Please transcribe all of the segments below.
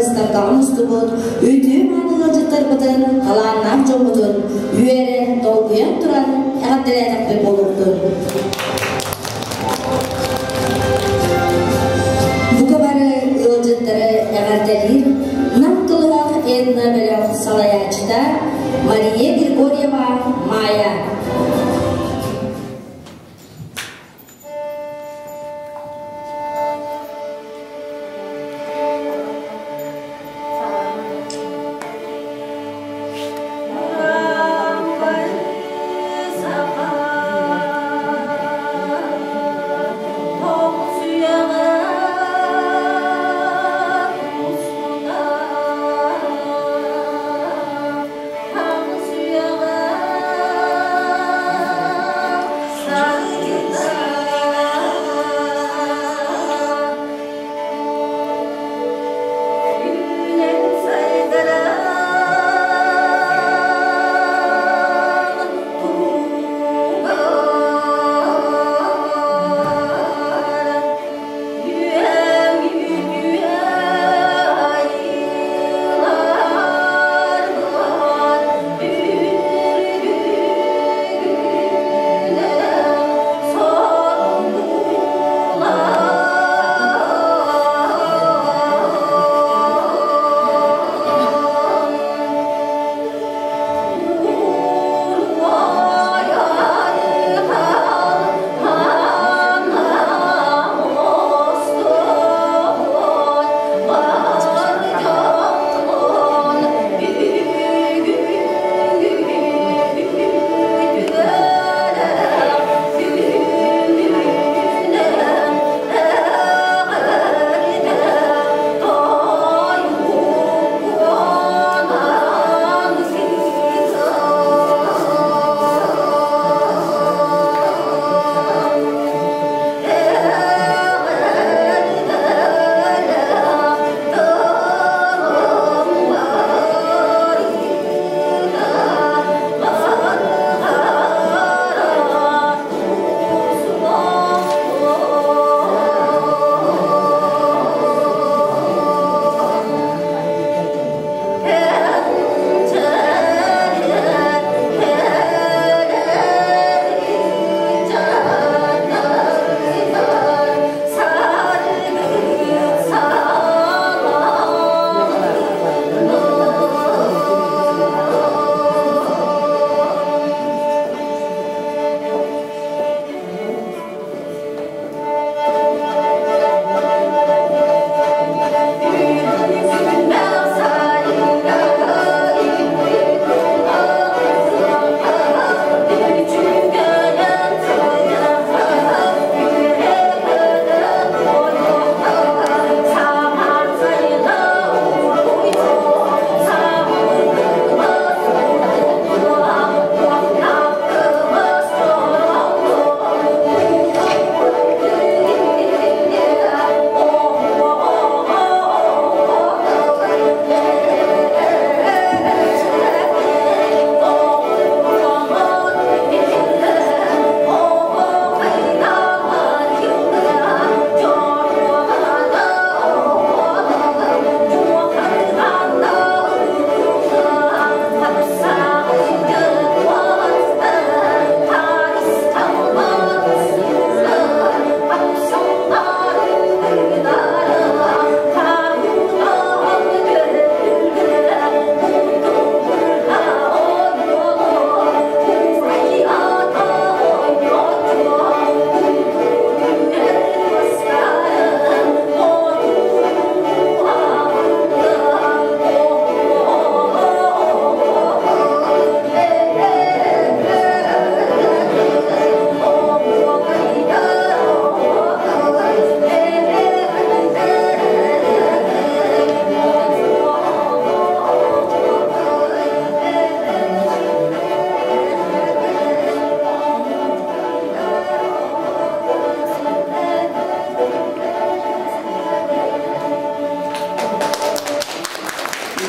быыстапкаҕа мустубут үтүө мааны ыалдьыттарбытын, талааннаах дьоммутун үөрэн, долгуйан туран эҕэрдэлээтэхпит буолуохтун. Бука бары ыалдьыттары эҕэрдэлиир Нам Кылыһах Энна бөлөх салайааччыта Мария Григорьева Майя.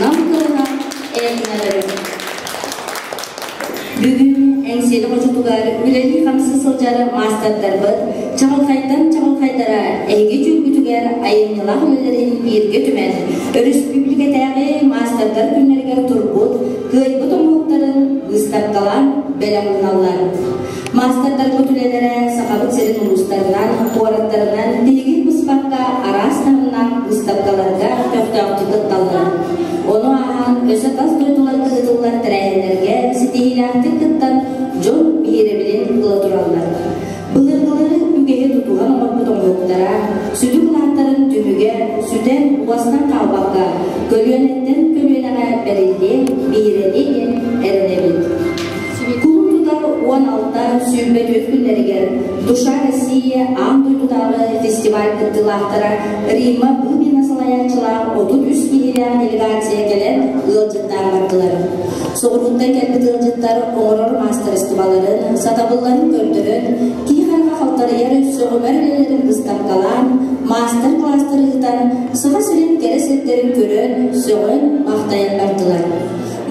Нам кылына эргинэлэрин. Бүгүн Эҥсиэли хочотугар үлэлии-хамсыы сылдьар маастардарбыт чаҕылхайтан чаҕылхай урааҥхайдара эһиги дьүүлгүтүгэр айымньылаах үлэлэрин бииргэ түмэн, өрөспүүбүлүкэтээҕи маастардар күннэригэр турбут, кыайбыт оҥоһуктарын быыстапкалаан бэлэх ууналлар. Маастардарбыт үлэлэрэ Сахабыт сирин улуустарынан, куораттарынан тиһигин быспакка араас таһымнаах быыстапкаларга көхтөөхтүк кытталлар. Ону ааһан өссө тас дойдуларга ыытыллар тэрээһиннэргэ ситиһиилээхтик кыттан дьон биһирэбилин ыла тураллар. Былыргылары үгэһи тутуһан оҥорбут оҥоһуктара сүдү кылааттарын түмүгэ сүтэн уостан хаалбакка көлүөнэттэн көлүөнэҕэ бэриллиэ, биһирэниэ диэн эрэнэбит. Кулун тутар 16-24 күннэригэр «Душа России» аан дойдутааҕы фестиваль кыттыылаахтара Римма Быбина салайааччылаах 33 киһилээх делегация кэлэн ыалдьыттаан бардылар. Соҕурууттан кэлбит ыалдьыттар оҥорор маастарыстыбаларын, сатабылларын көрдөрөн, киһи хараҕа халтарыйар сөҕүмэр үлэлэрин быыстапкалаан, маастар-кылаастары ыытан, Саха сирин кэрэ сирдэрин көрөн, сөҕөн, махтайан бардылар.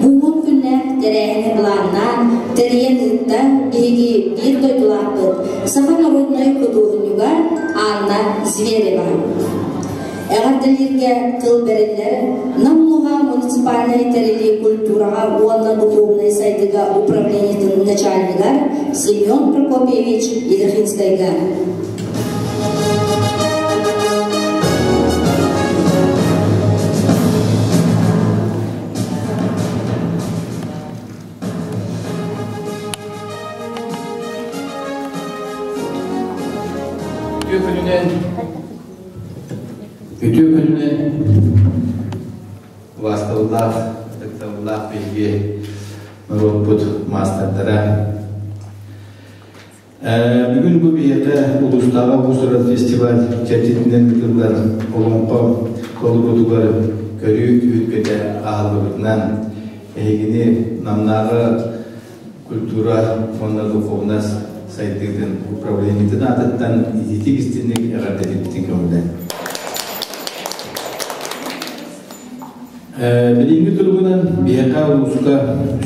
Бу уһун күннээх тэрээһини былааннаан, тэрийэн ыытта биһиги биир дойдулаахпыт, саха норуодунай худуоһунньуга Анна Зверева. Эҕэрдэлииргэ тыл бэриллэр Нам улууһа муниципальнай тэрилии культураҕа уонна духовнай сайдыыга управлениетын начальнигар Семен Прокопьевич Елехинскайга. Үтүө күнүнэн Үтүө күнүнэн убаастабыллаах, ытыктабыллаах биһиги норуоппут маастардара. Бүгүн бу биһиэхэ улуустааҕы уус-уран фестиваль чэрчитинэн ыытыллар Олоҥхо толоруутугар көрүү түһүлгэтэ аһыллыбытынан эһигини Намнааҕы культура уонна духовнас сайдыытын управлениетын аатыттан итиитик истинник эҕэрдэлиибитин көҥүллээн. Билиҥҥи туругунан биһиэхэ улууска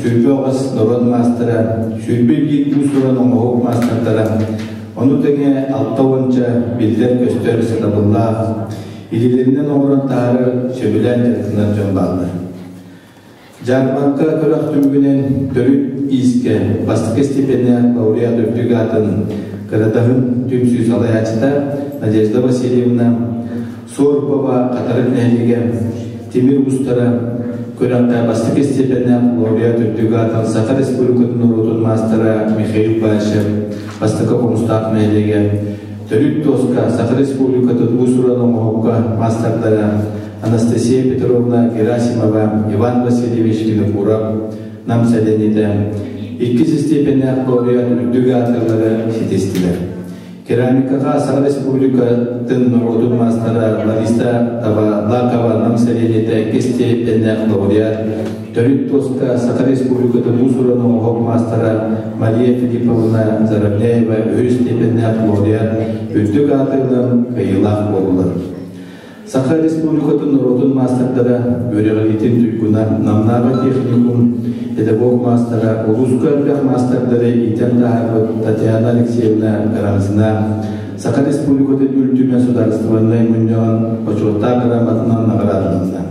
28 норуот маастара, 21 уус-уран оҥоһук маастардара, ону тэҥэ 60-ча биллэр-көстөр сатабыллаах, илиилэринэн оҥорон таһаарар сөбүлээн дьарыктанар дьон бааллар. Дьаарбаҥка күрэх түмүгүнэн төрүт иискэ бастакы степеннээх лауреат үрдүк аатын Кыратаһын түмсүү салайааччыта Надежда Васильевна Суорбова Хатырык нэһилиэгэ тимир уустара күрэххэ бастакы степеннээх лауреат үрдүк аатын Саха Республикатын норуотун маастара Михаил Башев бастакы хомустаах нэһилиэгэ төрүт туоска Саха Республикатын уус-уран оҥоһукка маастардара Анастасия Петровна Герасимова, Иван Васильевич Винокуров, Нам сэлиэнньэтэ иккис степеннээх лауреат үрдүк аатырылары ситистилэр. Керамикаҕа Саха Республикатын норуотун маастара Лариса Табалакова Нам сэлиэнньэтэ иккис степеннээх лауреат, төрүт туоска Саха Республикатын уус-уран оҥоһук маастара Мария Филипповна Заровняева үһүс степеннээх лауреат үрдүк аатырылан кыайыылаах буоллулар. Саха Республикатын норуотун маастардара үөрэҕириитин туйгуна Намнааҕы техникум педагог маастара, улууска элбэх маастардары иитэн таһаарбыт Татьяна Алексеевна Карамзина Саха Республикатын Ил Түмэн судаарыстыбаннай мунньаҕын бочуоттаах грамотанан наҕараадаланна.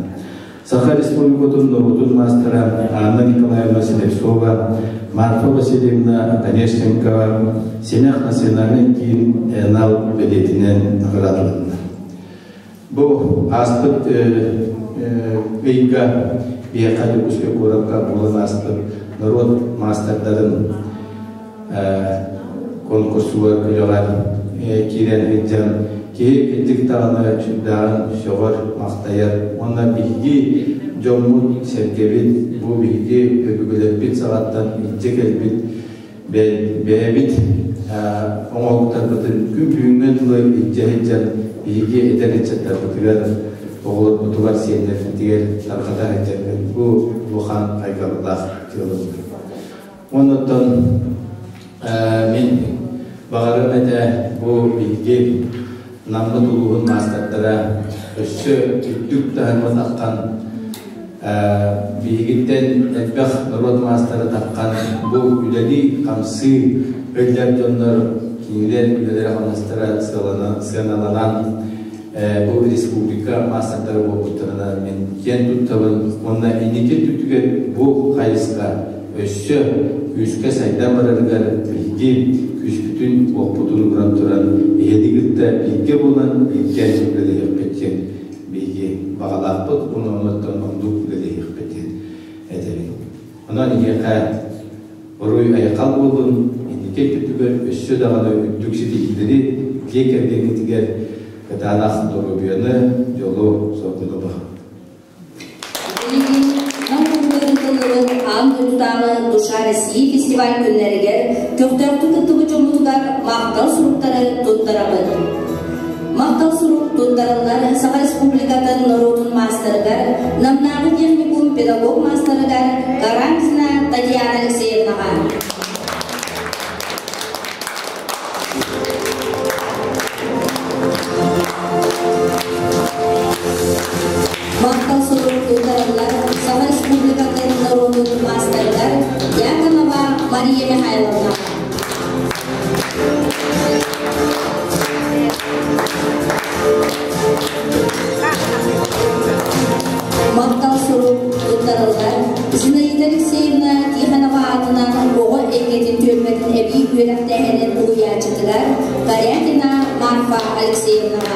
Саха Республикатын норуотун маастара Анна Николаевна Слепцова, Марфа Васильевна Оконешникова Симэх национальнай киин анал бэлиэтинэн наҕараадаланна. Бу ааспыт ыйга биһиэхэ Дьокуускай куоракка буолан ааспыт норуот маастардарын конкурсугар күрэҕэр киирэн сылдьан киһи кырдьык даҕаны сүрдээҕин сөҕөр, махтайар уонна биһиги дьоммут, сэргэбит, бу биһиги өбүгэлэрбит саҕаттан илдьэ кэлбит бэйэбит оҥоһуктарбытын күн бүгүҥҥэ дылы илдьэ сылдьан биһиги эдэр ыччаттарбытыгар, оҕолорбутугар, сиэннэрбитигэр тарҕата сылдьарбыт бу улахан хайҕаллаах дьыалабыт. Оннуттан мин баҕарыам этэ бу биһиги Наммыт улууһун маастардара өссө үрдүк таһымы таххан биһигиттэн элбэх норуот маастара таххан бу үлэлии-хамсыы өллөр дьоннор. Кинилэр үлэлэрэ-хамнастара сыаналанан бу республика маастардара буолбуттарынан мин киэн туттабын уонна инники өттүгэр бу хайысха өссө күүскэ сайдан барарыгар биһиги күүспүтүн, уохпутун ууран туран эһиги кытта бииргэ буолан бииргэ үлэлэһиэхпит диэн биһиги баҕалаахпыт уонна оннуттан ордук үлэлэһиэхпит диэн этэбин. Онон эһиэхэ Уруй айхал буоллун, инники өттүгэр өссө даҕаны үрдүк ситиһиилэри дьиэ кэргэҥҥитигэр кытаанах доруобуйаны, дьолу, соргуну баҕарабын. Билигин Нам улууһугар ыытыллыбыт аан дойдутааҕы Душа России фестиваль күннэригэр көхтөөхтүк кыттыбыт дьоммутугар махтал суруктары туттарабыт. Махтал сурук туттарыллар Саха Республикатын норуотун маастарыгар, Намнааҕы техникум педагог маастарыгар Карамзина Татьяна Алексеевнаҕа. Махтал сурук туттарыллар Саха Республикатын норуотун маастарыгар Дьяконова Мария Михайловнаҕа. Махтал сурук туттарыллар Зинаида Алексеевна Тихонова аатынан оҕо эйгэтин түөлбэтин эбии үөрэхтээһинин уһуйааччытыгар Корякина Марфа Алексеевнаҕа.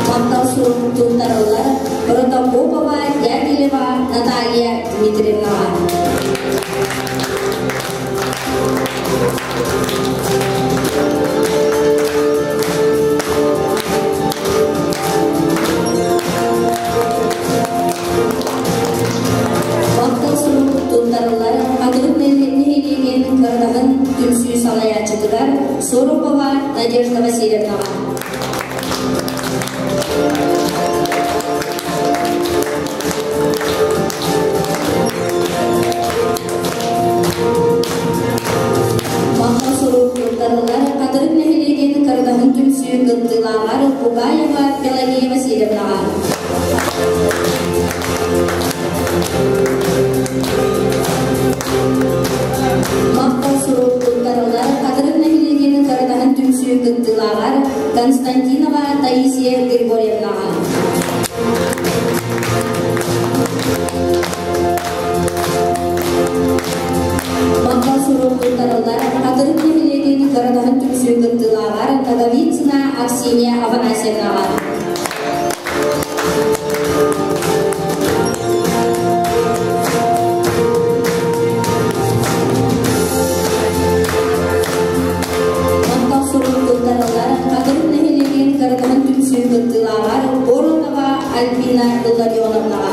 Махтал сурук туттарыллар Протопопова Дягилева Наталья Дмитриевнаҕа. Махтал сурук туттарыллар Хатырык нэһилиэгин кыратаҕын түмсүү салайааччытыгар Сорокова Надежда Васильевнаҕа. Махтал сурук туттарыллар Хатырык нэһилиэгин Кырдаһын түмсүү кыттыылааҕар Бугаева Пелагея Васильевнаҕа. Махтал сурук туттарыллар Хатырык нэһилиэгин Кырдаһын түмсүү кыттыылааҕар Константинова Таисия Григорьевнаҕа. Махтал сурук туттарыллар Хатырык нэһилиэгин Кырадаһын түмсүү кыттыылааҕар Ноговицына Аксинья Афанасьевнаҕа. Махтал сурук туттарыллар Хатырык нэһилиэгин Кырадаһын түмсүү кыттыылааҕар Боротова Альбина Илларионовнаҕа.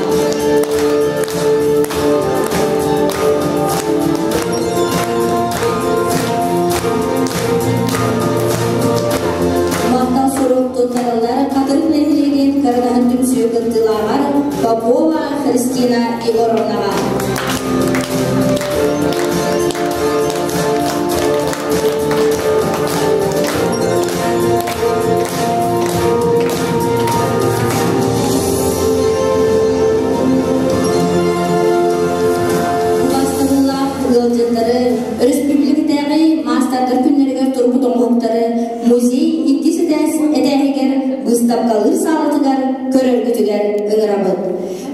Махтал сурук туттарыллар Хатырык нэһилиэгин Кырадаһын түмсүү кыттыылааҕар Попова Христина Егоровнаҕа. Убаастабыллаах ыалдьыттары, өрөспүүбүлүкэтээҕи маастардар күннэригэр турбут оҥоһуктары музей иккис этээһигэр быыстапкалыыр саалатыгар көрөргүтүгэр ыҥырабыт.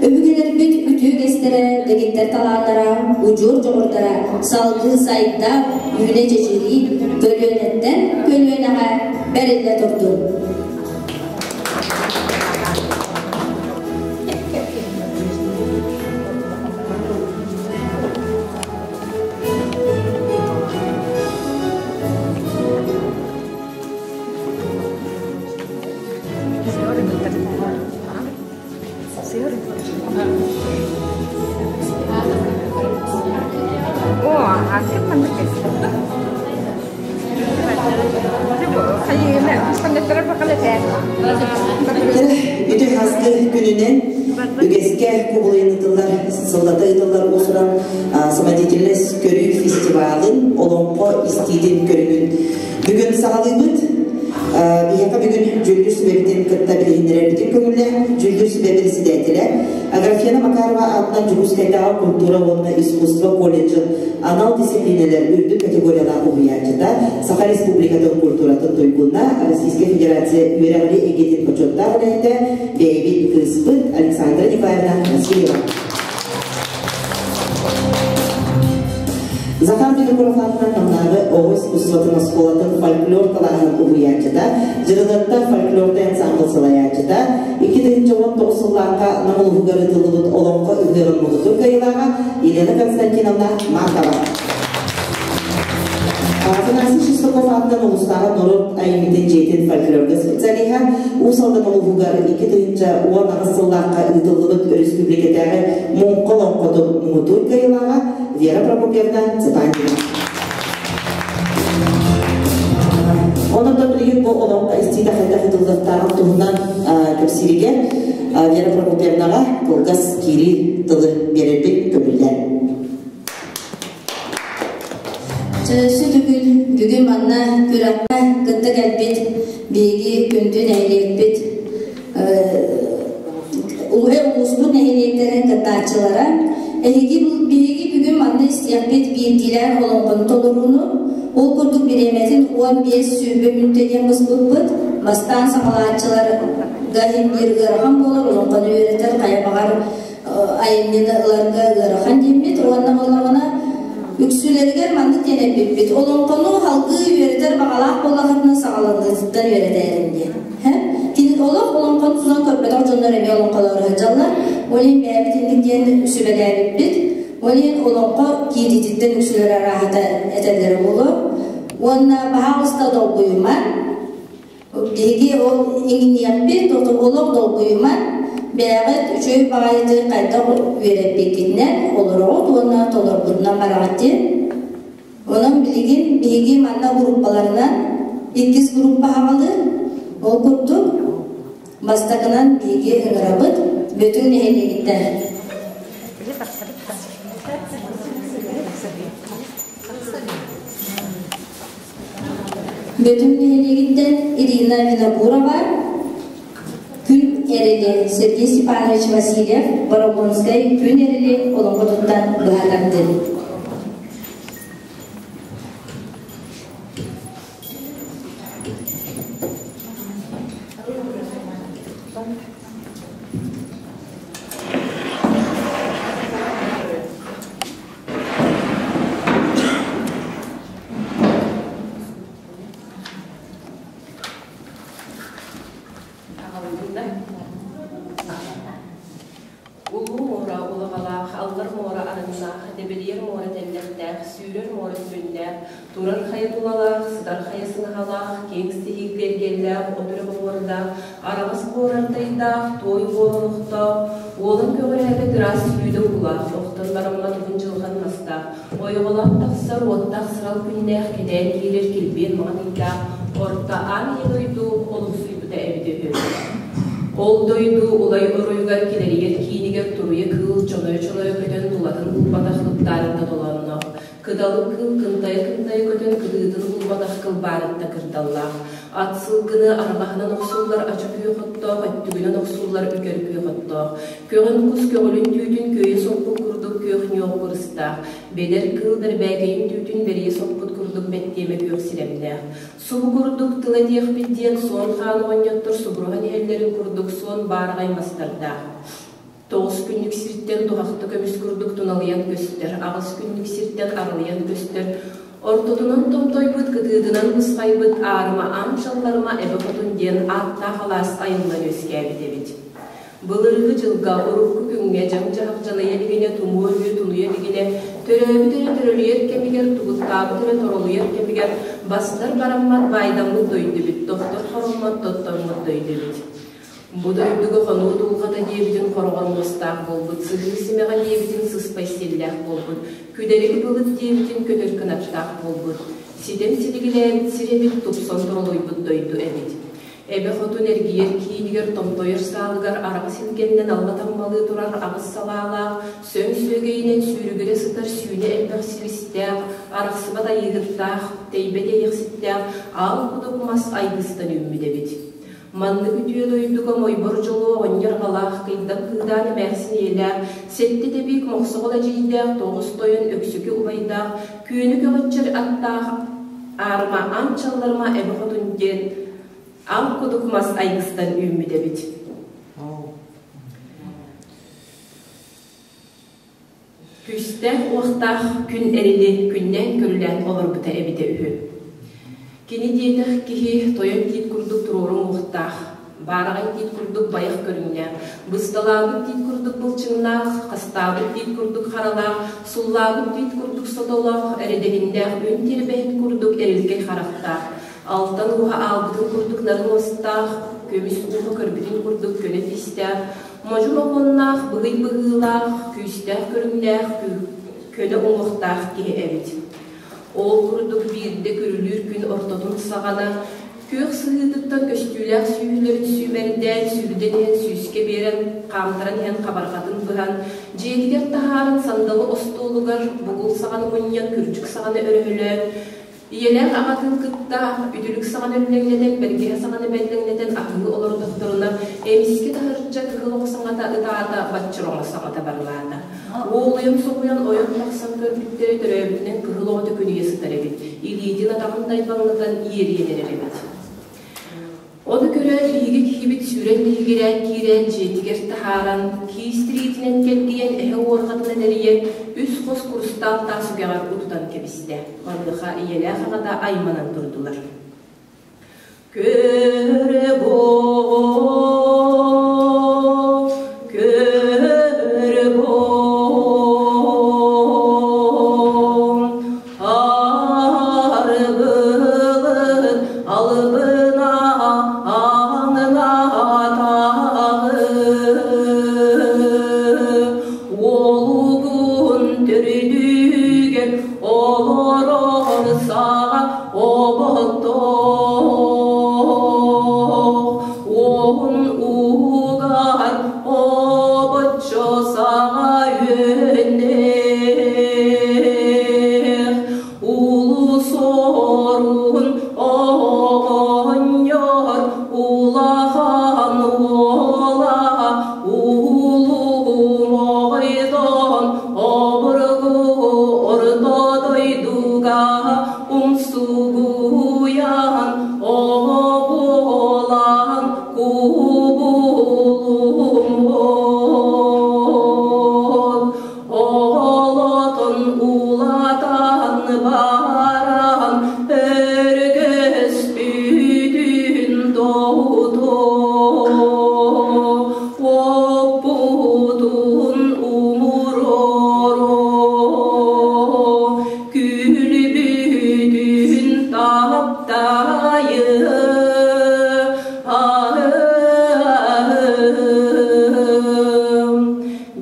Өбүгэлэрбит үтүө үгэстэрэ, дэгиттэр талааннара, удьуор дьоҕурдара салгыы сайда, үүнэ чэчирии, көлүөнэттэн көлүөнэҕэ бэриллэ турдун. Үтүө хаскы күнүнэн үгэскэ кубулуйан ыытыллар сыллата ыытыллар уус-уран самодеятельность көрүү фестивалын олоҥхо истиитин көрүҥүн бүгүн саҕалыыбыт. Биһиэхэ бүгүн дьүүллүүр сүбэбитин кытта билиһиннэрэрбитин көҥүллээн дьүүллүүр сүбэ председателэ Аграфена Макарова аатынан Дьокуускайдааҕы культура уонна искусство колледжын анал дисциплинэлэр үрдүк категориялаах уһуйааччыта, Саха Республикатын культуратын туйгуна, Российскай Федерация үөрэҕирии эйгэтин бочуоттаах үлэһитэ, бэйэбит кыыспыт Александра Николаевна Васильева. Захар Винокуров аатынан Намнааҕы оҕо искусствотын оскуолатын фольклор кылааһын уһуйааччыта, Дьырылыатта фольклорнай ансамбл салайааччыта, 2019 сыллаахха Нам улууһугар ыытыллыбыт Олоҥхо ыһыаҕын муҥутуур кыайыылааҕа Елена Константиновна Маркова. Афанасий Шестаков аатынан улуустааҕы норуот айымньытын дьиэтин фольклорга специалиһа, Уус Алдан улууһугар 2018 сыллаахха ыытыллыбыт өрөспүүбүлүкэтээҕи Муҥха олоҥхотун муҥутуур кыайыылааҕа Вера Прокопьевна Цыпандина. Онон билигин бу олоҥхо истиитэ хайдах ыытыллыахтааҕын туһунан кэпсииригэр Вера Прокопьевнаҕа кылгас киирии тылы биэрэрбин көҥүллээн. Өссө төгүл бүгүн манна күрэххэ кытта кэлбит биһиги күндү нэһилиэкпит улууспут нэһилиэктэрин кыттааччылара эһиги биһиги бүгүн манна истиэхпит биирдиилээн олоҥхону толорууну ол курдук бириэмэтин 15-20 мүнүүтэ диэн быспыппыт бастаан саҕалааччыларга иһин биир ыарахан буолар олоҥхону үөрэтэр хайа баҕар айымньыны ыларга ыарахан диэммит уонна буоллаҕына үксүлэригэр маннык диэн эппиппит олоҥхону салгыы үөрэтэр баҕалаах буоллаххытына саҕаланыытыттан үөрэтээрин диэн кини олох олоҥхону тутан көрбөтөх дьоннор эмиэ олоҥхолоро сылдьаллар ол иһин бэйэбит инник диэн сүбэлээбиппит ол иһин олоҥхо киириититтэн үксүлэрэ арааһата этэллэрэ буолуо уонна баһаалыста долгуйуман Биһиги ол иҥниэхпит, олох долгуйуман, бэйэҕит үчүгэй баҕайытык хайдах үөрэппиккитинэн олороҕут уонна толорбутунан бараҕыт диэн. Онон билигин биһиги манна группаларынан иккис группа хаҕалыыр. Ол курдук бастакынан биһиги ыҥырабыт Бөтүҥ нэһилиэгиттэн. Бөтүҥ нэһилиэгиттэн Ирина Винокурова, Күн Эрили Сергей Степанович Васильев, Борогонскай Күн Эрили олоҥхотуттан быһа тардыы. Улуу муора улаҕалаах, аллар муора арыннаах, дэбилийэр муора тэллэхтээх, сүүрэр муора сүрүннээх, турар хайа тулалаах, сытар хайа сыҥаһалаах, киэҥ сиһиик киэргэллээх, от үрэх уҥуордаах, араҕас буорантайдаах, туой буолан охтоох, уолан көҕүрээбит ыраас сүүдэ уулаах, охтон бараммат уһун дьылҕан мастаах, Ойоҕолоон тахсар уоттаах сырал күннээх кэтээн киирэр килбиэн маҥан ыйдаах орто аан ийэ дойду олохсуйбута эбитэ үһү. Ол дойду улай оройугар килэрийэр киинигэр туруйа кыыл чонойо-чонойо көтөн тулатын булбатах ыттаарытта толоонноох, кыдалык кыыл кынтайа-кынтайа көтөн кытыытын булбатах кылбаарытта кырдаллаах, ат сылгыны арбаһынан охсуллар ача күөх оттоох, өттүгүнэн охсуллар үкэр күөх оттоох, Көҕөн кус көҕүлүн түүтүн күөйэ соппут курдук күөх ньуох курустаах, бэдэр кыыл бэрбээкэйин түүтүн бэрийэ соппут курдук бэттиэмэ күөх сирэмнээх. Субу курдук тыл этиэхпит диэн суон хаан оҕонньоттор субуруһан иһэллэрин курдук суон баараҕай мастардаах. Тоҕус күннүк сиртэн туһахта көмүс курдук туналыйан көстөр, аҕыс күннүк сиртэн арылыйан көстөр, ортотунан томтойбут, кытыытынан бысхайбыт аарыма аан шалларыма эбэ хотун диэн ааттаах алаас айыллан үөскээбит эбит. Былыргы дьылга, урукку күҥҥэ дьаҥ-дьаһах дьалайа илигинэ, тумуо үһү тунуйа илигинэ, төрөөбүт эрэ төрөлүйэр кэмигэр, тугуттаабыт эрэ торолуйар кэмигэр бастар бараммат баайдаммыт дойду эбит, тохтор хороммот тоттоммут дойду эбит. Бу дойдуга хонуу дулҕата диэбитин хороҕор муостаах буолбут, сыһыы симэҕэ диэбитин сыспай сиэллээх буолбут, күдэрик былыт диэбитин көтөр кынаттаах буолбут, ситэн силигилээбит сир эбит, тупсан торолуйбут дойду эбит. Эбэ хотун эргийэр киинигэр томтойор саалыгар араҕас илгэннэн алла таммалыы турар аҕыс салаалаах, сөҥ сүөгэйинэн сүүрүгүрэ сытар сүүнэ элбэх силистээх, арахсыбат айыыһыттаах, тэйбэт иэйэхситтээх аал кудук мас айгыстан үүммүт эбит. Маннык үтүө дойдуга мойбор дьолуо оҕонньор аҕалаах, кыйдам кыыдаан эмээхсин ийэлээх, сэттэ тэбиик мохсоҕол эдьиийдээх, тоҕус тойон өксөкү убайдаах, күөнү көҕөччөр аттаах аарыма аан чалларыма эбэ хотун диэн аал кудук мас айгыстан үүммүт эбит. Күүстээх-уохтаах күн эрили күннээн көрүлээн олорбута эбитэ үһү. Кини диэтэх киһи тойон тиит курдук туруору уҥуохтаах, баараҕай тиит курдук байах көрүҥнээх, бысталаабыт тиит курдук былчыҥнаах, хастаабыт тиит курдук харалаах, суллаабыт тиит курдук сотолоох, эрэдэһиннээх үн тирбэһит курдук эрилкэй харахтаах, алтан ууһа аалбытын курдук нарын уостаах, көмүс ууһа көрбүтүн курдук көнө тистээх, Модьу моһуоннаах, быһый быһыылаах, күүстээх көрүҥнээх, көнө уҥуохтаах киһи эбит. Ол курдук биирдэ күрүлүүр күн ортотун саҕана күөх сыһыытыттан көстүүлээх сүүһүлэрин сүүмэрдээн, сүүрдэн иһэн сүүскэ биэрэн, хаамтаран иһэн хабарҕатын быһан, дьиэтигэр таһааран сандалы остуолугар бугул саҕаны мунньан, күрдьүк саҕаны өрөһөлөөн, Ийэлээх аҕатын кытта үтүлүк саҕана үллэҥнэтэн, бэргэһэ саҕана бэллэҥнэтэн аһыы олордохторуна, эмискэ таһырдьа кыһыл оҕо саҥата ытаата, баччыр оҕо саҥата барылаата. Уолуйан соһуйан ойон тахсан көрбүттэрэ төрөөбүтүнэн кыһыл оҕо төкүнүйэ сытар эбит, илиитин атаҕын дайбаҥнатан иэрийэн эрэр эбит. Ону көрөөт биһиги киһибит сүүрэн биһигирээн киирэн дьиэтигэр таһааран, киис тириитинэн кэлгийэн эһэ уорҕатынан эрийэн үс хос курустаал таас үгэҕэр утутан кэбистэ. Маныаха ийэлээх аҕата айманан турдулар. Көрө көрө Арыбылын алыбына аңынатаҕы Уолугун төрүдүгэр олорор саҕа оботтоох Уоһун угар обоччо саҕа үөннээх Улуу Суорун оҕонньор улахан уола Улуу Моойдон обургу орто дойдуга умсугуйан оҕолан кубулуммут Оҕолотун улатан баран өргөспүтүн тоҕуту оппутун умурору күлбүтүн таптайы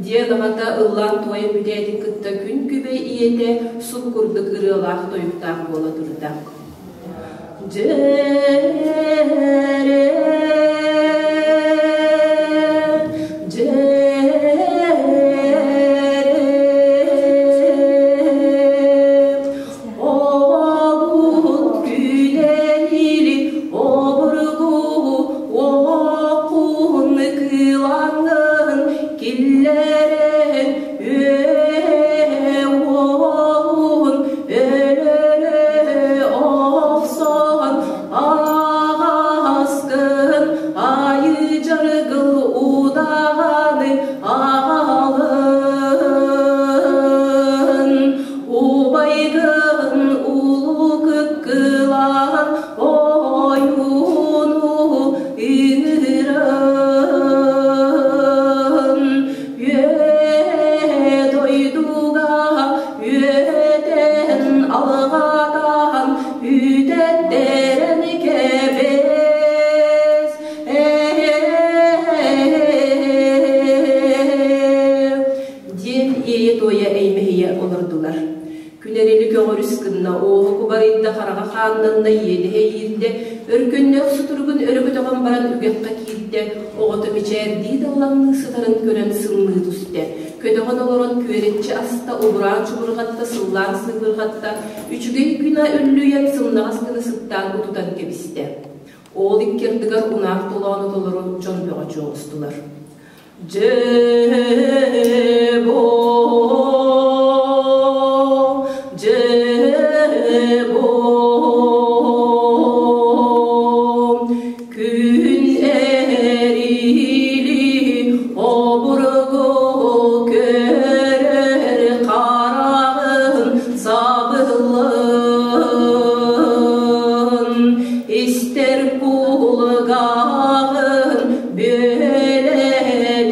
Диэн аҕата ыллаан туойан бүтээтин кытта күн күбэй ийэтэ суп курдук ырыалаах тойуктаах буола турда. Дьээрэ, дьээрэ, Обут күнэнири обургу оокун кылаҥын киллэрэн үө уолун өлөрө охсон аҕаскын айы дьаргыл удаҕаны аҕалын Убайгын улуу кыккылаан ойууну ыҥыран үө дойдуга үөтэн алҕатан үтэттэрэн кэбис диэн иэйэ-туойа эймэһийэ олордулар. Күн эрили көҕөрүс гынна, уоһу кубарыйда, хараҕа хааннанна, иэдэһэ иэдэһэ иирдэ, өркөннөөх сутуругун өрө көтөҕөн баран үгэххэ киирдэ, оҕото мичээрдии даллаҥныы сытарын көрөн сымныы түстэ. Көтөҕөн олорон күөрэччи аста, убураан чубурҕатта, сыллаан сыыбырҕатта, үчүгэй күнэ үллүйэн сымнаҕас гына сыттаан утутан кэбистэ. Ол икки ардыгар унаах толоону толору дьон бөҕө чуоҕустулар. Дьэ бу, дьэ бу, күн эрили обургу көрөр хараҕын сабыллын, истэр кулгааҕын бүөлэлин,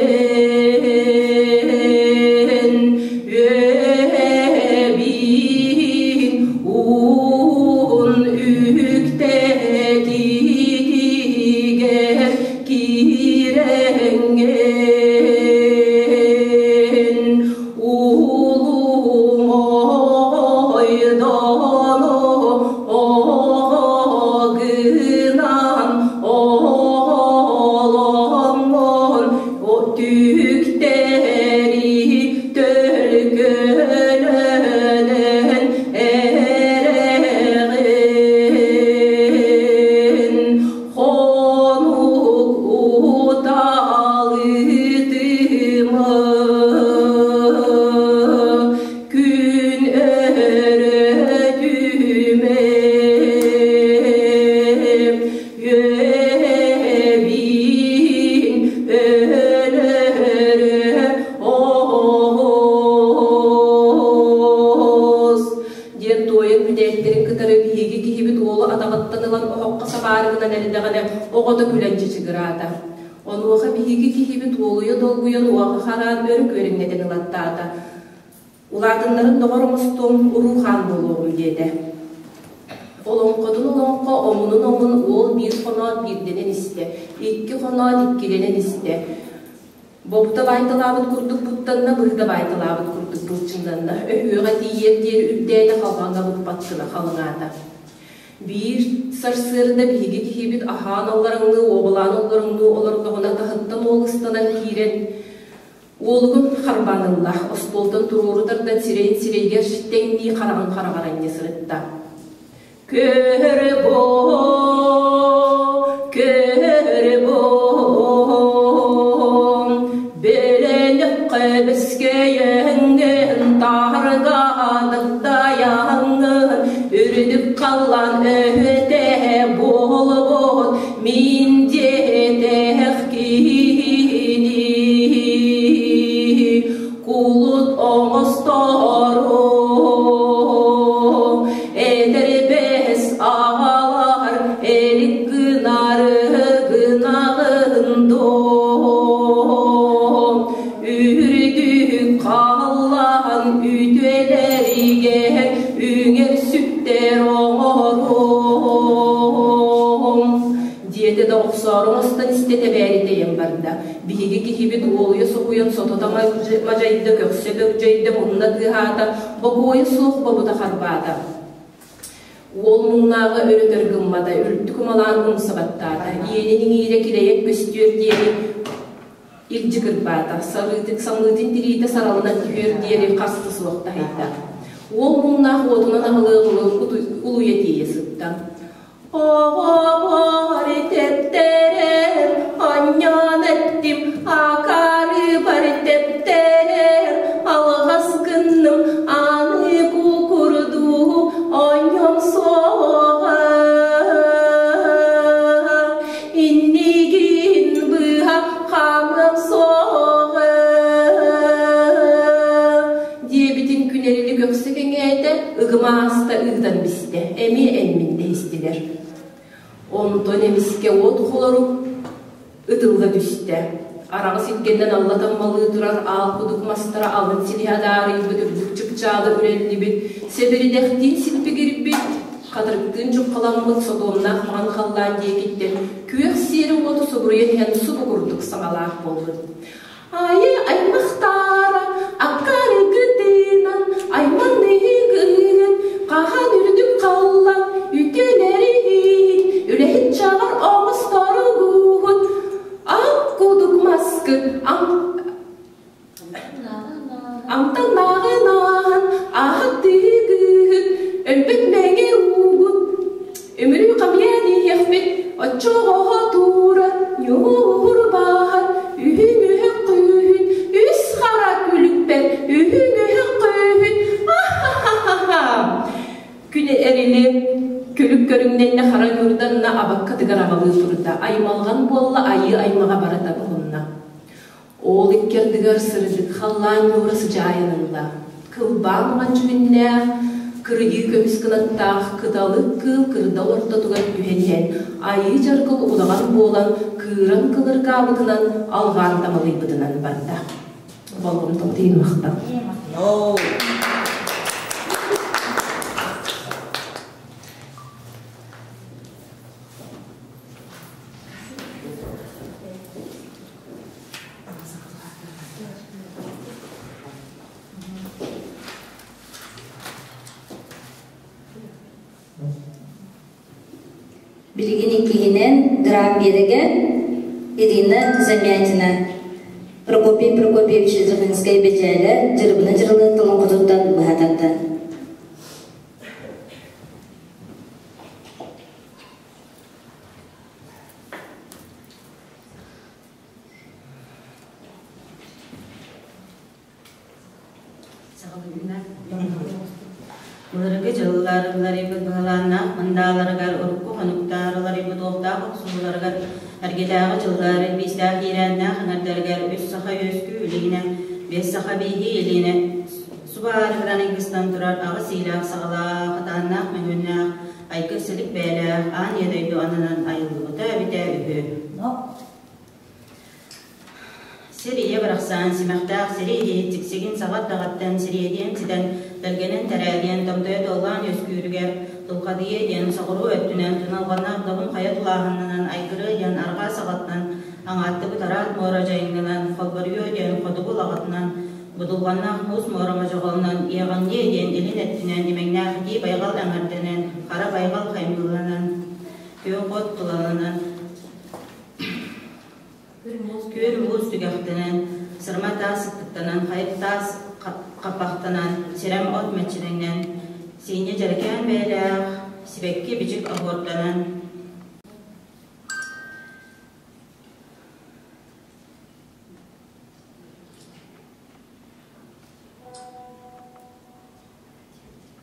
үөбин уун үктэтиитигэр киирэҥҥин Улуу оҕо гынан оҕоломмун түктэри төлкөлөнөн эрэҕин Хонук уталытыма күн өрөтүмэ үөбин өлөрө оҕус диэн туойан бүтээттэрин кытары биһиги киһибит уолу атаҕыттан ылан оһоххо сабаары гынан эрдэҕинэ оҕото күлэн чычыгыраата. Онуоха биһиги киһибит уолуйа долгуйан уоҕа хараан өр күөрэҥнэтэн ылаттаата. Улаатыннарын доҕор оҥостуом, уруу-хаан буолуоҕум диэтэ. Олоҥхотун олоҥхо, омунун омун уол биир хоноот биирдэнэн истэ, икки хоноот иккилэнэн истэ. Бобута баайталаабыт курдук буттанна, быһыта баайталаабыт курдук былчыҥнанна, өһүөҕэ тиийиэр диэри үрдээтэ, халҕаҥҥа быкпат гына халыҥаата. Биир сарсыарда биһиги киһибит аһаан алларыҥныы, уобалаан оллоруҥнуу олордоҕуна таһыттан уол ыстанан киирэн уолугун харбаан ылла, остуолтан туруору тардан сирэйин сирэйигэр тэҥнии хараҕын хараҕар анньа сырытта. Көрбө, көрбө, бэлэнэххэ бэскэйэҥҥин таргаадык дайаҥҥын үрдүк халлаан өһүтэ буолбут мин диэтэх киһини кулут оҥостору эдэрбэс аҕалар элик гынары гынаҕын доо үрдүк халлаан үтүөлэригэр үҥэр сүктэр оҥоруом диэтэ да охсоору оҥостон истэ тэбээри тэйэн барда Биһиги киһибит уолуйа соһуйан сотото мадьайда, көхсө бөгдьөйдө, мунна тыаһаата, бокуойа суох бобута харбаата. Уол муҥнааҕы өрөтөр гыммата, үрдүк умалаан умса баттаата, иэнин иҥиирэ килэйэн көстүөр диэри илдьи кырбаата, сарыытын самыытын тириитэ саралынан түһүөр диэри хаста суох таһыйда. Уол муҥнаах уотунан аһылыаҕылыы улуйа тиийэ сытта. Оҕобор тэптэрэр, онньоон эттим, акаарыбар тэптэрэр, алҕас гынным, аны кукурдуу онньом суоҕа. Иннигин быһа хаамыам суоҕа. Диэбитин күнэрили көксө кэҥээтэ, ыгыма ааста ыытан бистэ, эмиэ энмин дэһистилэр. Онтон эмискэ уот холорук ытылла түстэ. Араҕас илгэннэн алла таммалыы турар аал кудук мастара алын силиһэ адаарыйбыт үрдүк чыпчаала үрэллибит, сэбиридэхтиин сиппигирбит, хатырыктыын чуххаламмыт содуомнаах маҥан халлаан диэкиттэн күөх сиэри уоту субуруйан иһэн субу курдук саҥалаах буолбут. Айы аймахтара аккарыгытынан айманыгыгын хаһан үрдүк халлан үтүөлэриһин. Үмүрүү хамыйа диэхпит, оччоҕо тууран, ньуурбаһан, үһүн үһүк күүһүн, үс хара күлүкпэр үһүн үһүк күүһүн, ахахахаха. Күн эрили күлүк көрүҥнэннэ хара ньуурданна абаккатыгар аҕалыы турда. Аймалҕан буолла айыы аймаҕа барыта уһунна. Ол икки ардыгар сырдык халлаан ньуура сыдьаайан ылла. Кылбаа маҥан дьүһүннээх, кырыйыы көмүс кынаттаах кыталык кыыл кырдал ортотугар түһэн иһэн, айыы дьаргыл удаҕан буолан, кыыран кылыргаабытынан, алҕаан тамалыйбытынан барда. Болҕомтоҕутуйун махтал. Билигин иккиһинэн Гран биэрэгэ Ирина Замятина, Прокопий Прокопьевич Жихинскэй бэчээлэ Дьырыбына Дьырылыат олоҥхотуттан быһа тардан. Былыргы дьыллар уларыйбыт быһылааннаах мындааларыгар, урукку хонуктар уларыйбыт уохтаах охсуһууларыгар, эргэтээҕи дьыллар биистээх иирээннээх ыҥырдарыгар үс саха үөскүү илигинэ, биэс саха бииһии илиинэ субаарыгыран ыйгыстан турар аҕыс иилээх саҕалаах, хатааннаах мөҥүөннээх, айгыр-силик бэйэлээх аан ийэ дойду аннынан айыллыбыта эбитэ үһү. Сир ийэ барахсан симэхтээх сири иһит сиксигин саҕа даҕаттан сириэдийэн ситэн, тэлгэнэн тэрээдийэн томтойо тыллаан үөскүүрүгэр Тулхадыйа диэн соҕуруу өттүнэн туналҕаннаах добун хайа тулааһыннанан айгырыа диэн арҕаа саҕатынан аҥааттыбыт араат муора дьайыҥнанан холборуйуо диэн хотугу лаҕатынан Будулҕаннаах муус муора модьоҕолунан Иэҕэҥниэ диэн илин өттүнэн имэҥнээх итии байҕал эҥэрдэнэн, хара байҕал хаймыыланан, күөх от тулаланан, күөл муус түгэхтэнэн, сырма таас сыттыктанан, хайыт таас хаппахтанан, сирэм от мэччирэҥнэн, сиинньэ дьэрэкээн бэйэлээх, сибэкки бичик оһуорданан,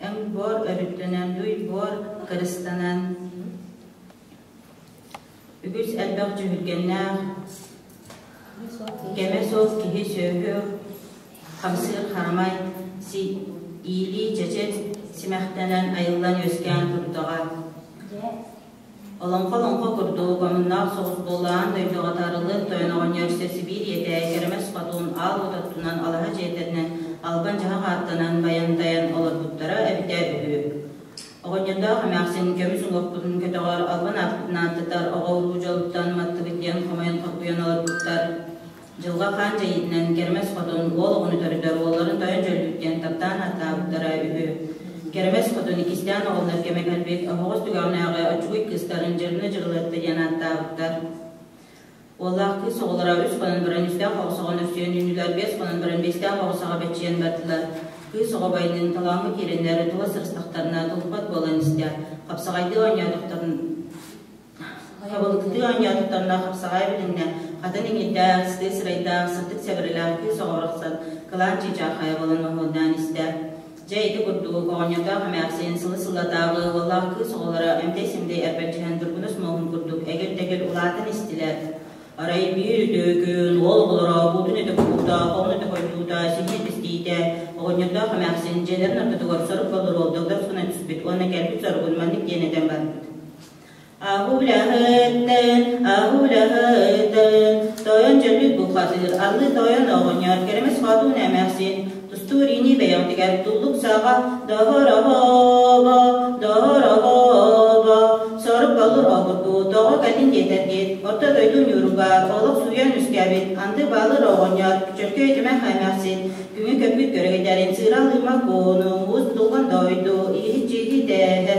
Өҥ буор өрүттэнэн, дуй буор кырыстанан, үгүс элбэх дьүһүлгэннээх, кэмэ суох киһи сүөһү хамсыыр харамай иилии чэчир симэхтэнэн айыллан үөскээн турдаҕа. Олоҥхо-олоҥхо курдук, омуннаах соҕус буоллаан дойдуга таарыллыах тойон оҕонньор сир-сибиир ийэтэ Кэрэмэс Хотун аал уот оттунан алаһа дьиэтэринэн албан-дьаһах ааттанан байан-тайан олорбуттара эбитэ үһү. Оҕонньордоох эмээхсин көмүс уҥуохпутун көтөҕөр, албан ааппытын ааттатар оҕо-уруу дьолуттан маттыбыт диэн хомойон-хоргуйан олорбуттар. Дьылҕа хаан дьайыытынан Кэрэмэс Хотун уол оҕону төрөтөр уолларын тойон дьөллүүт диэн таптаан ааттаабыттара үһү. Кэрэмэс Хотун иккистээн оҕолонор кэмэ кэлбит, оһоҕос түгэҕинээҕи оччугуй кыыстарын Дьырына Дьырылыатта диэн ааттаабыттар. Уоллаах кыыс оҕолоро үс хонон баран үстээх оҕосоҕо нөрсүйэн үүннүлэр, биэс хонон баран биэстээх оҕосоҕо бэччийэн бардылар. Кыыс оҕо байынын талааҥҥа киирэннэр тула сырыстахтарына тулуппат буолан истэ. Хапсаҕайдыы оонньоотохторун Хабылыктыы оонньоотохторуна хапсаҕай билиннэ, хатан иҥиирдээх, сытыы сырайдаах, сырдык сэбэрэлээх кыыс оҕо барахсан кылаан чыычаах хайа буолан моһуоннаан истэ. Дьэ ити курдук, оҕонньордоох эмээхсин сылы-сыллатааҕы уоллаах кыыс оҕолоро эмтэй-сэмдэй эрбэлдьиһэн тургунус муоһун курдук эгил-тэгил улаатан истилэр. Арай биир үтүө күн уол оҕолоро буутун өтө куута, хоһун өтө хойдуута, сиһин истиитэ, оҕонньордоох эмээхсин дьиэлэрин ортотугар сорук боллуруол догдос гына түспүт уонна кэлбит соругун маннык диэн этэн барбыт. Аһулаһыттан, аһулаһыттан, тойон дьөллүт бухатыыр, аллыы тойон оҕонньор, кэрэмэс хоотуун эмээхсин, тустуур ини бэйэҕитигэр туллук саҕа, доһороһобо, доһороһобо, сорук боллур обургу, тоҕо кэлин диэтэргит, орто дойду ньууругар олох сууйан үскээбит, анды балыр оҕонньор, чөркөй түмэх эмээхсин, күҥү көппүт көрөгөйдөрүн сыыралыыма куону, уус тулган дойду, иһит-дьиһи тээһэ.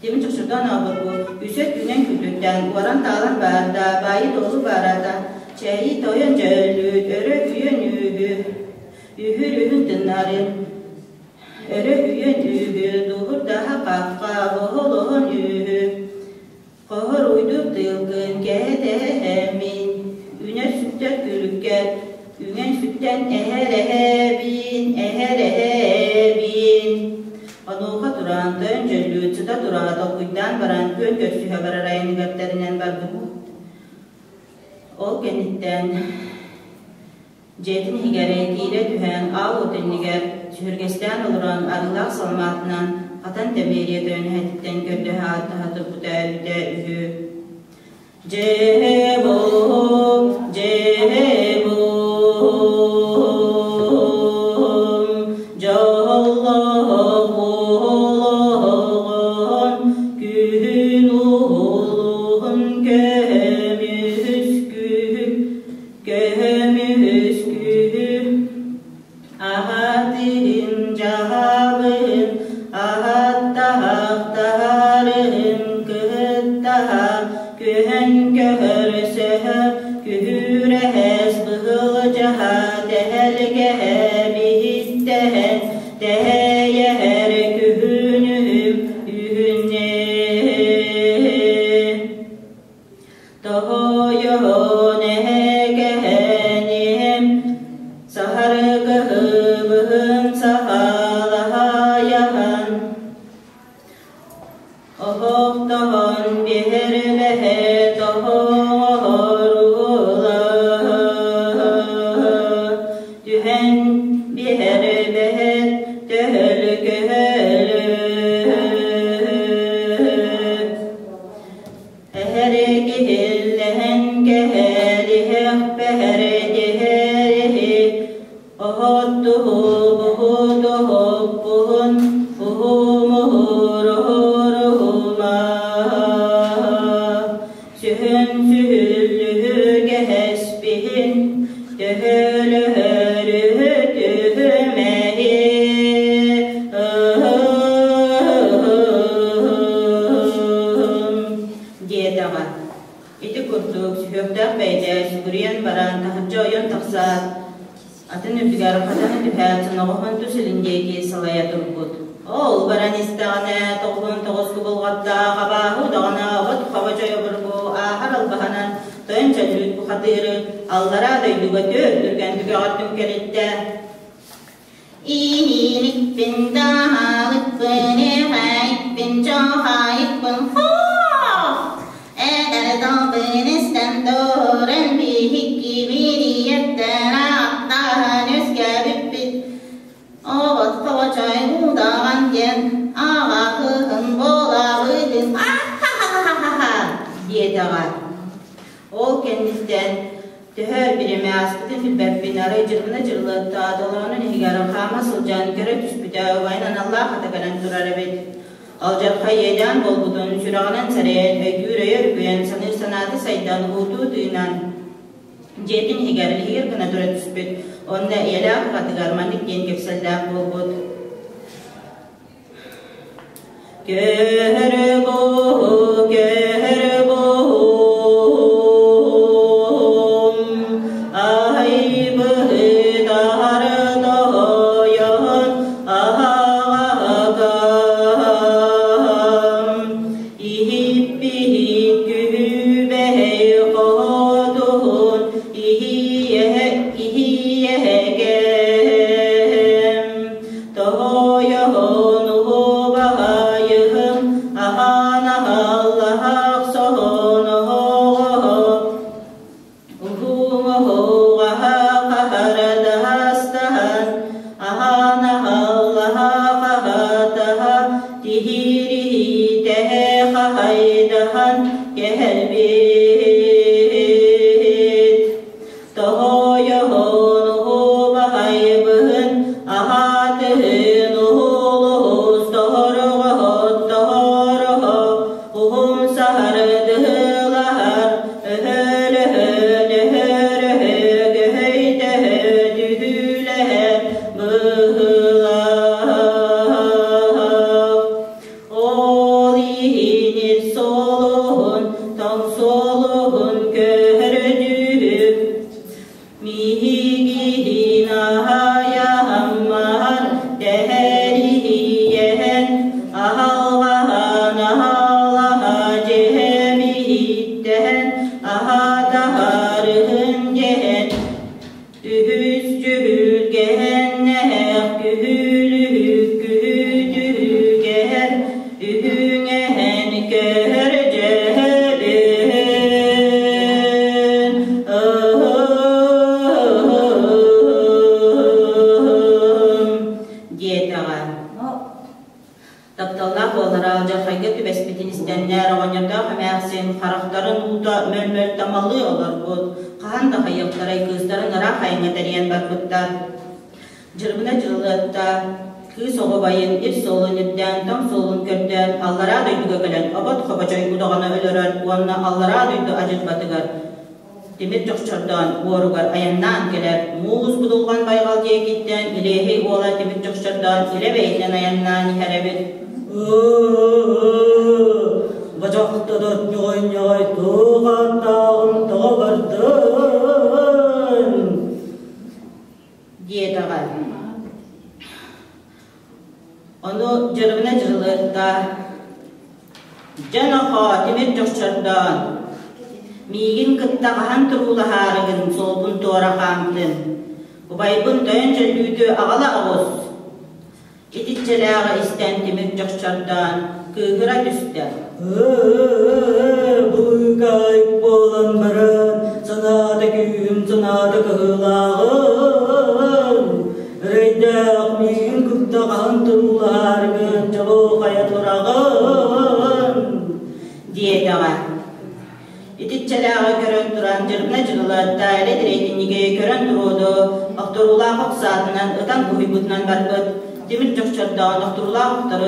Тимир чохчордоон обургу, үсэ түүнэн күллүттэн, уоран-таалан баарда, баайы-дуолу баарата, чээйи тойон дьөллүүт, өрө үйөн үүгү, үһүр үһүн тыннарын, өрө үйөн үүгү, дууһур даһа хахха, оһол-оһон тылгын кэтэһэммин, Үнэр сүктэр күлүккэр, үҥэн сүктэн эһэр-эһэбин, эһэр-эһэбин. Онуоха туран, тойон дьөллүүт сыта тура толкуйдаан баран күөн көрсүһэ барар айаныгар тэринэн барбыт. Ол кэнниттэн Дьиэтин иһигэр киирэ түһэн, аал уот иннигэр сүһүргэстээн олорон арыылаах саламаатынан хатан Тэмиэрийэ тойон эһэтиттэн көрдөһө ааттаһа турбута эбитэ үһү. Дьиэ-буом, дьиэ-буом, дьоллоох буолуоҕун, күһүн уһулуһун көмүс күһүн Көмүс күһүм аһатыһын дьаһабын аһаттаһахтаһарын кыһыттаһа күһэн көһөрсөһө күһүрэһэс быһылдьаһа тэһэлгэһэ биһиттэһэн тэһэйэһэр күһүнүһүм үһүннэ Тоһойоһон эһэкэһэниэм, саһаргыһыбыһын саһалаһайаһан, оһохтоһон биһэрбэһэ тоһоҕоһорула түһэн биһэрбэһэт төһөлкөһөлө Эһэригиһиллэһэн кэһэлиһэх-пэһэрдиһэриһи, оһоттуһу-буһутуһуппуһун уһумуһуруһуруһума сүһүн сүһүллүһү кэһэспиһин төһөлөһөрүһү түһүмэһи диэтэҕэ. Ити курдук сүһүөхтээх бэйэтэ сүгүрүйэн баран таһырдьа ойон тахсаат, атын үрдүгэр хатана түһээт соноҕоһун тус илин диэки салайа турбут. Ол баран истэҕинэ тоҕуһун тоҕус кубулҕаттаах абааһы удаҕана от хобочой обургу ааһар албаһынан тойон чөллүүт бухатыыры аллараа дойдуга түөр түргэн түгэҕэр түҥкэлиттэ. Иһиирикпин даһалыкпын эхэйикпин дьоһайыкпын хоох Эдэр тылбын истэн туран биһикки бириэттэн ааттаһан үөскээбиппит Оҕот хоочой удаҕан диэн аҕа кыһын буолабытын а-ха-ха-ха-ха диэтэҕэ. Ол кэнниттэн төһө бириэмэ ааспытын билбэппин, арай дьырбына дьырылыатта долоонун иһигэр хаама сылдьан көрө түспүтэ убайын аналлаах ата кэлэн турар эбит. Алдьархай иэдээн буолбутун сүрэҕинэн сэрэйэн, өйдүүр өйө өрүкүйэн, саныыр санаата сайдан, уутуу тыынан дьиэтин иһигэр лиһигир гына тура түспүт. Онно ийэлээх аҕатыгар маннык диэн кэпсэллээх буолбут. Көһөргө, көһөргө, айбыһытар тоһойон аһаҕаһакам Иһиппиһит күһүбэһэй хоһотуһун иһийэһэкэм Тоһойоһун уһубаһайыһым аһанаһаллаһах соһоноһоҕоһо Уһуҥоһуҕаһа-хаһарадаһастаһан аһанаһаллаһа-хаһатаһа тиһириһитэһэ хахайдаһан кэһэлбит Тоһойоһун уһубаһайбыһын аһаатыһын уһулуһус тоһороҕоһот тоһороһо уһун саһардыһылаһар өһөлөһөн өһөрөһө көһөйдөһө түһүүлэһэ быһыылаах Ол иһин солуһун тоҥ солуһун көһөрдүһүм Миһигиһин аһайаһаммаһар тэһэриһийэһэн аһалҕаһан аһалаһа дьиһэмиһиттэ. Эбэтэр оҕонньордоох эмээхсин харахтарын уута мөл-мөл тамалыы олорбут, хаһан да хайыахтарай кыыстарын ыраах айаҥҥа тэрийэн барбыттар. Дьырбына дьырылыатта, кыыс оҕо байын ир суолун ирдээн, тоҥ суолун көрдөөн, аллараа дойдуга кэлэн обот хобочой удаҕаны өлөрөр уонна аллараа дойду адьырбатыгар тимир чохчордоон уоругар айаннаан кэлэр, муус будулҕан байҕал диэкиттэн Илиэһэй уола тимир чохчордоон илэ бэйэтинэн айаннаан иһэр эбит. Бочохтодот ньоҕой-ньоҕой туох ааттааҕын тоҕо бардын? диэтэҕэ. Ону дьырыбына дьырылыатта Дьэ нохоо, тимир чохчордоон, миигин кытта хаһан туруулаһаарыгын суолбун туора хаамтын, убайбын тойон чөллүүтү аҕала оҕус Итиччэлээҕи истэн тимир чохчордоон кыыһыра түстэ. Быыкаайык буолан баран, санаата күүһүм, санаата кыһыылааҕын. Эрэйдээх миигин кытта хаһан туруулаһаарыгын чобуохайа тураҕын диэтэҕэ. Итиччэлээҕи көрөн туран дьырбына дьырылыатта эрэ тирэйтинньиги көрөн туруоду, охторуулаах ох саатынан ытан уһуйбутунан барбыт, тимир чохчордоон охторуулаах охтору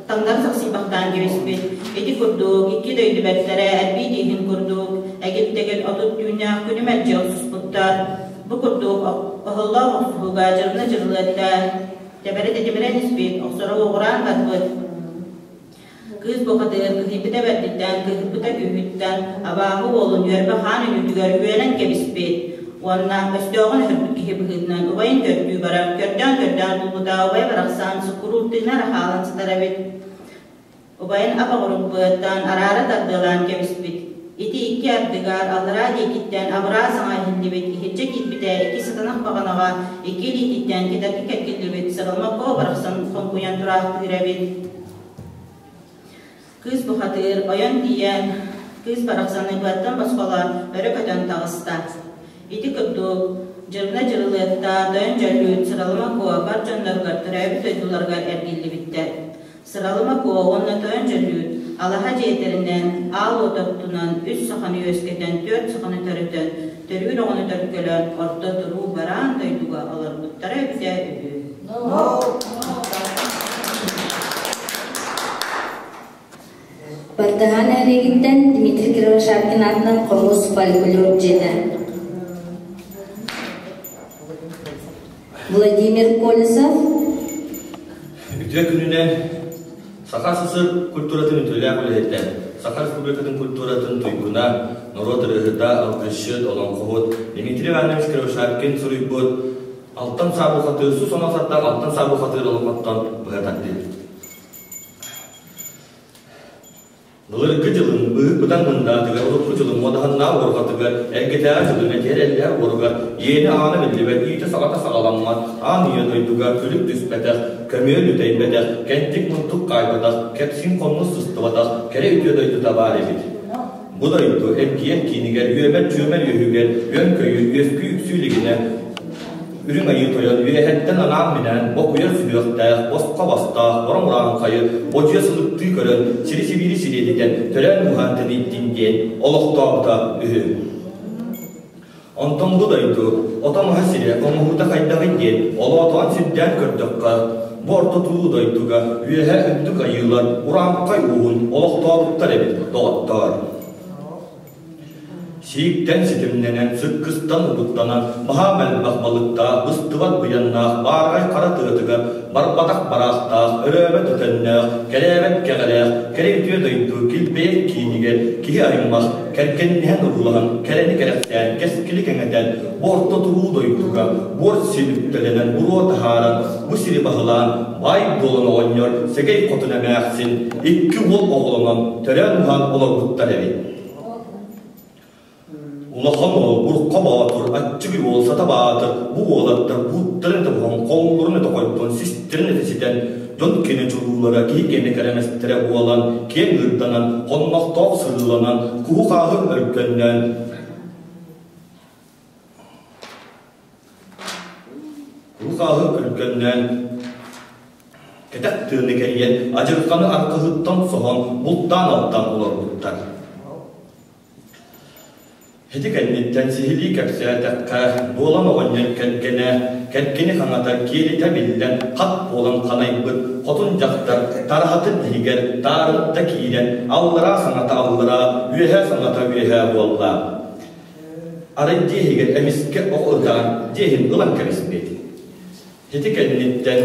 таҥнары сахсыйбахтаан кэбиспит. Ити курдук икки дойду бэртэрэ эрбии тииһин курдук эгил-тэгил 30 түүннээх күнү мэлдьи охсуспуттар. Бу курдук оһоллоох охсуһууга дьырбына дьырылыатта тэбэрэ тэтимирэн испит, охсоро уоҕураан барбыт. Кыыс бухатыыр кыһыйбыта бэрдиттэн, кыһыппыта күүһүттэн абааһы уолун үөрбэ хаан өлүүтүгэр үөрэн кэбиспит уонна өстөөҕүн өһөрбүт киһи быһыытынан убайын көрдүү барар, көрдөөн-көрдөөн булбута убайа барахсан суккуруур тыына эрэ хаалан сытар эбит. Убайын ап-оҕурук быаттан араара тардыалаан кэбиспит. Ити икки ардыгар аллараа диэкиттэн абыраа саҥа иһиллибит, иһирдьэ киирбитэ икки сатанах баҕанаҕа икки илиититтэн кэдэрги кэргиллибит сыралма куо барахсан хоҥкуйан тураахтыыр эбит. Кыыс бухатыыр ойон тиийэн, кыыс барахсаны быаттан босхолоон өрө көтөн таҕыста. Ити курдук, Дьырына Дьырылыатта тойон Дьөллүүт Сыралыма Куо бар дьонноругар төрөөбүт дойдуларыгар эргиллибиттэр. Сыралыма Куо уонна Тойон Дьөллүүт алаһа дьиэтэринэн, аал уот оттунан, үс саханы үөскэтэн, түөрт саханы төрөтөн, төрүүр оҕону төлкөлөөн орто туруу бараан дойдуга олорбуттара эбитэ үһү. Бартыһаан нэһилиэгиттэн Дмитрий Кривошапкин аатынан хомус фольклор дьиэтэ. Владимир Колесов. Үтүө күнүнэн Саха СССР культуратын үтүөлээх үлэһитэ, Саха Республикатын культуратын туйгуна, норуот ырыаһыта, алгысчыт, олоҥхоһут Дмитрий Иванович Кривошапкин суруйбут Алтан саабылхатыыр сус онон саттаах алтан саабылхатыыр олоҥхоттон быһа тардыы. Былыргы дьылын быһык-бытаҥ мындаатыгар, урукку дьылын муодаһыннаах уорҕатыгар, эргэтээҕи дьылын этиһэр эллээх уоругар, иэнэ-аана биллибэт, иитэ-саҕата саҕаламмат, аан ийэ дойдуга күлүк түспэтэх, көмүөл үтэйбэтэх, кэнтик-мунтук хаайбатах, кэпсиин-хомус сыстыбатах кэрэ үтүө дойдута баар эбит. Бу дойду эргиэн киинигэр үөмэр-чүөмэр үөһүгэр үөн-көйүү үөскүү үксүү илигинэ Үрүҥ Айыы Тойон үөһэттэн анаан-минээн бокуйар сүһүөхтээх, босхо бастаах, бороҥ урааҥхайы бодьуйа сылыктыы көрөн, сири-сибиири сириэдитэн, төрөөн-ууһаан тэнийдин диэн олохтообута үһү. Онтон бу дойду ото-маһа сирэ оҥоһуута хайдаҕый диэн олоотоон сирдээн көрдөххө, бу орто туруу дойдуга үөһэ үрдүк айыылар урааҥхай ууһун олохтообуттар эбит, доҕоттоор. Сииктэн ситимнэнэн, сыккыстан угуттанан, баһаам элбэх балыктаах, быстыбат быйаннаах, баараҕай хара тыатыгар барбатах бараахтаах, өрөөбөт өтөннөөх, кэрээбэт кэҕэлээх, кэрэ үтүө дойду килбэйэр киинигэр киһи аймах, кэргэнниһэн уруулаһан, кэрэни кэрэхсээн, кэскили кэҥэтэн, бу орто туруу дойдуга буор сир үктэлэнэн буруо таһааран, бу сири баһылаан, баай буолан оҕонньор, сэгэй хотун эмээхсин, икки уол оҕолонон, төрөөн-ууһаан олорбуттар эбит. Улахан уол Бурхха Боотур, аччыгый уол Сата Баатыр бу уолаттар бууттарын этэ буһан, холлорун этэ хойдон, систэрин этэ ситэн, дьон кини чулуулара киһи киэнэ кэрэмэстэрэ буолан, киэҥ ыырданан, хоннохтоох сырыыланан, куһу-хааһы өркөннөөн, куһу-хааһы өркөннөөн. Кэтэх тыаны кэрийэн, адьырҕаны аргыһыттан соһон, бултаан-алтаан олорбуттар. Ити кэнниттэн сиһилии кэпсээтэххэ, Дуолан оҕонньор кэргэнэ, кэргэни хаҥатар киэлитэ биллэн, хат буолан ханайбыт хотун дьахтар тараһатын иһигэр таарытта киирэн, аллараа саҥата аллараа, үөһээ саҥата үөһээ буолла. Арай дьиэ иһигэр эмискэ оҕо ытаан дьиэ иһин ылан кэбиспит. Ити кэнниттэн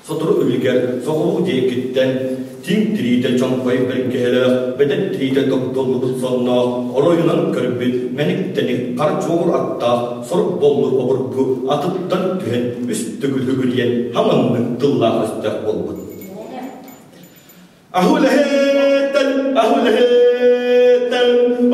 сотору үлүгэр соҕуруу диэкиттэн тиҥ тириитэ чоҥхой бэргэһэлээх, бэдэр тириитэ тогдоллубут сонноох, оройунан көрбүт мэник-тэник хара чуоҕур аттаах сорук боллур обургу атыттан түһэн үс төгүл үгүрүйэн хаманнык тыллаах өстөөх буолбут. Аһулэһэттэн, аһулэһэттэн,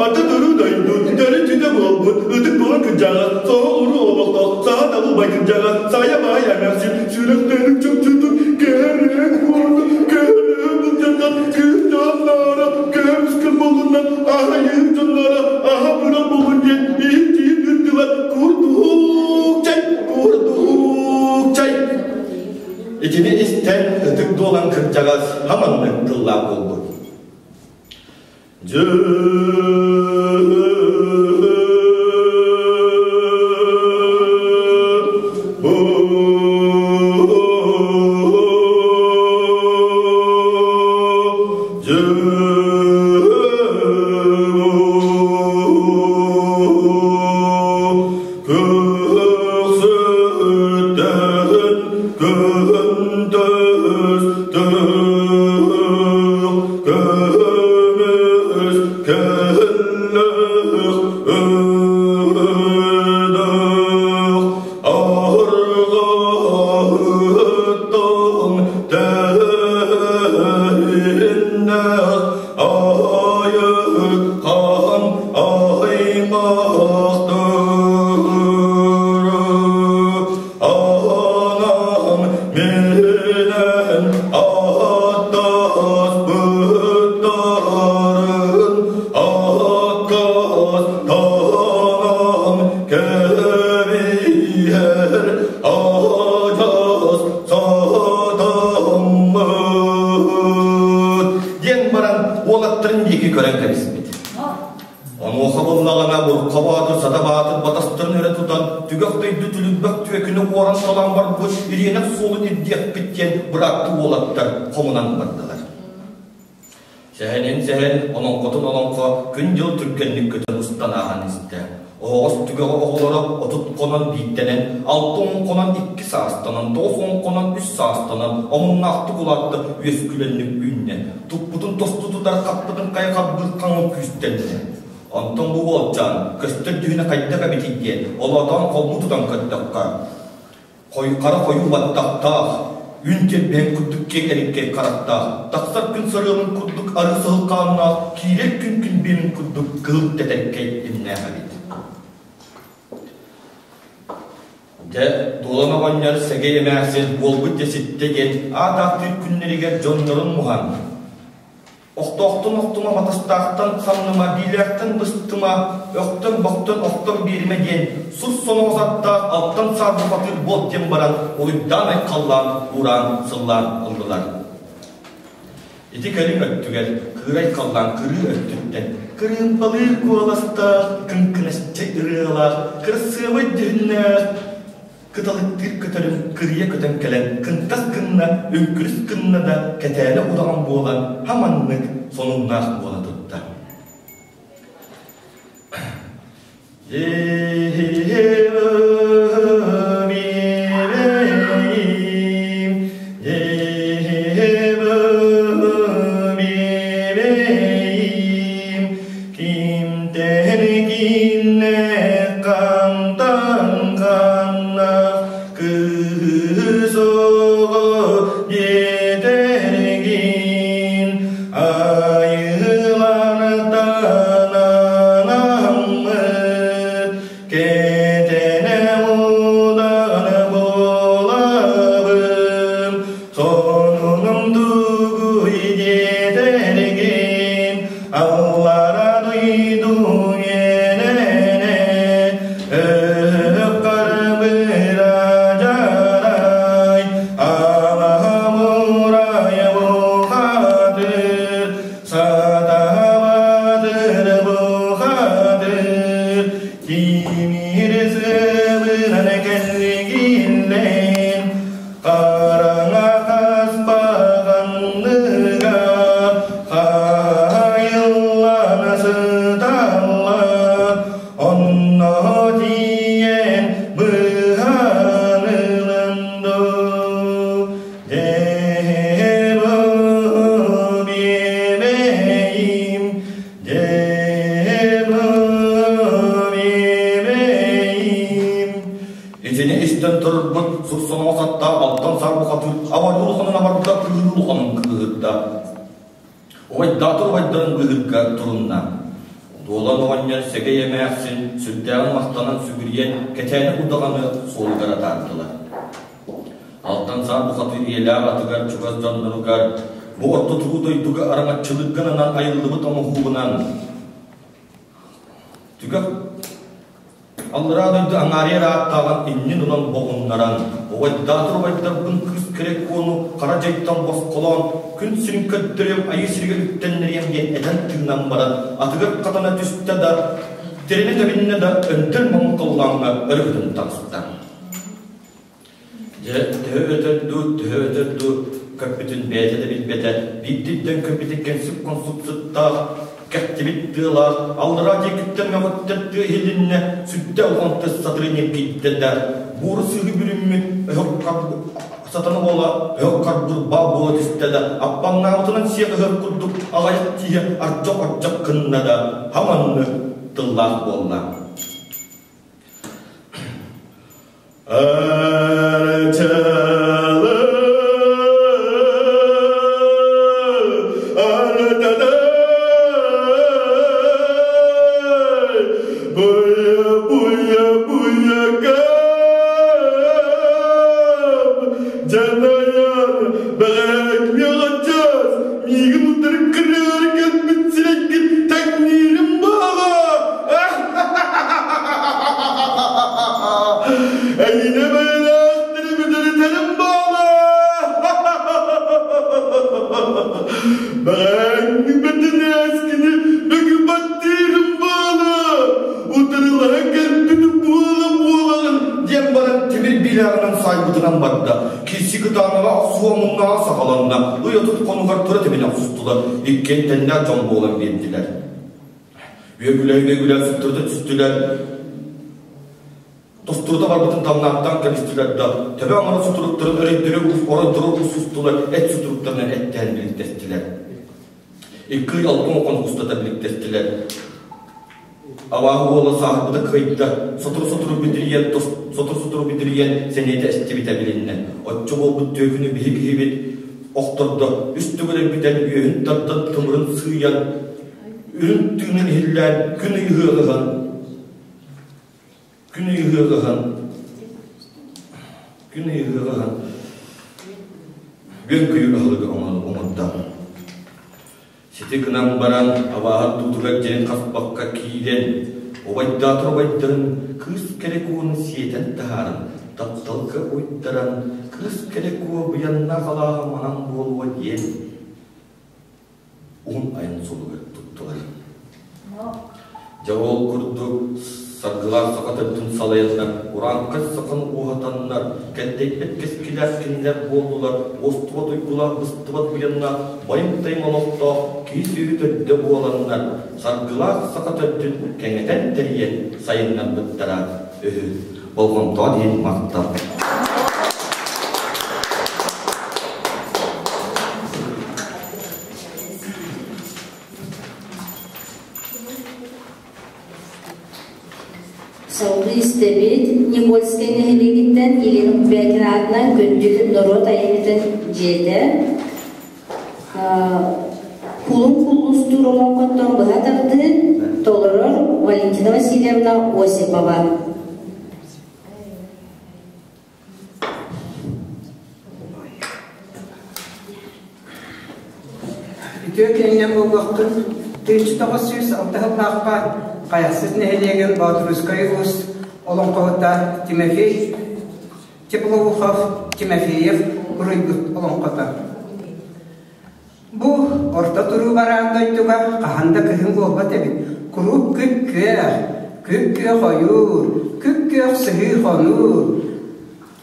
аты туру дойду төрүт буолбут, ытык буолан кырдьаҕас, соһо уруу олохтоох, саха табылбай кырдьаҕас, саайа баай эмээхсин, сүрэхтээник чопчутун, кэһэрээк буолду, кэһэрээк былдьатан, кыыс дьонноро, көмүскэ буолунан, аһайыы дьонноро, аһа быра буолун диэн, иһит-иһит үрдүлэр, курдук чай, курдук чай. Итини истэн ытык дуолан кырдьаҕас хаманнык тыллаах буолбут. Диэн баран уолаттарын диэки көрөн кэбиспит. Онуоха буллаҕына Бурха Боотур Сата Баатыр батастарын өрө тутан, түгэх дойду түлүрбэх түөкүнү уоран талан барбыт ириэнэх суолун ирдиэхпит диэн бырааттыы уолаттар хомунан бардылар. Сэһэнин сэһэн, олоҥхотун олоҥхо күн-дьыл түргэнник көтөн устан ааһан истэ. Оһоҕос түгэҕэ оҕолоро 30 хонон биирдэнэн, 60 хонон икки саастанан, 90 хонон үс саастанан, омуннаахтык улаатта, үөскүлэнник үүннэ. Туппутун тосту тутар хаппытын хайа харбыыр хаҥыл күүстэннэ. Онтон бу уолчаан көстөр дьүһүнэ хайдах эбитий диэн, олоотоон холбуу тутан көрдөххө, Хара хойуу баттахтаах, үн тирбэһин курдук киэҥ эриккэй харахтаах, тахсар күн сарыалын курдук арыы саһыл хааннаах, киирэр күн күнбиэмин курдук кыһыл тэтэркэй имнээх эбит. Дьэ, Дуолан оҕонньор сэгэй эмээхсин буолбут дьэ ситтэ диэн аат ааттыыр күннэригэр дьоннорун муһан, Охтоохтон охтума, батастаахтан самныма, биилээхтэн быстыма, өхтөн-бохтон охтон биэримэ диэн сус соноҕос аттаах алтан саарба батыр буол диэн баран уруйдаан айхаллаан, уураан, сыллаан ыллылар. Ити кэлин өттүгэр кыырай халлаан кырыы өттүттэн кырыымпалыыр куоластаах, кыҥкынасча ырыалаах, кырасыабай дьүһүннээх Кыталыктыыр көтөрүм кырыйа көтөн кэлэн кынтас гынна, үҥкүрүс гынна да кэтээнэ удаҕан буолан хаманнык сонуннаах буола турда. Кимтэн кииннэ хантан ханна кыыс оҕо диэтэргин айылартан анаммыт кэтэнэ удаҕан буолабын сонунум тугуй диэтэргин Аллара дойду үөнэнэ өһөх харбыра дьарай. Сатабатыр бухатыр, тимир сыбынан кэлгиллэн, хараҥа хас баҕанныга хаайыллана сыталлар, онно тиийэн быһаанылан дуу, дьэ бу биэбэйим, дьэ бу биэбэйим. Итини истэн турбут суксуҥҥа сатта алтан сарбахатын абарыы улаханын абарда, кыыһырыы улаханын кыыһырда. Убайдаатар убайдарын быыһырга турунна. Дуолан оҕонньор сэгэй эмээхсин сүрдээҕин махтанан сүгүрүйэн кэтээни удаҕаны суолугар атаардылар. Алтан саар бухатыыр ийэлээх атыгар чугас дьонноругар бу орто туруу дойдуга араҥаччылыырга ананан айыллыбыт оҥоһуубунан түгэх Аллараа дойду аҥаарыйар ааттааҕын иннин ылан боҕуннаран, убайдаатар убайдарбын кыыс кэрэ куону хара дьайтан босхолоон, күн сирин көрдөрүөм, айыы сиригэр үктэннэриэм диэн этэн-тыынан баран, атыгар хатана түстэ да, тирэнэ тэбиннэ да, өнтөл моҥколлооҥҥо өрүһүтэн таҕыста. Дьэ, төһө өтөр дуу, төһө өтөр дуу көппүтүн бэйэтэ да билбэтэ, биирдиттэн көппүтү кэнсик-консук сыттаах, кэхтибит тыалаах, аллараа диэкиттэн мөҕүттэр тыа иһилиннэ, сүрдэ улахан тыс сатыры ньиргийдэ да, буору сыыһы бүрүммүт өһөх сатана буола өһөх харбыр баа буола түстэ да, аппаҥнаабытынан сиэх ыһар курдук аҕайах тииһэ ардьах-ардьах гынна да, хаманны тыллаах буолла. Миигин утары кырыары кэлбит сирэйгин тэҥниирим баҕа! Эйине бэйэлээхтэри бүтэритэрим буола! Бэҕээҥҥи бэтинээскини бүгүбаттыырым буола! Утарылаһа кэлбит буола буолаҕын! диэн баран тимир биилээҕинэн саайбытынан барда. Киирси кытаанаҕа охсуһа муннаҕа саҕаланна. Ый 30 хонугар тура тиминэ охсустулар. Иккиэн тэннээх дьон буолан биэрдилэр. Үөгүлэ-үөгүлэ суптурута түстүлэр, тостурута барбытын тамнааттаан кэбистилэр да, төбө аҥара сутуруктарын өрөйдөрө оройдоро устустулар, эт сутуруктарынан эттээн биликтэстилэр. Икки ый алтан хонук устата биликтэстилэр. Абааһы уола сааһырбыта кыайда, сотору-сотору бүдүрүйэн, сотору-сотору бүдүрүйэн сэниэтэ эстибитэ билиннэ. Оччо буолбут түөкүнү биһи киһибит охтордо, үс төгүл өлбүтэн үөһүн тардан тымырын сыыйан, үрүҥ тыынын иһиллээн күн ыһыаҕыһан күн ыһыаҕыһан күн ыһыаҕыһан үөн көйүүр аһылыгы оҥордо. Сити гынан баран абааһы туутугар дьиҥ хаспакка киирэн, убайдаатар убайдарын кыыс кэрэ куону сиэтэн таһааран, тапталга уйдаран, кыыс кэрэ куо быйаннаах алааһа манан буолуо диэн уһун айан суолугар туттулар. Дьэ ол курдук саргылаах саха төрдүн салайаннар, урааҥхай сахан ууһатаннар, кэлтэйбэт кэскилээх кинилэр буоллулар, уостубат уйгулаах быстыбат буйаннаах, байым-тайым олохтоох киһи сүөһү төрдө буоланнар, саргылаах саха төрдүн кэҥэтэн тэрийэн сайыннарбыттара үһү. Болҕомтоҕо иһин махтал. Салгыы истэбит Никольскай нэһилиэгиттэн Елена Бубякина аатынан Күндүл норуот айымньытын дьиэтэ Кулун куллустуур олоҥхоттон быһа тардыы толорор Валентина Васильевна Осипова. Үтүө күнүнэн буолуохтун. 1906 сыллаахха Хайахсыт нэһилиэгин Боотурусскай улуус олоҥхоһута Тимофей Теплоухов Тимофеев уруйбут олоҥхото. Бу орто туруу бараан дойдуга хаһан да кыһын буолбат эбит. Куруук күп-күөх, күп-күөх ойуур, күп-күөх сыһыы хонуу.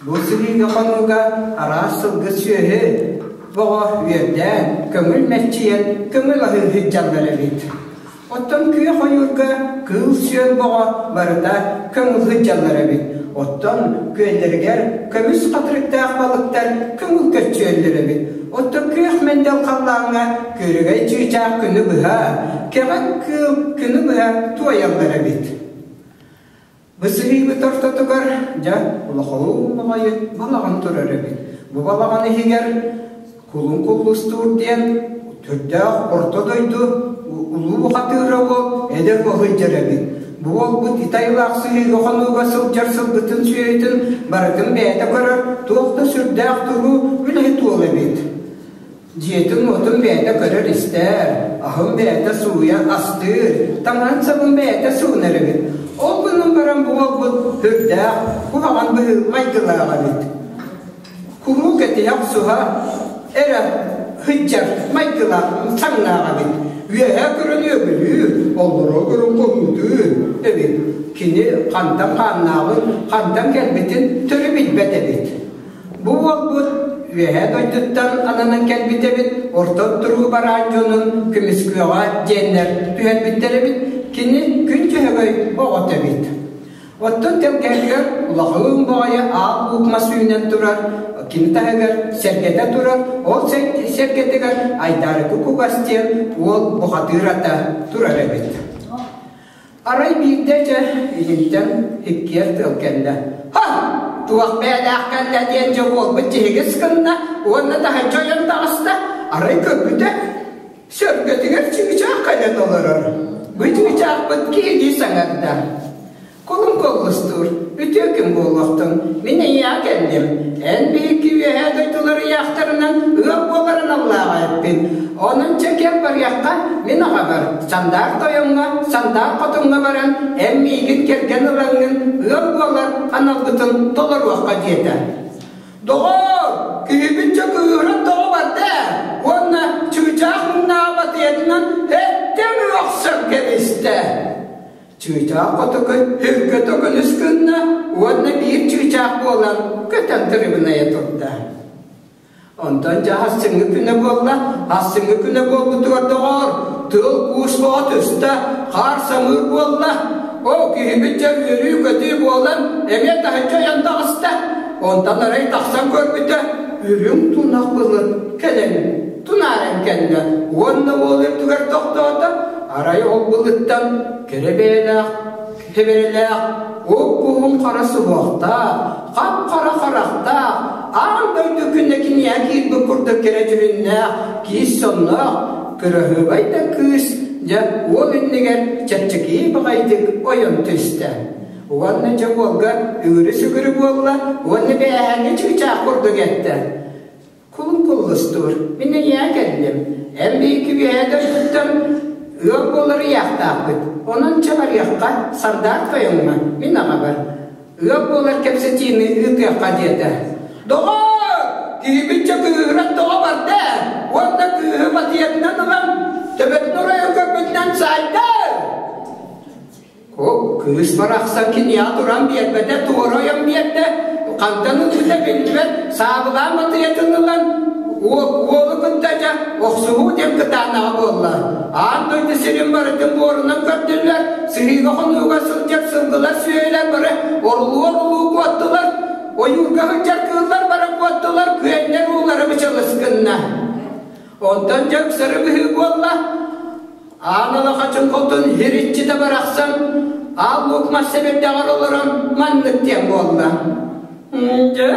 Бу сыһыыга хонууга араас сылгы сүөһү боҕо үөрдээн, көҥүл мэччийэн, көҥүл аһыы сылдьаллар эбит. Оттон күөх ойуурга кыыл-сүөл боҕо барыта көҥүл сылдьаллар эбит. Оттон күөллэригэр көмүс хатырыктаах балыктар көҥүл көччүйэллэр эбит. Оттон күөх мэндэл халлааҥҥа күөрэгэй чыычаах күнү быһа, кэҕин кыыл күнү быһа туойаллар эбит. Бу сыһыыбыт ортотугар, дьэ, улахалыы баҕайы балаҕан турар эбит. Бу балаҕан иһигэр Кулун Куллустуур диэн түрдээх орто дойду улуу бухатыыра уол эдэр сылдьар эбит. Бу уолбут итайлаах сыһыыга хонууга сылдьар сылгытын сүөһүтүн барытын бэйэтэ көрөр, туох да сүрдээх туруу үлэһит уол эбит. Дьиэтин-уотун бэйэтэ көрөр-истэр, аһын бэйэтэ сууйан астыыр, таҥаһын-сабын бэйэтэ суунар эбит. Ол гынан баран бу уолбут сүрдээх куһаҕан быһыы майгылаах эбит. Куруук этиһэ-охсуһа эрэ сылдьар майгылаах саҥнаах эбит. Үөһээ көрөн үөгүлүүр, олоро көрөн хоһуутуур эбит. Кини хантан хааннааҕын, хантан кэлбитин төрү билбэт эбит. Бу уолбут Үөһээ дойдуттан ананан кэлбит эбит, орто туруу бараан дьонун көмүскүөҕэ диэннэр түһэрбиттэр эбит, кини күн дьөһөгөй оҕото эбит. Оттон тэлгэһэтигэр улахан баҕайы аал луук мас үүнэн турар, кини таһыгар сэргэтэ турар, ол сэргэтигэр Айдаарыкы Кугас диэн уол бухатыыр ата турар эбит. Арай биирдэ дьэ иһинтэн иккиэр тыал кэллэ. Ха! Туох бэйэлээх кэллэ диэн дьэ уолбут тиһигис гынна уонна таһырдьа ойон таҕыста. Арай көрбүтэ, сөргөтүгэр чыычаах кэлэн олорор. Бу чыычаахпыт киһилии саҥарда. Кулун куллустуур, үтүө күн буолуохтун, мин эйиэхэ кэллим. Эн биһикки үөһээ дойдулар ыйаахтарынан ыал буоларын аллааҕа эппин. Онон чэ кэм барыахха, мин аҕабар, Сандаар тойоҥҥо, Сандаар хотуҥҥа баран, эн миигин кэргэн ылаҥҥын ыал буолар аналбытын толоруохха диэтэ. Доҕоор, киһибит дьэ кыыһыран тоҕо барда ээ уонна чыычаах муҥнааҕы батыйатынан эттэн охсон кэбистэ. Чыычаах хотугу үргэ төкүнүс гынна уонна биир чыычаах буолан көтөн тырыбынайа турда. Онтон дьэ ассыҥҥы күнэ буолла, ассыҥҥы күнэ буолбутугар доҕоор, тыал куус боҕо түстэ, хаар самыыр буолла. Оо, киһибит дьэ үөрүү-көтүү буолан, эмиэ таһырдьа ойон таҕыста. Онтон арай тахсан көрбүтэ, үрүҥ тунах былыт кэлэн тунааран кэллэ уонна уол үрдүгэр тохтоото. Арай ол былыттан кэрэ бэйэлээх Тэбэрэлээх, уп-уһун хара суһуохтаах, хап-хара харахтаах, аан дойду күнэ киниэхэ киирбит курдук кэрэ дьүһүннээх, киис сонноох, кыраһыабай да кыыс, дьэ, уол иннигэр чэпчэки баҕайытык ойон түстэ. Уонна дьэ уолга үгүрү-сүгүрү буолла уонна бээһээҥҥи чыычаах курдук эттэ. Кулун куллустуур, мин эйиэхэ кэллим. Эн биһиги үөһээ дойдуттан ыал буолар ыйаахтаахпыт. Онон чэ барыахха, Сандаар тойоҥҥо, мин аҕабар. Ыал буолар кэпсэтиини ыытыахха диэтэ. Доҕоор! Киһибит дьэ кыыһыран тоҕо барда ээ? Уонна кыыһы батыйатынан ылан, төбөтүн оройун көрбүтүнэн саайда! О, кыыс барахсан киниэхэ туран биэрбэтэ, туора ойон биэрдэ, хантан ылбыта биллибэт, саабылаан матыйатын ылан, уолу кытта дьэ охсуһуу диэн кытаанаҕа буолла. Аан дойду сирин барытын буорунан көрдүлэр, сыһыыга-хонууга сылдьар сылгылар сүөһүлэр бары орулуу-орулуу куоттулар, ойуурга сылдьар кыыллар бары куоттулар, күөннэр уулара бычалыс гынна. Онтон дьэ ыксары быһыы буолла, Аан алахачын хотун һириччитэ барахсан аал луук мас сэбирдэҕэр олорон маннык диэн буолла. Дьэ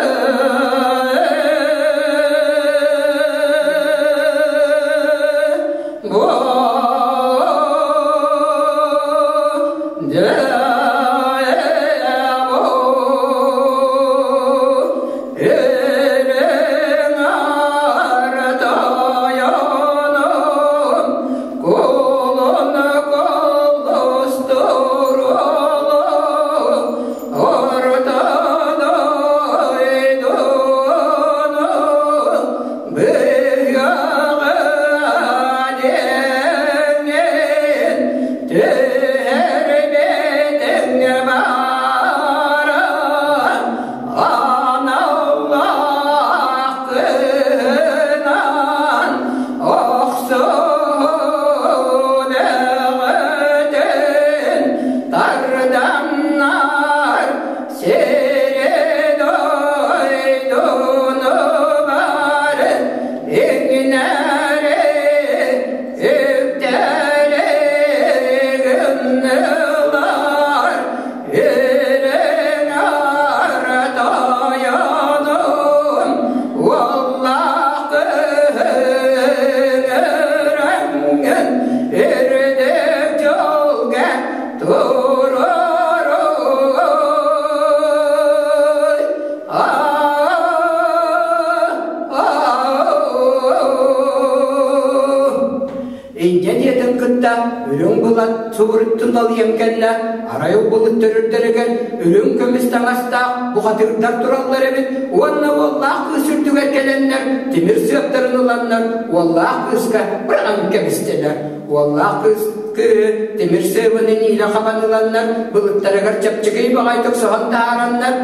үрүҥ былат субуруттун далыйан кэллэ. Арай ол былыт төрүрдэригэр үрүҥ көмүс таҥастаах бухатыырдар тураллар эбит уонна уоллаах кыыс үрдүгэр кэлэннэр тимир сыаптарын ыланнар уоллаах кыыска быраҕан кэбистилэр. Уоллаах кыыс кыыһы тимир сыабын иилэ хабан ыланнар былыттарыгар чэпчэки баҕайытык соһон таһаараннар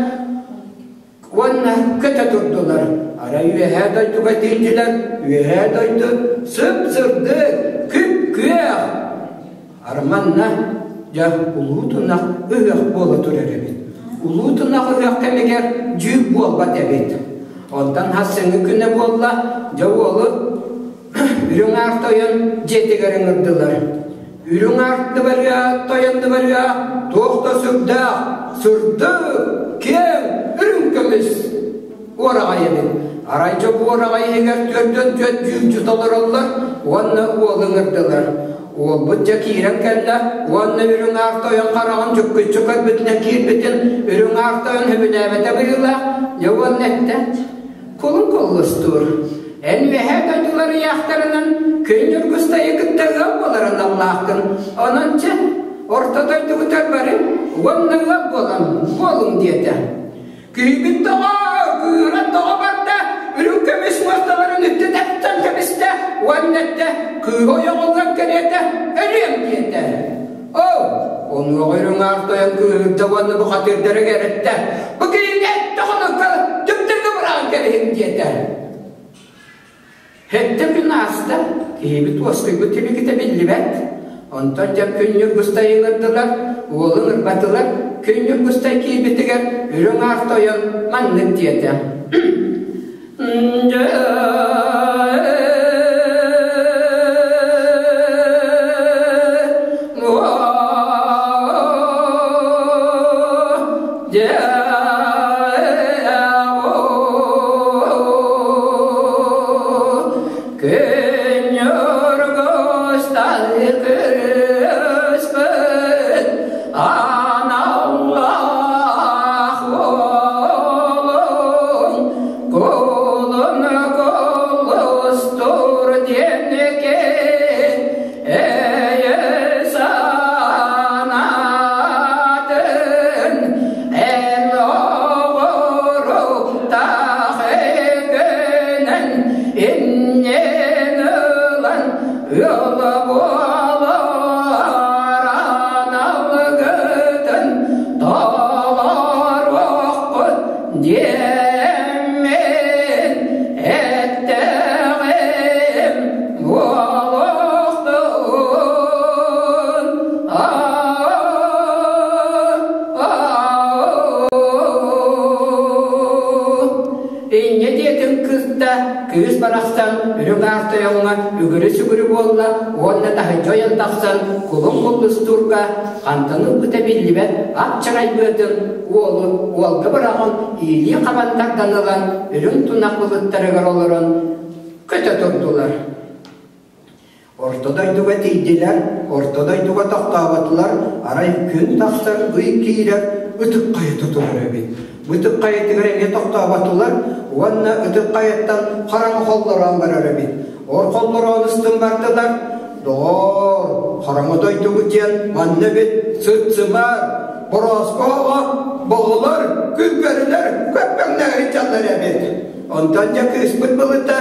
уонна көтө турдулар. Арай үөһээ дойдуга тиийдилэр, үөһээ дойду сып-сырдык, күп-күөх. Арманна дьэ улуу тунах ыһыах буола турар эбит. Улуу тунах ыһыах кэмигэр дьүүк буолбат эбит. Онтон хассыҥҥы күнэ буолла, дьэ уолу Үрүҥ Аар тойон дьиэтигэр ыҥырдылар. Үрүҥ Аар дыбарыа, тойон дыбарыа туох да сүрдээх, сырдык, киэҥ, үрүҥ көмүс уораҕай эбит. Арай дьэ бу уораҕай иһигэр төрдөн түөрт дьүүрдьү толороллор уонна уолу ыҥырдылар. Уолбут дьэ киирэн кэллэ уонна Үрүҥ Аар тойон хараҕын дьуккуччу көрбүтүнэн киирбитин Үрүҥ Аар тойон сөбүлээбэтэ быһыылаах, дьэ уонна эттэ: Кулун куллустуур, эн үөһээ дойдулар ыйаахтарынан күн Ньургустайы кытта ыал буоларын аллааххын, онон чэ, орто дойдугутар бары уонна ыал буолан буолуҥ диэтэ. Киһибит тоҕо, кыыран тоҕо барда, үрүҥ көмүс муосталарын үттэ тэптэн кэбистэ уонна эттэ, кыыһа ойоҕоллон кэриэтэ өлүөм диэтэ. Оо, онуоха үрүҥ аар тойон кыыһырда уонна бухатыырдары эрэттэ. Бу киһини эттэ хонукка түптэргэ быраҕан кэбиһиҥ диэтэ. Хэттэ күн ааста, киһибит уоскуйбут түбүкүтэ биллибэт. Онтон дьэ күн Ньургустай ыҥырдылар, уолун ырбатылар. Күн Ньургустай киирбитигэр үрүҥ аар тойон маннык диэтэ. Аналлаах уолун Кулун кулустур диэники эйэ санаатын эн оҕуруктаах эгинэн иннин ылан ыал буолар аналгытын толоруохпут диэммин эттэҕим буолуохтун. Инньэ диэтин кытта кыыс барахсан үрүҥ аар тойоҥҥо үгүрү-сүгүрү буолла уонна таһырдьа ойон тахсан кулун куллустуурга хантан ылбыта биллибэт ат чарайбыатын уолу уолга быраҕан иилии хабан тардан ылан үрүҥ тунах былыттарыгар олорон көтө турдулар. Орто дойдуга тиийдилэр, орто дойдуга тохтооботулар, арай күн тахсар, ый киирэр, ытык хайата турар эбит. Ытык хайатыгар эмиэ тохтооботулар уонна ытык хайаттан хараҥа холлороон барар эбит. Ор холлороон ыстын бардылар, доҕоор, хараҥа дойдубут диэн манна эбит, сыт-сымар, борооско оҕо, боҕолор, күлгэрилэр көппөҥнөөрү дьаллар эбит. Онтон дьэ кыыспыт былыта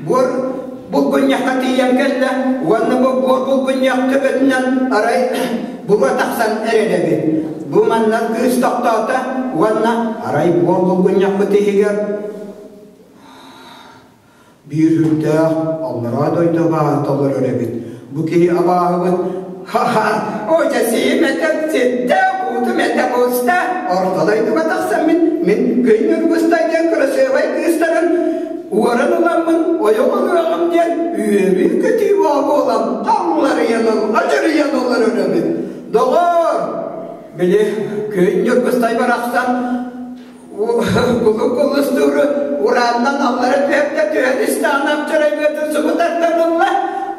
Буор булгунньахха тиийэн кэллэ уонна бу буор булгунньах төбөтүнэн арай буруо тахсан эрэр эбит. Бу манна кыыс тохтоото уонна арай буор булгунньахпыт иһигэр биир үрдээх аллараа дойду абааһыта олорор эбит. Бу киһи абааһыбыт ха-ха, о дьэсиим этэ ситтэ, буутум этэ буста, орто дойдуга тахсан мин, мин күн Ньургустай диэн кырасыабай кыыстарын уоран ыламмын ойох ылыаҕым диэн үөрүү-көтүү буолан халларыйан адьырыйан олорор эбит. Доҕоор, били күн Ньургустай барахсан Кулу-кулустууру урааннан аллара түһэрдэ түһэн истэҕинэ апчарайбыатын субутартан ылла.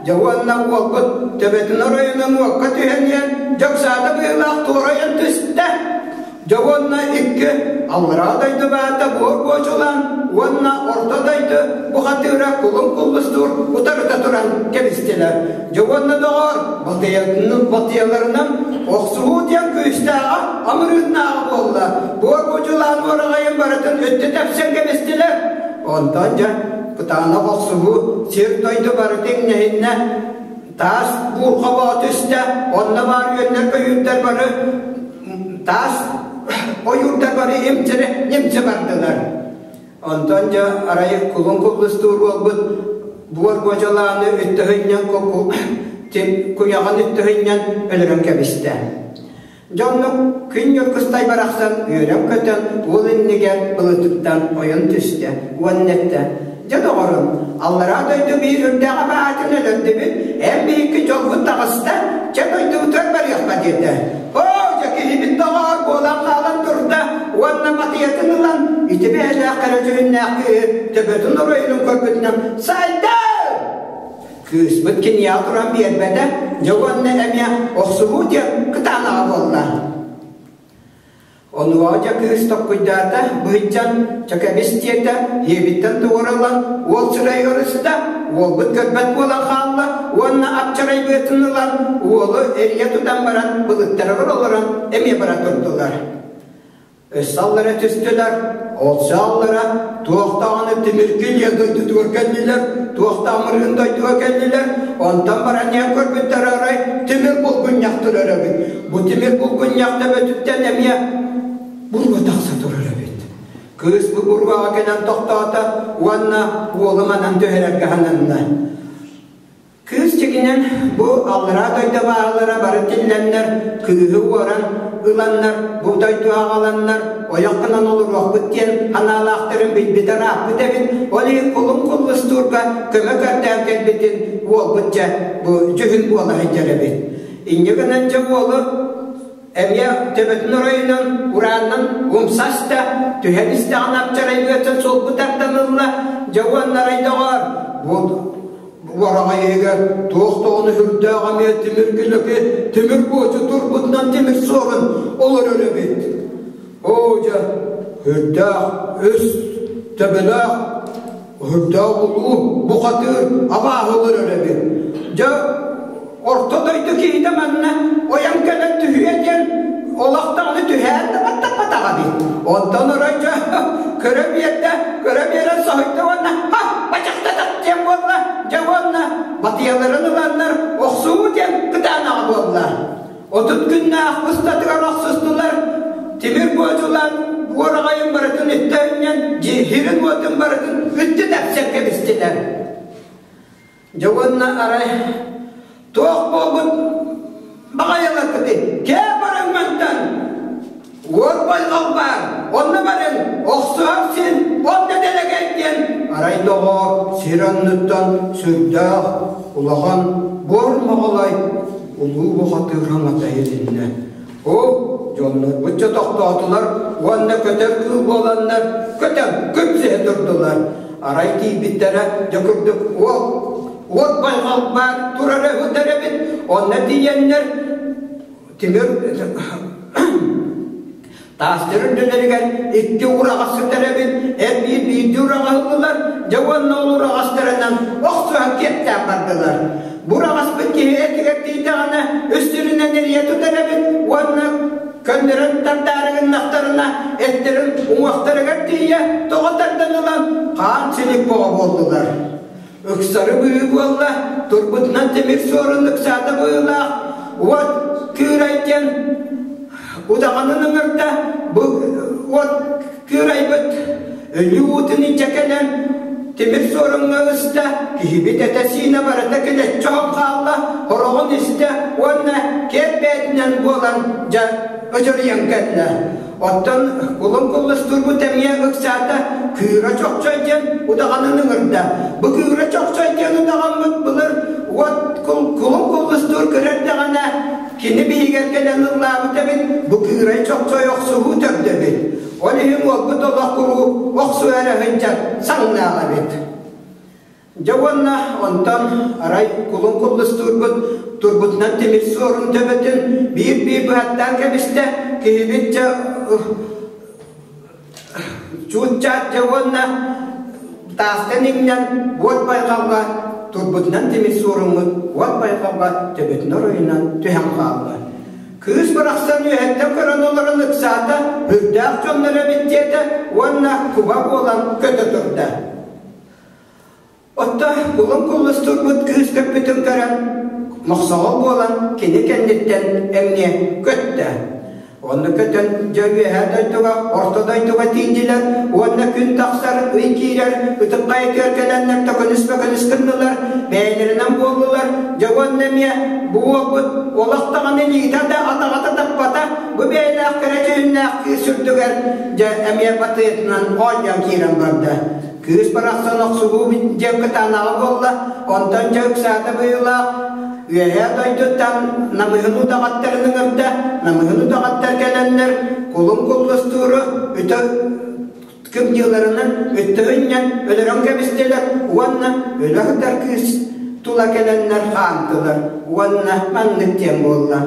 Дьэ уонна уолбут төбөтүн оройунан уокка түһэн иһэн дьоксаата быһыылаах туорайан түстэ. Дьэ уонна икки аллараа дойду баата буор буочулаан уонна орто дойду бухатыыра кулун куллустуур утарыта туран кэбистилэр. Дьэ уонна доҕоор, батыйаларынан охсуһуу диэн күүстээҕэ амырыыннааҕа буолла. Буор буочулаан уораҕайын барытын өттө тэпсэн кэбистилэр. Онтон дьэ кытаанах охсуһуу сир-дойду барыта иҥнэһиннэ таас буурҕа түстэ, онно баар үөннэр-көйүүрдэр бары таас ойуурдар бары имчэри немче бардылар. Онтон дьэ арай кулун куллустуур буолбут буор буочалааны үттөһүнньэн куйаҕын үттөһүнньэн өлөрөн кэбистэ. Дьоннук күн Ньургустай барахсан үөрэн-көтөн уол иннигэр былытыттан ойон түстэ уонна эттэ: «Дьэ доҕорум, аллараа дойду биир үрдээх абаатын өлөрдүбүт, эн биһикки дьолбут таҕыста, чэ дойдубутугар барыахха» диэтэ. Оо, дьэ киһибит доҕоор буолан хаалан турда уонна батыйатын ылан ити бэйэлээх кэрэ дьүһүннээх кыыһы төбөтүн оройунун көрбүтүнэн «Сайда!» Кыыспыт киниэхэ туран биэрбэтэ, дьэ уонна эмиэ охсуһуу диэн кытаанаҕа буолла. Онуоха дьэ кыыс токкуйдаата, быһыччан чэкэбис диэтэ, иэбиттэн тугуралан уол сырайыгар ыста, уолбут көрбөт буолан хаалла уонна апчарай быатын ылан уолу эрийэ тутан баран былыттарыгар олорон эмиэ бара турдулар. Өссө аллара түстүлэр, олсо аллара туох даҕаны тимир килиэ дойдутугар кэллилэр, туох да амырыын дойдуга кэллилэр, онтон баран иһэн көрбүттэр арай тимир булгунньах турар эбит. Бу тимир булгунньах төбөтүттэн эмиэ буруо тахса турар эбит. Кыыс бу буруоҕа кэлэн тохтоото уонна уолу манан түһэрэргэ сананна. Кыыс дьиҥинэн бу аллараа дойду бааллара бары тиллэннэр, кыыһы уоран ыланнар, бу дойду аҕаланнар, ойох гынан олоруохпут диэн санаалаахтарын билбитэ ырааппыт эбит. Ол иһин кулун куллустуурга көмө көрдөөн кэлбитин уолбут дьэ бу дьүһүн буола сылдьар эбит. Инньэ гынан дьэ уолу эмиэ төбөтүн оройунан урааннан умсаста, түһэн истэҕин апчарайбыатын суолбут тардан ылла, дьэ уонна арай доҕоор, бу Уораҕай иһигэр туох даҕаны сүрдээх эмиэ тимир килэки, тимир буочу турбутунан тимир суорун олорор эбит. Оо дьэ, сүрдээх үс төбөлөөх, сүрдээх улуу бухатыыр абааһы олорор эбит. Дьэ, орто дойду киһитэ манна ойон кэлэн түһүө диэн олох даҕаны түһээн да баттаппатаҕа эбит. Онтон орой дьэ көрө биэрдэ, көрө биэрэн соһуйда уонна ха бачахтатах диэн буолла, дьэ уонна батыйаларын ыланнар охсуу диэн кытаанаҕа буолла. 30 күннээх устатыгар охсустулар, тимир буочулаан уораҕайын барытын үттэ өнньөн, дьиһирин уотун барытын үттү тэпсэн кэбистилэр. Дьэ уонна арай туох буолбут баҕайыларгытый? Кээ барыҥ мантан! Уот байҕал баар, онно барыҥ, охсуһар син, онно дэлэгэй диэн арай доҕоор сир анныттан сүрдээх улахан буор моҕолой улуу бухатыыр аҥата иһилиннэ. Оо, дьоннорбут дьэ тохтоотулар уонна көтөр кыыл буоланнар көтөн күпсүһэ турдулар. Арай тиийбиттэрэ дьэ курдук уол уот байҕал баар турара үһү эбит. Онно тиийэннэр тимир таастар үрдүлэригэр икки ураҕас сытар эбит. Эр биир биирдии ураҕаһы ыллылар, дьэ уонна ол ураҕастарынан охсуһан киэптээн бардылар. Бу ураҕаспыт киһи этигэр тиийдэҕинэ үс сиринэн эрийэ тутар эбит уонна көннөрөн тардаары гыннахтарына эттэрин уҥуохтарыгар тиийэ тоҕо тардан ылан хаан силик боҕо буоллулар. Ыксары быһыы буолла, турбутунан тимир суорун ыксаата быһыылаах, уот кыырай диэн удаҕанын ыҥырда, бу уот кыырайбыт өлүү уутун илдьэ кэлэн тимир суоруҥҥа ыста, киһибит этэ-сиинэ барыта килэччи оһон хаалла, хороҕун истэ уонна киэр бэйэтинэн буолан дьэ ыдьырыйан кэллэ. Оттон кулун куллустуурбут эмиэ ыксаата Кыыра Чохчой диэн удаҕанын ыҥырда. Бу Кыыра Чохчой диэн удаҕаммыт былыр уот кулун куллустуур көрөрдөҕүнэ кини биһигэр кэлэн ыллаабыт эбит, бу Кыырай Чохчой охсуһуу төрдө эбит. Ол иһин уолбут олох куруук охсуһа эрэ сылдьар саҥнаах эбит. Дьэ уонна онтон арай кулун куллустуурбут турбутунан тимир суорун төбөтүн биир-биир быһаттаан кэбистэ, киһибит дьэ чуут-чаат дьэ уонна таастан иҥнэн уот байҕалга турбутунан тимир суоруммут уот байҕалга төбөтүн оройунан түһэн хаалла. Кыыс барахсан үөһэттэн көрөн олорон ыксаата, үрдээх дьоннор эбит диэтэ уонна куба буолан көтө турда. Отто кулун куллустурбут кыыс көппүтүн көрөн, мохсоҕол буолан кини кэнниттэн эмиэ көттө. Онно көтөн дьэ үөһээ дойдуга, орто дойдуга тиийдилэр уонна күн тахсар, ый киирэр, ытыкхай үтүөр кэлэннэр төкөнүс-мөкөнүс гыннылар, бэйэлэринэн буоллулар. Дьэ уонна эмиэ бу уолбут олох даҕаны илиитэ да атаҕата таппата, бу бэйэлээх кэрэ дьүһүннээх кыыс үрдүгэр дьэ эмиэ батыйатынан оонньоон киирэн барда. Кыыс барахсан охсуһуу диэн кытаанаҕа буолла, онтон дьэ ыксаата быһыылаах, Үөһээ дойдуттан Намыһын удаҕаттарын ыҥырда, Намыһын удаҕаттар кэлэннэр кулун куллустууру үтө кымньыыларынан үттүһүнньэн өлөрөн кэбистилэр уонна өлө сытар кыыс тула кэлэннэр хаамтылар уонна маннык диэн буолла.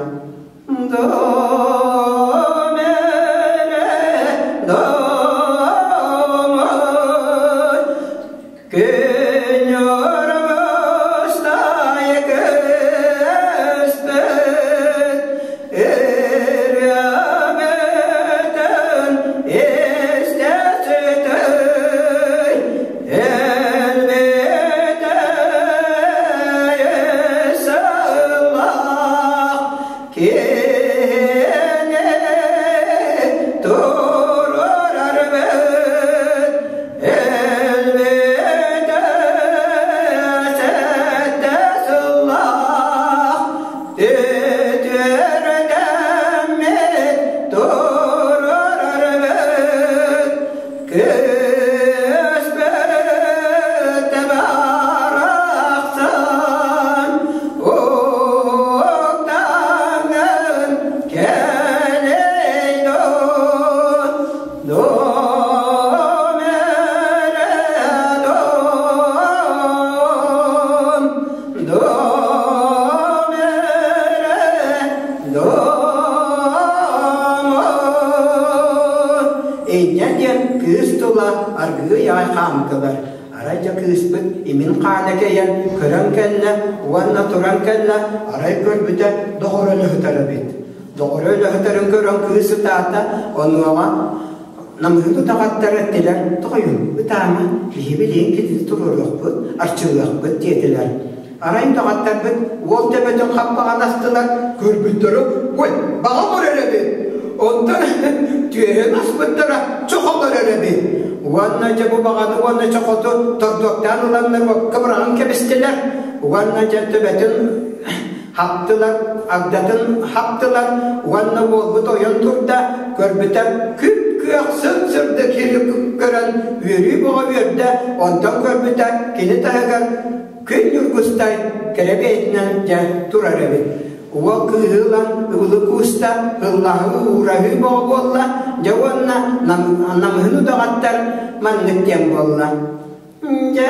Инньэ диэн кыыс тула аргыый аҕай хаамтылар. Арай дьэ кыыспыт имин хаана кэйэн көрөн кэллэ уонна туран кэллэ, арай көрбүтэ доҕоро өлөһүтэр эбит. Доҕоро өлөһүтэрин көрөн кыыс ытаата, онуоха намыһын утаҕаттар эттилэр, тоҕойум, ытаама, биһи билигин кинини туруоруохпут, арчылыахпыт диэтилэр. Арай утаҕаттарбыт уол төбөтүн хаппаҕын астылар, көрбүттэрэ, ой, баҕа көрөр эбит. Онтон түөһүн аспыттара чохолор эбит. Уонна дьэ бу баҕаны уонна чохоту тордуоктаан ыланнар уокка быраҕан кэбистилэр. Уонна дьэ төбөтүн хаптылар, агдатын хаптылар уонна уолбут ойон турда, көрбүтэ күп-күөх сып-сырдык сири көрөн үөрүү бөҕө үөрдэ, онтон көрбүтэ кини таһыгар күн ньургустай кэрэ бэйэтинэн дьэ турар эбит. Уол кыыһы ылан ыбылы кууста, ыллаһыы уураһыы бөҕө буолла, дьэ уонна намыһын удаҕаттар маннык диэн буолла. Дьэ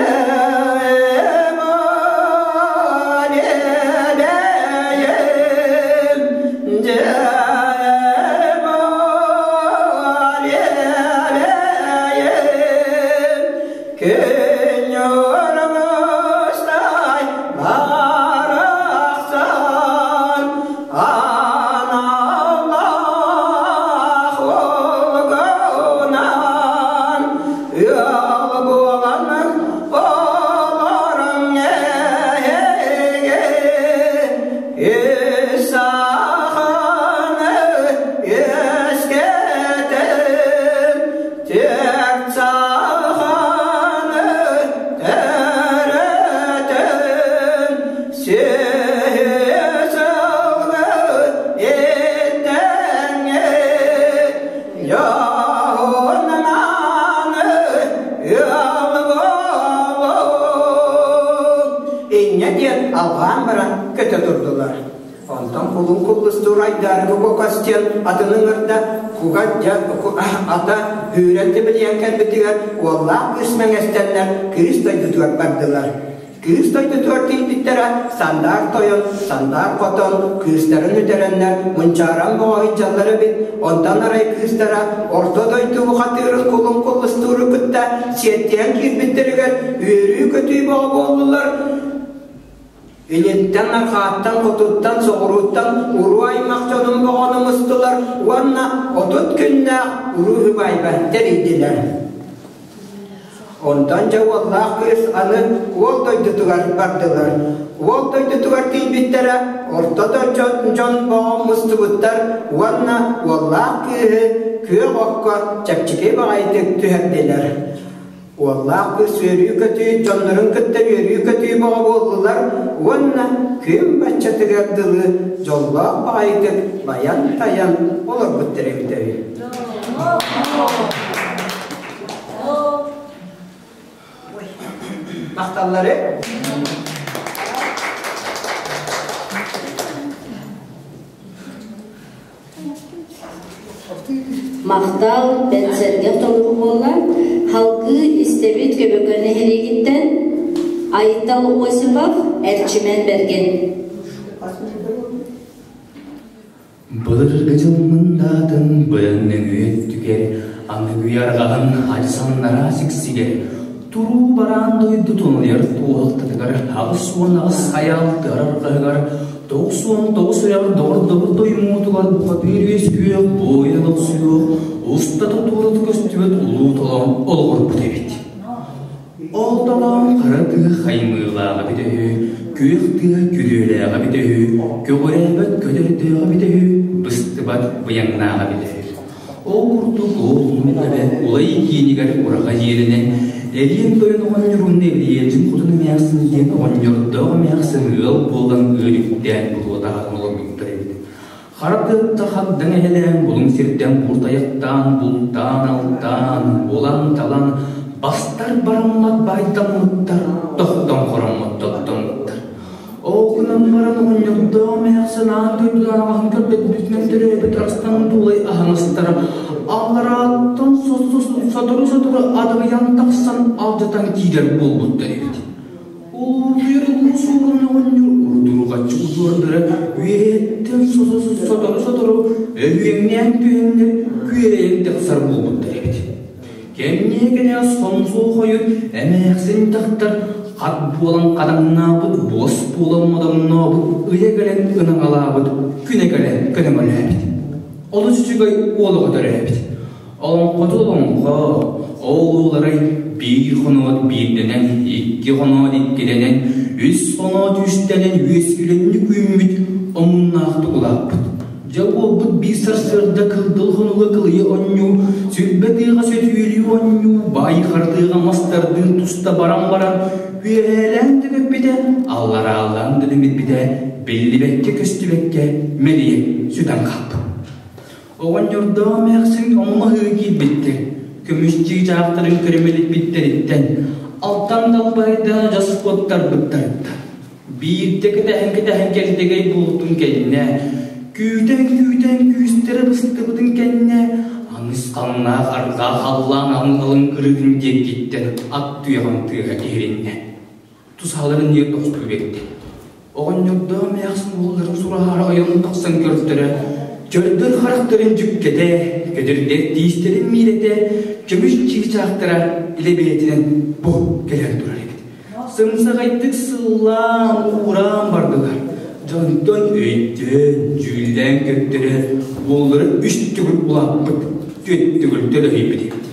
Инньэ диэн алҕаан баран көтө турдулар. Онтон кулун куллустуур айдаарыгы кокос диэн атын ыҥырда, кугат дьэ ата үүрэн тибилийэн кэлбитигэр уоллаах кыыс мэҥэстэннэр кыыс дойдутугар бардылар. Кыыс дойдутугар тиийбиттэрэ Сандаар тойон, Сандаар хотон кыыстарын үтэрэннэр мунчааран боҕоһуйдьаллар эбит, онтон арай кыыстара орто дойду бухатыырын кулун куллустууру кытта сиэттиһэн киирбиттэригэр үөрүү-көтүү бөҕө буоллулар. Илинтэн, арҕааттан, хотуттан, соҕурууттан уруу аймах дьонун боҕону мустулар уонна 30 күннээх уруу үбайба тэрийдилэр. Онтон дьэ уоллаах кыыс аны уол дойдутугар бардылар. Уол дойдутугар тиийбиттэрэ орто дьон боҕо мустубуттар уонна уоллаах кыыһы күөх окко чэпчэки баҕайытык түһэрдилэр. Уоллаах кыыс үөрүү-көтүү дьоннорун кытта үөрүү-көтүү бөҕө буоллулар уонна күн баччатыгар дылы дьоллоох баҕайытык байан-тайан олорбуттар эбитэ үһү. Махталлары. Махтал, бэрт толору буолла. Халгыы истэбит Көбөкөн нэһилиэгиттэн Айтал Осипов, Эрчимэн Бэргэн. Былыргы дьыл мындаатын быйаҥ нөҥүө өттүгэр, аныгы арҕаһын адьасаннара сиксигэр, туруу бараан дойду тунуйар туоһалтатыгар 88 айаал тыар арҕаһыгар 99 үрэх доҕордобут дойумуутугар бухатыыр үөскүөх, буойа лоҕсуйуох, устата туората көстүбэт улуу толоон олоҕурбут эбит. Ол толоон хара тыа хаймыылааҕа эбитэ үһү, күөх тыа күрүөлээҕэ эбитэ үһү, көҕүрээбэт көтөрдөөҕө эбитэ үһү, быстыбат быйаҥнааҕа эбитэ үһү. Ол курдук ол эбэ улай киинигэр ураха дьиэлэнэн, Элиэн тойон оҕонньорун Эбириэлдьин хотун эмээхсин диэн оҕонньордоох эмээхсин ыал буолан ыарыйдаан буруотаһан олорбуттар эбит. Хара тыатта хагдаҥ эһэлээн булуҥ сиртэн бултайахтаан, бултаан-алтаан, булан-талан, бастар бараммат баайдаммыттар, тохтон хороммут тоттоммуттар. Ол гынан баран оҕонньордоох эмээхсин аан дойдулаах аҕаһын көрбөппүтүнэн төрөөбүт арыстан тулай аһаҥастара алларааттан сотору-сотору адыгыйан тахсан алдьатан киирэр буолбуттар эбит. Улуутуйар улуу суорун оҕонньор урдурҕаччы удьуордара үөһэттэн сотору-сотору өһүөҥнээн түһэннэр күөрэйэн тахсар буолбуттар эбит. Кэмниэ кэнэҕэс хомсуо хойут эмээхсин дьахтар хат буолан хадаҥнаабыт, буос буолан модоҥнообут, ыйа кэлэн ынаҥалаабыт, күнэ кэлэн көнөҥөлөөбүт. Олус үчүгэй уол оҕо төрөөбүт. Олоҥхоту олоҥхо, ол ууларай биир хоноот биирдэнэн, икки хоноот иккилэнэн, үс хоноот үстэнэн үөскүлэнник үүммүт омуннаахтык улааппыт. Дьэ уолбут биир сарсыарда кылдыл хонуга кылыйа оонньуу, сүлбэ тыаҕа сөтүөлүү оонньуу, баай хартыаҕа мастардыын туста баран баран, үөһээлээн да көппүтэ, аллараалаан да лимирбитэ, биллибэккэ-көстүбэккэ мэлийэн сүтэн хаалбыт. Оҕонньордоох эмээхсин омун-аһыы киирбиттэр, көмүс чыычаахтарын көрүмэлиппиттэриттэн, алтан далбайдаан адьас куоттарбыттарыттан. Биирдэ кэтэһэн-кэтэһэн кэлтэгэй буолтун кэннэ, күүтэн-күүтэн күүстэрэ быстыбытын кэннэ, аҥысханнаах арҕаа халлаан аҥылын кырыытын диэкиттэн ат туйаҕын тыаһа иһилиннэ. Тусааларын иэр тохтуу биэрдэ. Оҕонньордоох эмээхсин уолларын сураһаары ойон тахсан көртөрө, чөрдөр харахтарын дьүккэтэ, көтүрдэр тиистэрин миирэтэ, көмүс чыычаахтара илэ бэйэтинэн бу кэлэн турар эбит. Сымсаҕайдык сыллаан, уураан бардылар. Дьонтон өйдөөн, дьүүллээн көрдөрө, уоллара үс төгүл улааппыт, түөрт төгүл төлөһүйбүт эбит.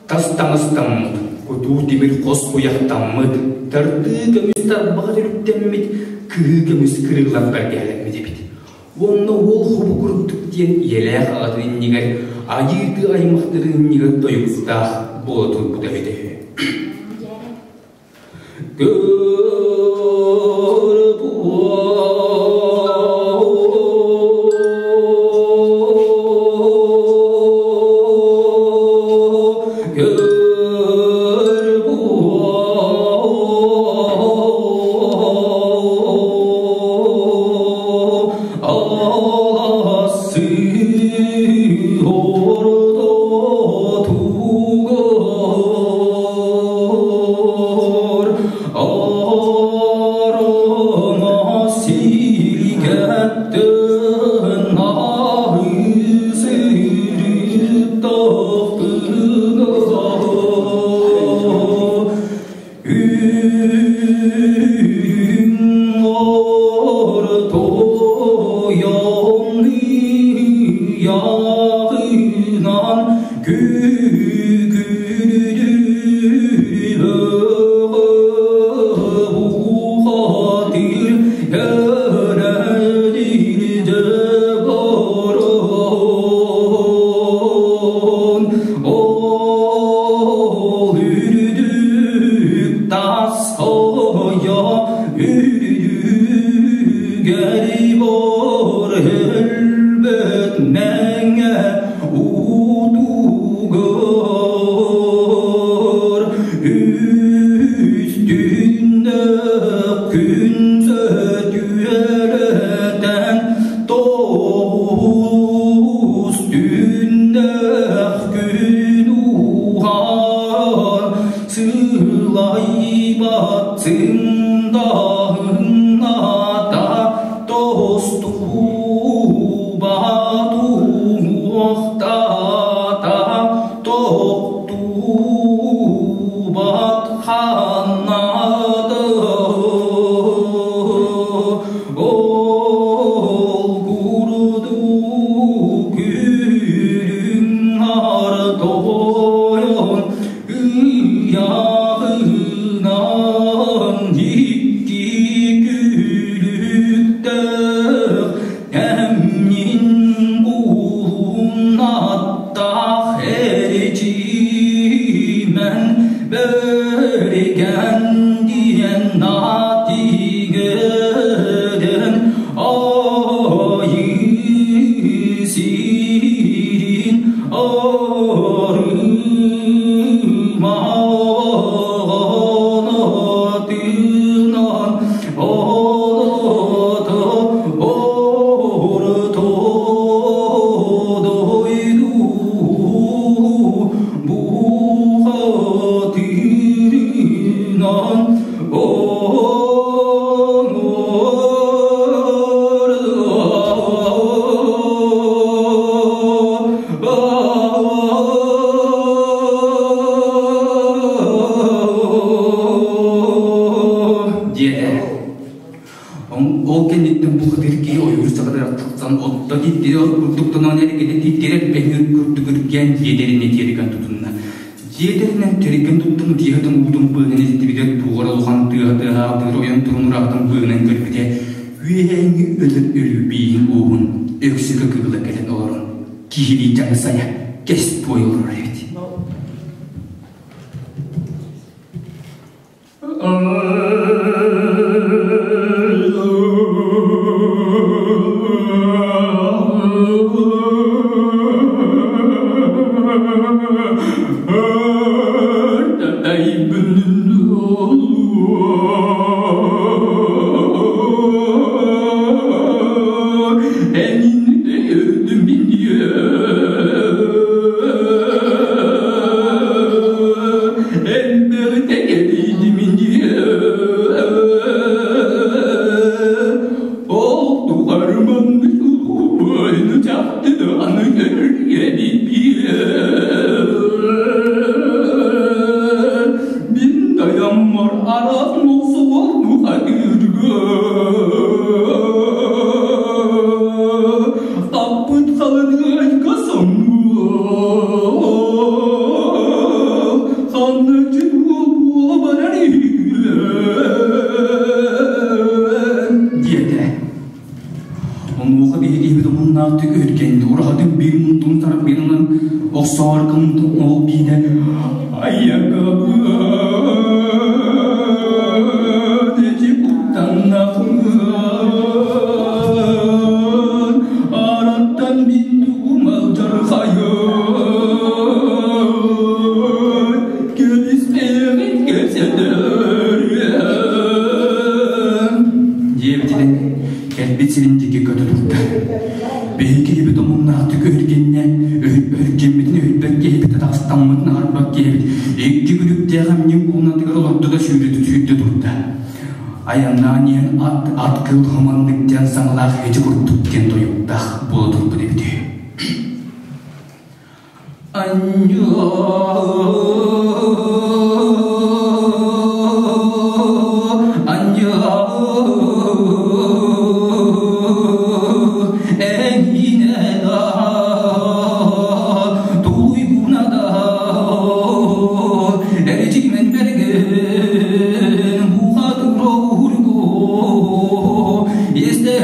Тас таҥастаммыт, кутуу тимир хос куйахтаммыт, тардыы көмүс тарбаҕа төрүттэммит, кыһыы көмүс кырыылан бэргэһэлэммит эбит. Уонна уол хобу курдук диэн ийэлээх аҕатын иннигэр айыы тыа аймахтарын иннигэр тойуктаах буола турбута эбитэ үһү. Тойон ыйааҕынан күкүрүдүр бөҕө бухатыыр эрэлирдэ баран ол үрдүк тас хайа үрдүгэр бар өлбөт мэҥэ утугар үстүннэх күн сөтүөлэтэн тоҕус түннэх күн уһаан сылайбат сындаһынната тостубат уҥуохтата тохтубат ханната ол курдук үрүҥ аар тойон ыйааҕынан икки күлүктээх эмнин кулунаттаах эрчимэн бэргэн диэн аат иҥэрэн айыы сирин арымаҕанатынан аната орто дойду бухатырынан Диэтэ. Ол кэнниттэн бухатыыр киһи ойуур саҕатыгар тахсан отто титтири курдуктанан эргитэ титтирэр бэһиир курдук үргээн дьиэлэринэ тиэригэн тутунна. Дьиэлэринэн тэригэн туттан утуйаһытын уутун быыһынан истибитэ туоҕар улахан тыаһа тыаһаатыыр ойон турун ураахтан быыһынан көрбүтэ үөһээҥҥи өлөр өлүү бииһин ууһун өксөкө кыыла кэлэн олорон киһилии дьаҥсайа кэс туой олорор эбит. Мин дайаммар араас мохсуол бухатыырга Аппыт халыныайга соҥнуох Ханна уол буола барар диэтэ. Онуоха биһиги омуннаахтык өһүргэннэ ураһатын биир мундун тарбыйанан охсоор гыммытын ол биинэ айакабын эти куттаннахын араттан мин тугум алдьархайын кэбиспэҕин кэпсэтэргэн диэбитинэн кэлбит сирин диэки көтө турда. Биһиги киһибит омуннаахтык өһүргэннэ, өһүргэммитин өһүрбэт киһибит атаҕастаммытын аһарбат киһибит икки күлүктээх эмньин куунатыгар олордо да сүүрдэ сүүрдэ турда. Айаннаан иһэн ат, ат кыыл хоманнык диэн саҥалаах ити курдук диэн тойуктаах буола турбут эбит үһү. Анньаа, анньаа,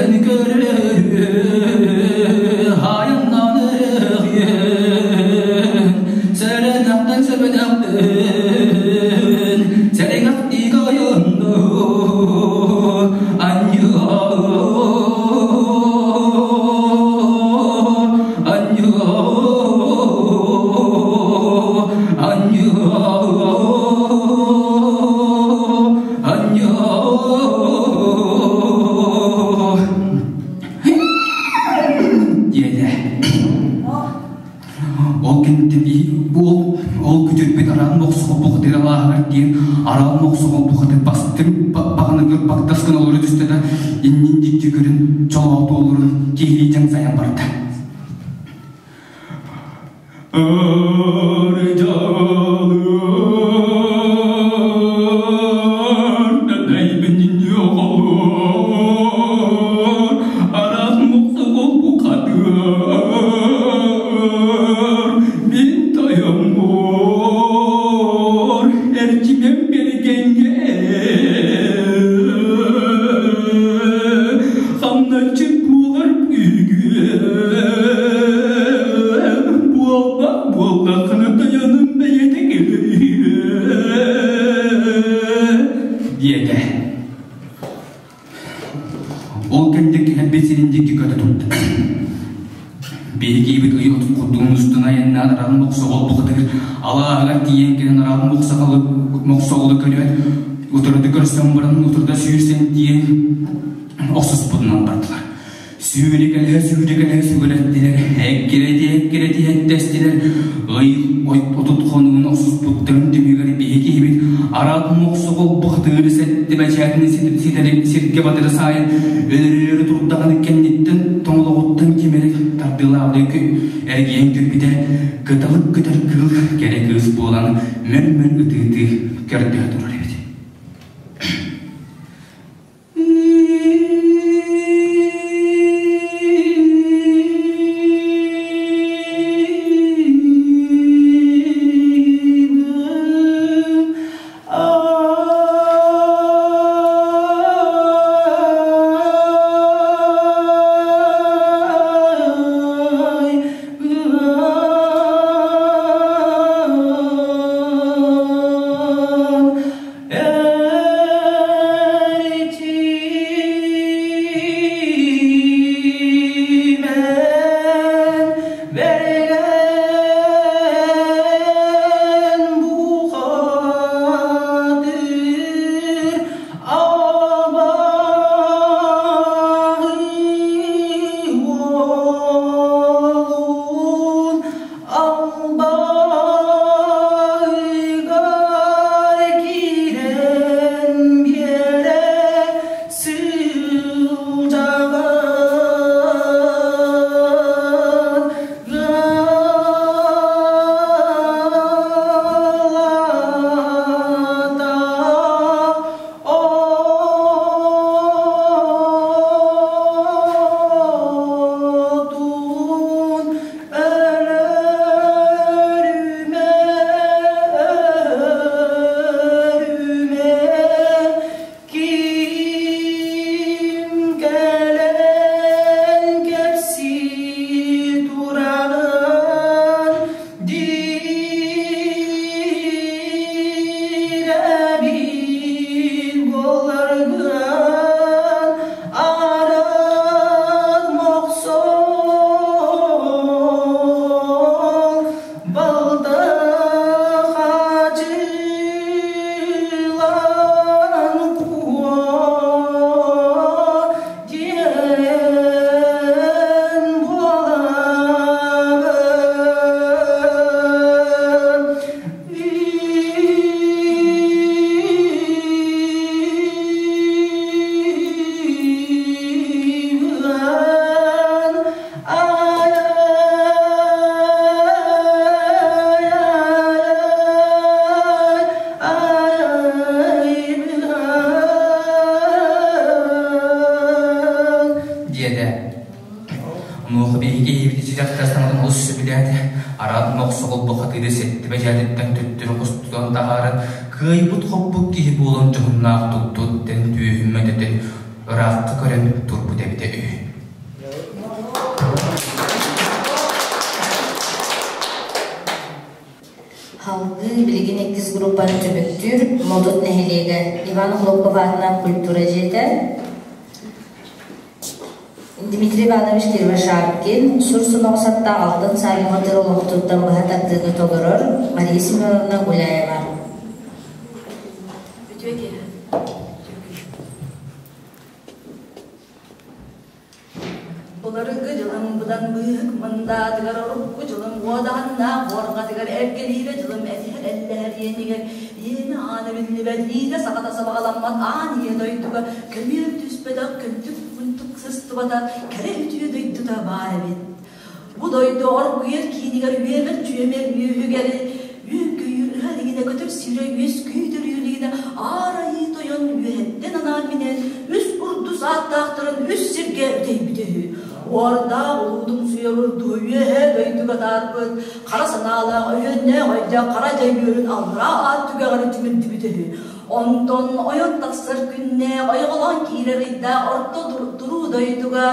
Кэлэн көрөрү айаннан эрэгин Сэрэнэхтэн сэбэнэхтэн Сэрэҥэхтии кайынну Анньыа Анньыа Анньыа Диэтэ. Ол кэнниттэн ол ол күтүрбүт араан мохсоҕо бухатыыр алааһыгар диэн араан мохсоҕо бухатыр бастыҥ баҕаныгар багдас гына олоро түстэ да иннин диэки көрөн чолооту олорон киһилии дьаҥсайан барда. Хамначчыт буолар Буолбат буоллаххына тойонум бэйэтэ кэлиэ диэтэ. Ол кэннэ кэлбит сирин диэки көтө турда. Биһигиибит ый курдугун устун айаннаан араан мохсоҕол бухатыгар алааһыгар тиийэн кэлэн араан мохсоҕолу мохсоҕолу көрөөт утарыта көрсөн баран утарыта сүүрсэн тиийэн охсуспутунан бардылар. Сүүрүкэлэһэ сүүрүкэлэһэ сүгүрэттилэр, эккирэтиһэ эккирэтиһэ эттэстилэр, ый 30 хонугун охсуспуттарын түмүгэр биһи киһибит араат мохсоҕол бухатыыры сэттэ бэчээтин ситэри сиргэ батыры саайан өлөрүөрү турдаҕына кэнниттэн тоҥолоҕуттан ким эрэ тардыылаабыты эргийэн көрбүтэ кыталык көтөр кыыл кэрэ кыыс буолан мөр-мөр ытыы-ытыы көрдөһө турар эбит. Албайгар киирэн биэрэ сылдьаҕын Галата отун Өлөрүмэ, өлөрүмэ, ким кэлэн кэпсии тураҕын диир эбит буоларгын Арыт мохсоҕол балта хачылан куо диэн буолабын. Диэтэ. Онуоха биһиги киһибит иччитэх саҥатын олус сөбүлээтэ. Араат мохсоҕол бухатыыры сэттэ бэчээтиттэн төттөрү хостутан таһааран, кыайбыт-хоппут киһи буолан дьоһуннаах туттуттан түөһүммэтэтин ыраахха көрөн турбут эбитэ үһү. группаны түмүктүүр Модут нэһилиэгэ Иван Охлопков аатынан культура дьиэтэ Дмитрий Иванович Кривошапкин сур суноҕус аттаах алтан сааймаҕытыр олохтуттан быһа тардыыны толорор Мария Семеновна Гуляева. Үтүө киэһэ. Былыргы дьылым быдан быыһык мындаатыгар урукку дьылым уодаһыннаах буорҕатыгар эргэлиирэ дьылым этиһэр эллэһэр иэнигэр иэнэ аана биллибэт иитэ саҕата сабаҕаламмат аан ийэ дойдуга көмүөл түспэтэх көнтүк мунтук сыстыбата кэрэ үтүө дойдута баар эбит. Бу дойду оргуйар киинигэр үөмэр чүөмэр үөһүгэр үөн-көйүүр ыһа илигинэ көтөр сирэ үөскүү төрүү илигинэ аар айыы тойон үөһэттэн анаан минээн үс урдус ааттаахтарын үс сиргэ үтэйбитэ үһү. Уордаах улуутумсуйар урдуһу үөһээ дойдуга таарбыт, хара санаалаах өһүөннээх өйдөөх хара дьай үөрүн аллараа аат түгэҕэр түмүлдүбүтэ үһү. Онтон ойон тахсар күннээх, ойоҕолоон киирэр ыйдаах орто туруу дойдуга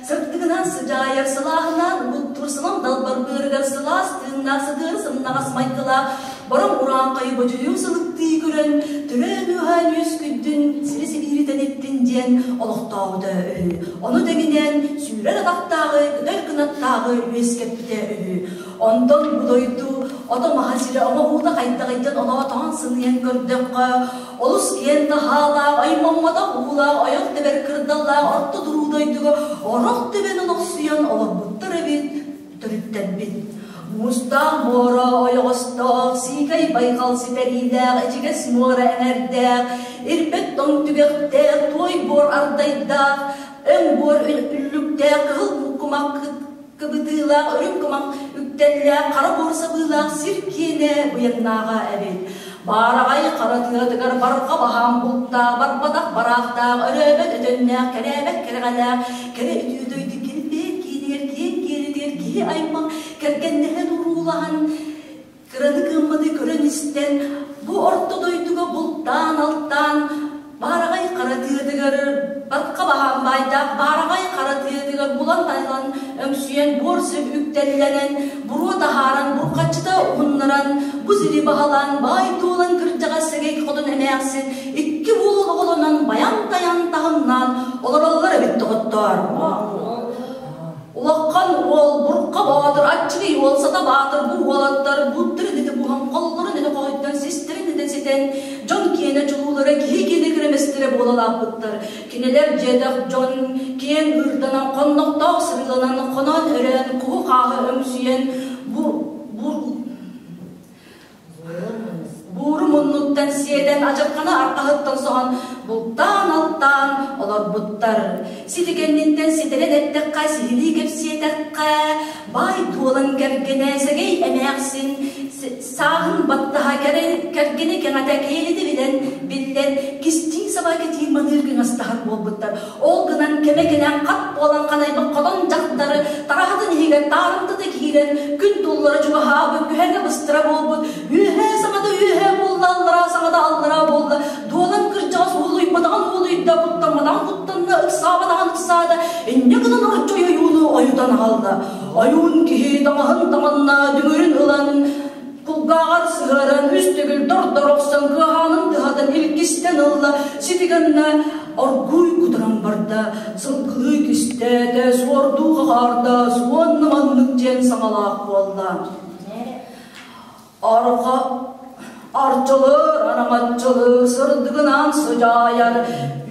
Сырдыгынан сыдьаайар, сылааһынан угуттуур сылам далбар быарыгар сылаас тыыннаах, сытыары сымнаҕас майгылаах, бороҥ урааҥхайы бодьуйуу сылыктыы көрөн, төрөөн-ууһаан үөскүйдүн, сири сибиири тэниттин диэн олохтообута үһү. Ону тэҥинэн сүүрэр атахтааҕы, көтөр кынаттааҕы үөскэппитэ үһү. Онтон бу дойду ото-маһа сирэ оҥоһуута хайдаҕыйтан олоотоон сыныйан көрдөххө, олус киэн таһаалаах, аймамматах уулаах, ойох тэбэр кырдаллаах орто туруу дойдуга орох тэбэн олохсуйан олорбуттар эбит, төрүттэрбит. Муустаах муора ойоҕостоох, сиикэй байҕал ситэриилээх, ичигэс муора эҥэрдээх, ирбэт тоҥ түгэхтээх, туой буор ардайдаах, өҥ буор үллүктээх, кыһыл кумах кыбытыылаах, үрүҥ кумах үктэллээх, хара буор сабыылаах сир киэнэ быйаҥнааҕа эбит. Баараҕай хара тыатыгар барҕа баһаам бултаах, барбатах бараахтаах, өрөөбөт өтөннөөх, кэрээбэт кэрэҕэлээх, кэрэ үтүө дойду килбиэн киинигэр киэҥ киэлитигэр киһи аймах кэргэннэһэн уруулаһан, Кыраны кыамматы көрөн-истэн, бу орто дойдуга бултаан-алтаан, баараҕай хара тыатыгар барха баһаам баайдаах баараҕай хара тыатыгар булан-тайҕан өҥсүйэн буор сир үктэллэнэн, буруо таһааран, бурҕаччыта уһуннаран, бу сири баһылаан, баай туолан кырдьаҕас сэгэй хотун эмээхсин икки уол оҕолонон байан-тайан таһымнаан олороллор эбит доҕоттоор. Улахан уол Бурха Боотур, аччыгый уол Сата Баатыр бу уолаттар буттарын этэ буһан, холлорун этэ хоһуйтан, систэрин этэ ситэн, дьон киэнэ чулуулара, киһи киэнэ кирэмэстэрэ буолалааппыттар. Кинилэр дьиэтэх дьон киэҥ ыырданан, хоннохтоох сырыыланан, хоноон өрөөн, куһу-хааһы өҥсүйэн, бу, бу Бууру муннуттан сиэтэн, ачырханы арҕаһыттан соһон, бултаан-алтаан олорбуттар. Сити кэнниттэн ситэрэн эттэххэ, сиһилии кэпсиэтэххэ, баай туолан кэргэнэ сэгэй эмээхсин сааһын баттаһа кэргэни кэҥэтэ киэлити билэн, биллэн, кистии саба кэтиир маныыр кыҥастаһар буолбуттар. Ол гынан кэмэ кэлэн хат буолан ханайбыт хотон дьахтары тараһатын иһигэр таарымтата киирэн күн туллара чугаһаабыт, күһэҥэ быстара буолбут, үөһээ саҥата үөһээ буолла, аллараа саҥата аллараа буолла, дуолан кырдьаҕас уолуйбатаҕын уолуйда, куттамматаҕын куттанна, ыксаабатаҕын ыксаата, инньэ гынан ордьой ойууну ойутан аҕалла. Ойуун киһи таҥаһын таҥанна, дүҥүрүн ылан, Кулгааҕар сыһыаран үс төгүл дор-дор охсон кыаһаанын тыһатын илгистэн ылла, сити гынна оргууй кутуран барда, сылгылыы кистээтэ, суордуу хахаарда, суонна маннык диэн саҥалаах буолла. Арҕа арчылыр, араҥаччылыр, сырдыгынан сыдьаайар,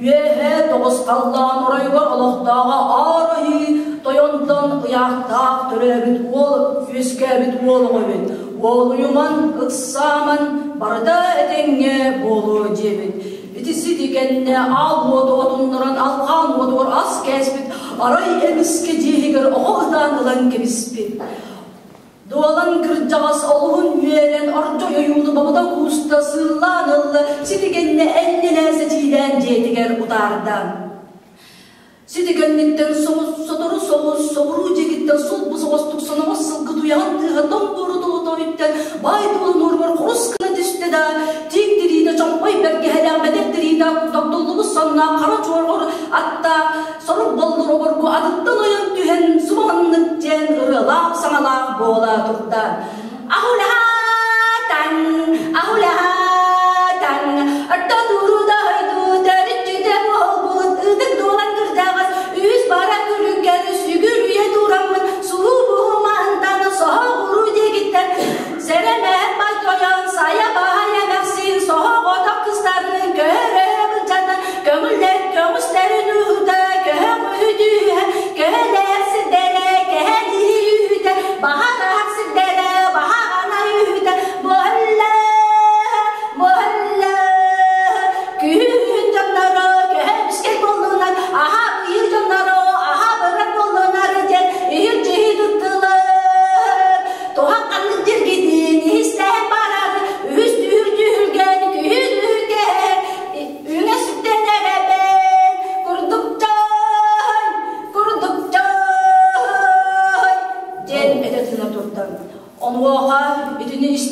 үөһэ тоҕус халлаан оройугар олохтооҕо аар айыы тойонтон ыйаахтаах төрөөбүт уол үөскээбит уол оҕо эбит. Уолуйуман, ыксааман, барыта этэҥҥэ буолуо диэбит. Ити сити кэннэ аал уоту отуннаран алҕаан уотугар ас кээспит, арай эмискэ дьиэһигэр оҕо ытаан ылан кэбиспит. Дуолан кырдьаҕас олуһун үөрэн, ордьой ойууну бобута кууста, сыыллаан ылла, сити кэннэ энньэлээн сэтиилээн дьиэтигэр утаарда. Сити кэнниттэн сотору соҕус соҕуруу диэкиттэн сулбу соҕустук соноҕос сылгы туйаҕын тыаһа тоҥ буору толута үттэн баай туолан уоругар хорус гына түстэ да, тииҥ тириитэ чомпой бэргэһэлээх бэдэр тириитэ тохтуллубут сонноох хара чуорҕор аттаах сорук боллур обургу атыттан ойон түһэн субаҕаннык диэн ырыалаах саҥалаах буола турда. Ахулаһаатан, ахулаһаатан.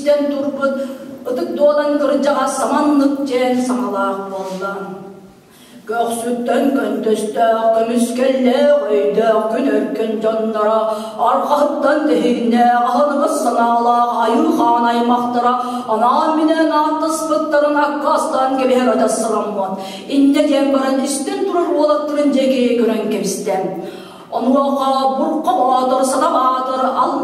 Истэн турбут ытык дуолан кырдьаҕас саманнык дьээн саҥалаах буолла. Көхсүттэн көнтөстөөх, көмүскэллээх, өйдөөх күн өркөн дьонноро, арҕаһыттан тэһииннээх, аһыныгас санаалаах айыы хаан аймахтара анаан-минээн ааттаспыттарын аккаастаан кэбиһэр адьас санаммат. Инньэ диэн баран истэн турар уолаттарын диэки көрөн кэбистэ. Онуоха Бурха Боотур, Сата Баатыр ал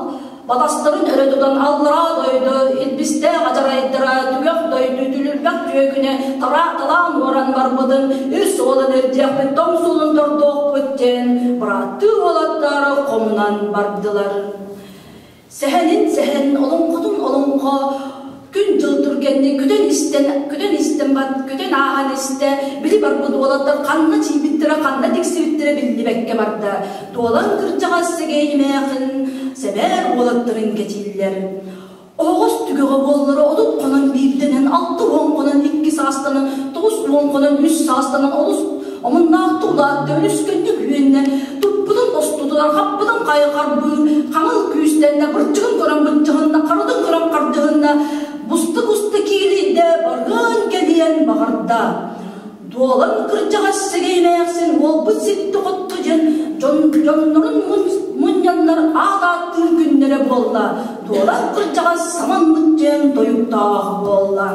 батастарын өрө тутан аллараа дойду илбистээх адьарайдара түгэх дойду түлүрбэх түөкүнэ тарааталаан уоран барбытын үс уолун ирдиэхпит тоҥ суолун тордуохпут диэн бырааттыы уолаттар хомунан бардылар. Сэһэнин сэһэн, олоҥхотун олоҥхо күн-дьыл түргэнник күтэн истэн, күтэн истэн бар, күтэн ааһан истэ, били барбыт уолаттар ханна тиийбиттэрэ, ханна тиксибиттэрэ биллибэккэ барда. Туолан кырдьаҕас сэгэйимээхин сэмээр уолаттарын кэтииллэр. Оһоҕос түгэҕэ буоллара 30 хонон биирдэнэн, 60 хонон икки саастанан, 90 хонон үс саастанан олус омуннаахтык улаатта, үлүскэнник үөннэ, туппутун тостутунан, хаппытын хайа харбыыр, хаҥыл күүстэннэ, бырчыгын көрөн быччыһынна, харытын көрөн хардыһынна, буста-буста киилийдэ, барыан кэлиэн баҕарда. Дуолан кырдьаҕас сэгэй эмээхсин уолбут ситти-хотто диэн дьон, дьоннорун мунньаннар аат ааттыыр күннэрэ буолла. Дуолан кырдьаҕас саманнык диэн тойуктаах буолла.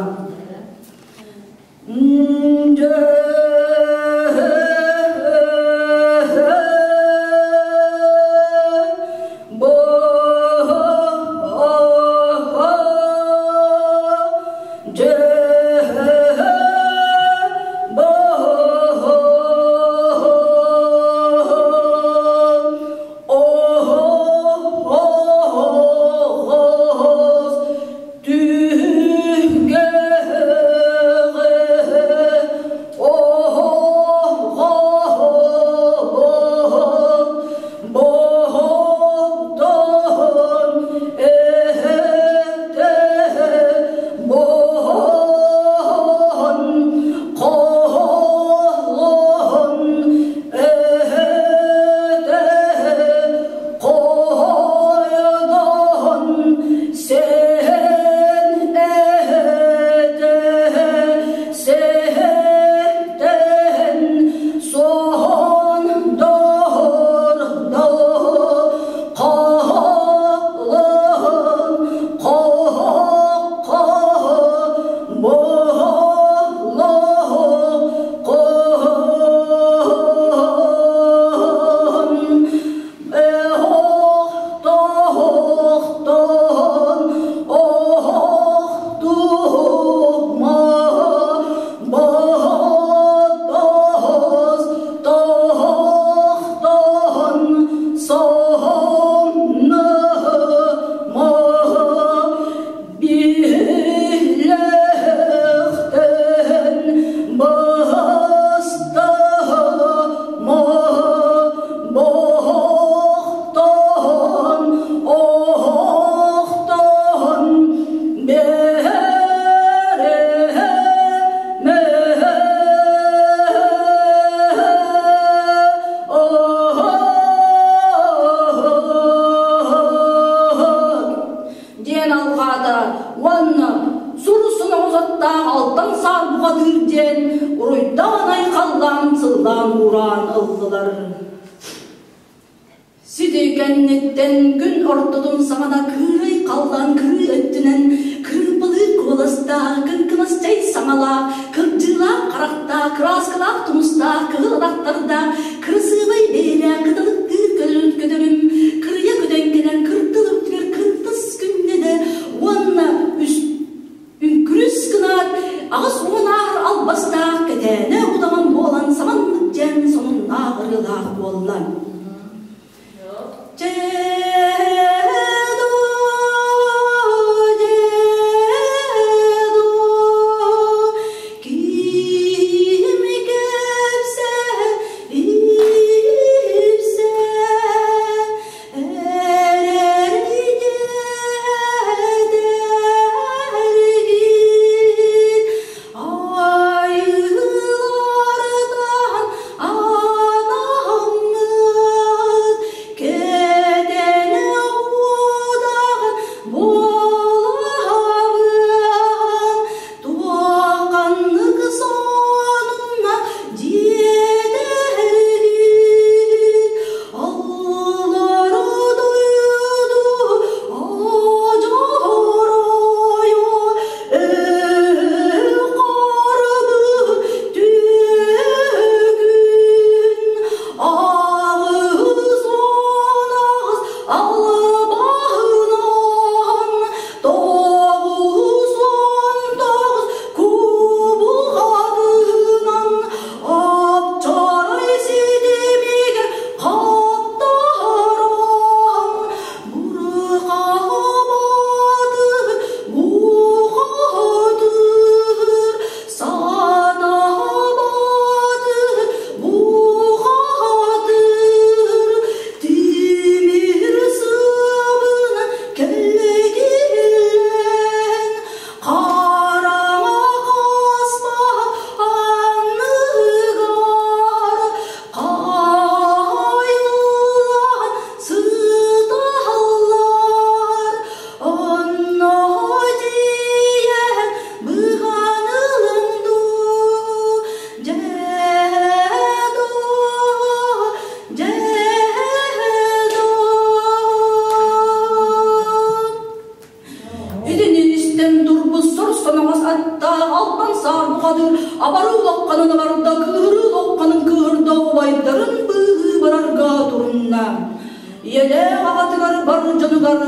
Диэн алҕаата уонна сурусун оҕусаттаах алтан саар бухатыыр диэн уруйдаан айхаллаан сыллаан уураан ыллылар. Сити кэнниттэн күн ортотун саҕана кыырай халлаан кырыы өттүнэн кырыымпалыыр куоластаах, кыҥкынас чэй саҥалаах, кырдьыылаах харахтаах, кырааскалаах тумустаах, кыһыл атахтардаах, кырасыабай бэйэлээх кыталыктыыр көтөрүм кырыйа көтөн кэлэн кырдал үрдүгэр кынтас күннэнэ уонна үс үҥкүрүс гынаат 80 ааһар албастаах кэтээнэ удаҕан буолан саманнык диэн сонуннаах ырыалаах буолла. Айыылардан анаммыт. уунна. Ийэлээх аҕатыгар бар дьонугар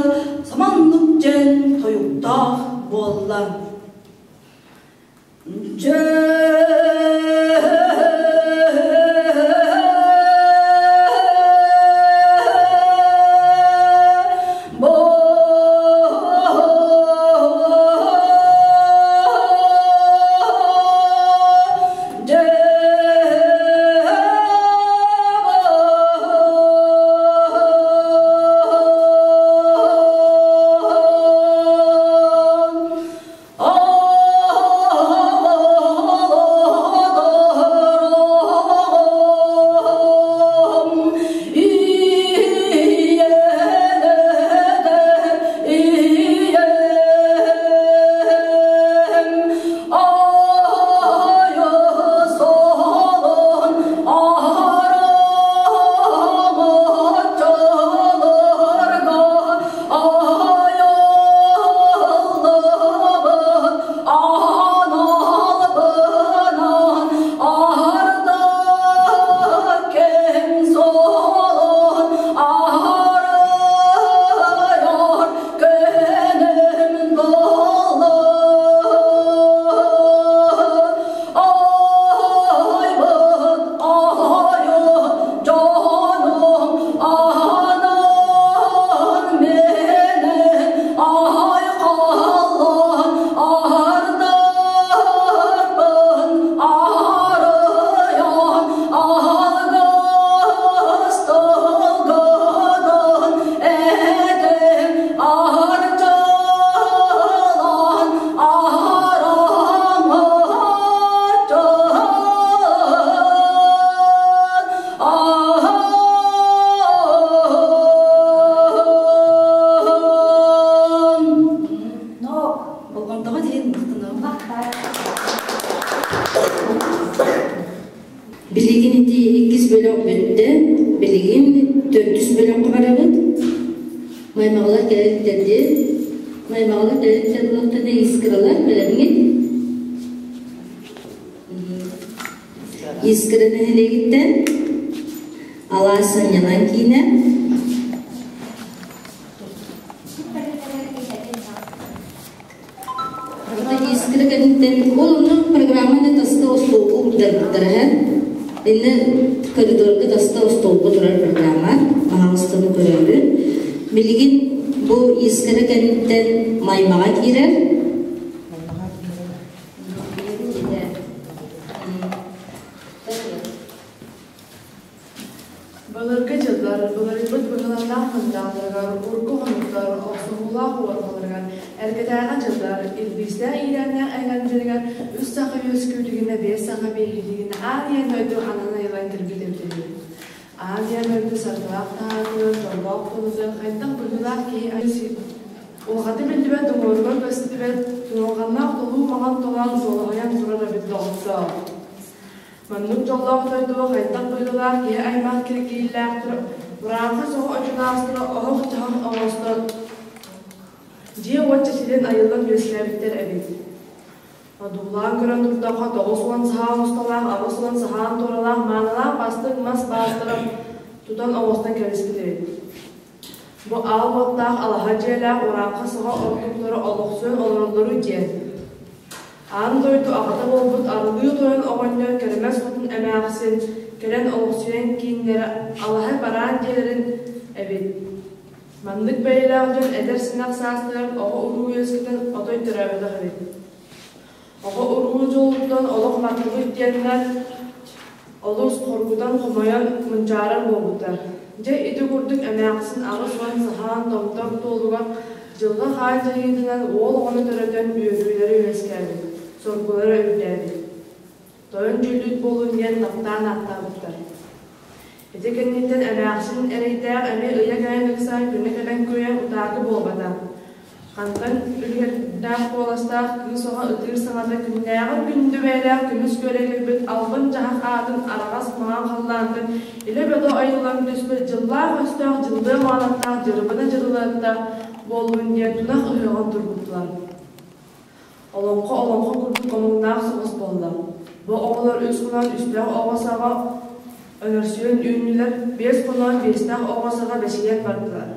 саманнык дьэн тойуктаах буолла. Дьэ Болҕомтоҕо иһин махтанабын. Билигин ити иккис бөлөх бүттэ. Билигин төрдүс бөлөххө барабыт. Маймаҕалар кэлэллэр Маймаҕалар кэлэллэр булуохтара искралар бэлэмҥит. Искра нэһилиэгиттэн Алаас сынньалаҥ киинэ Искра кэнниттэн ол онно программаны таска остуолга уурдарбыттара һэ. Инне коридорга таска остуолга турар программа аһаҕастаны көрөөрү. Билигин бу Искра кэнниттэн Маймаҕа киирэр. Былыргы дьыллар былырыйбыт быһыланнаах мындааларыгар, урукку хонуктар охсуһуулаах уорҕаларыгар, эргэтээҕи дьыллар илбиистээх иирээннээх эҥэрдэригэр үс саха үөскүүлүгүнэ, биэс саха биэһилигинэ аан ийэ дойду анан айыллан кэлбит эбитэ үһү. Аан ийэ дойду саргылаах таһаатыгар дьоллоох тулутугар хайдах быһыылаах киһи улахата биллибэт уҥуоругар көстүбэт туруорҕаннаах толуу маҥан толоон суолаһыйан турар эбит доҕоттоор. Маннык дьоллоох дойдуга хайдах быһыылаах киһи аймах киргииллээхтэр урааҥхай соҕу очунаастара оһох-дьаһах оҥостон дьиэ-уот чэчирин айыллан үөскээбиттэр эбит. Одуулаан көрөн турдахха 90 саһаан усталаах, 80 саһаан туоралаах маанылаах бастыҥ мас баастара тутан оҥостон кэбиспит эбит. Бу аал уоттаах алаһа дьиэлээх урааҥхай саҕа ордуктара олохсуйан олороллору диэн Аан дойду аҕата буолбут Арылыы Тойон оҕонньор Кэрэмэс Хотун эмээхсин кэлэн олохсуйан кииннэрэ алаһа бараан дьиэлэрин эбит. Маннык бэйэлээх дьон эдэр-сэнэх саастарыгар оҕо-уруу үөскэтэн отой төрөөбөтөх эбит. Оҕо-уруу дьолуттан олох маттыбыт диэннэр олус хоргутан-хомойон мунчаарар буолбуттар. Дьэ ити курдук эмээхсин 80 саһаан томтор туолугар дьылҕа хаан дьайыытынан уол оҕону төрөтөн үөрүүлэрэ үөскээбит, соргулара үрдээбит. Тойон дьүүллүүт буолун диэн таптаан ааттаабыттар. Ити кэнниттэн эмээхсин эрэйдээх эмиэ ыйа кэлэн ыксаан күнэ кэлэн күөйэн утаакы буолбата. Хантан үлүгэрдээх куоластаах кыыс оҕо ытыыр саҥата күннээҕин күндү бэйэлээх көмүс күөлэ кэлбит албын-дьаһах аатын араҕас маҥан халлаантан илэ-бөдө ойуллан түспүт дьыллаах өстөөх дьыллыа маанаттаах дьырыбына дьырылыаттаах буоллун диэн тунах ыһыаҕын тургуттулар. Олоҥхо олоҥхо курдук омуннаах соҕус буолла. Бу оҕолор үс хонон үстээх оҕо саҕа Өлөрсүйэн үүннүлэр, биэс хоноон биэстээх оҕо саҕа бэчийэн бардылар.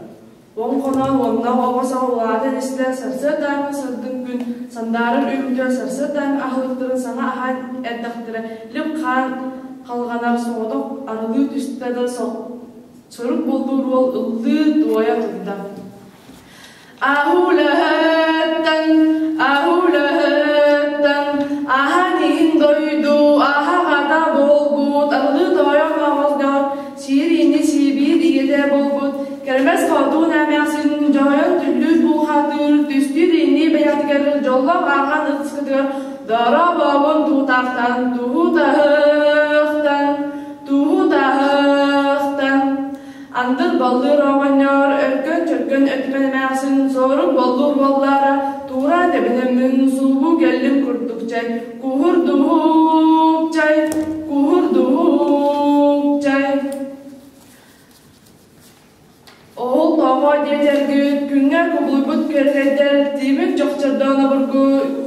Уон хоноон уоннаах оҕо саҕа улаатан истэ, сарсыардааҥҥы сырдык күн сандаарар үүммүтүгэр сарсыардааҥҥы аһылыктарын саҥа аһаан эрдэхтэрэ лип-хаан халҕанар соҕотох арылыы түстэ да сорук буллуур уол ыллыы туойа турда. Аһуулаһыттан, аһуулаһыттан, аһан иһин дойду аһаҕата буолбут, аллыы тойон оҕозньор, сиир ини сиибиир ийэтэ буолбут, кэрэмэс хотун эмээхсин дьоһойон түллүүр буухатыыр, түстүүр инни бэйэтигэр дьоллоох ааҕан ытыскытыгар дорообообун туутаахтан, туутаһыахтан, туутаһыахтан. Андыр баллыыр оҕонньор, өркөн-чөркөн өтүмэн эмээхсин, суорук боллуур буоллаара, туура тэбинэммин суубу кэллим курдук чай, куһурдук чай, куһурдук чай. Оһол тоҕо диэтэргит, күҥҥэ кубулуйбут кэргэттэр тиимик чохчордоон обургу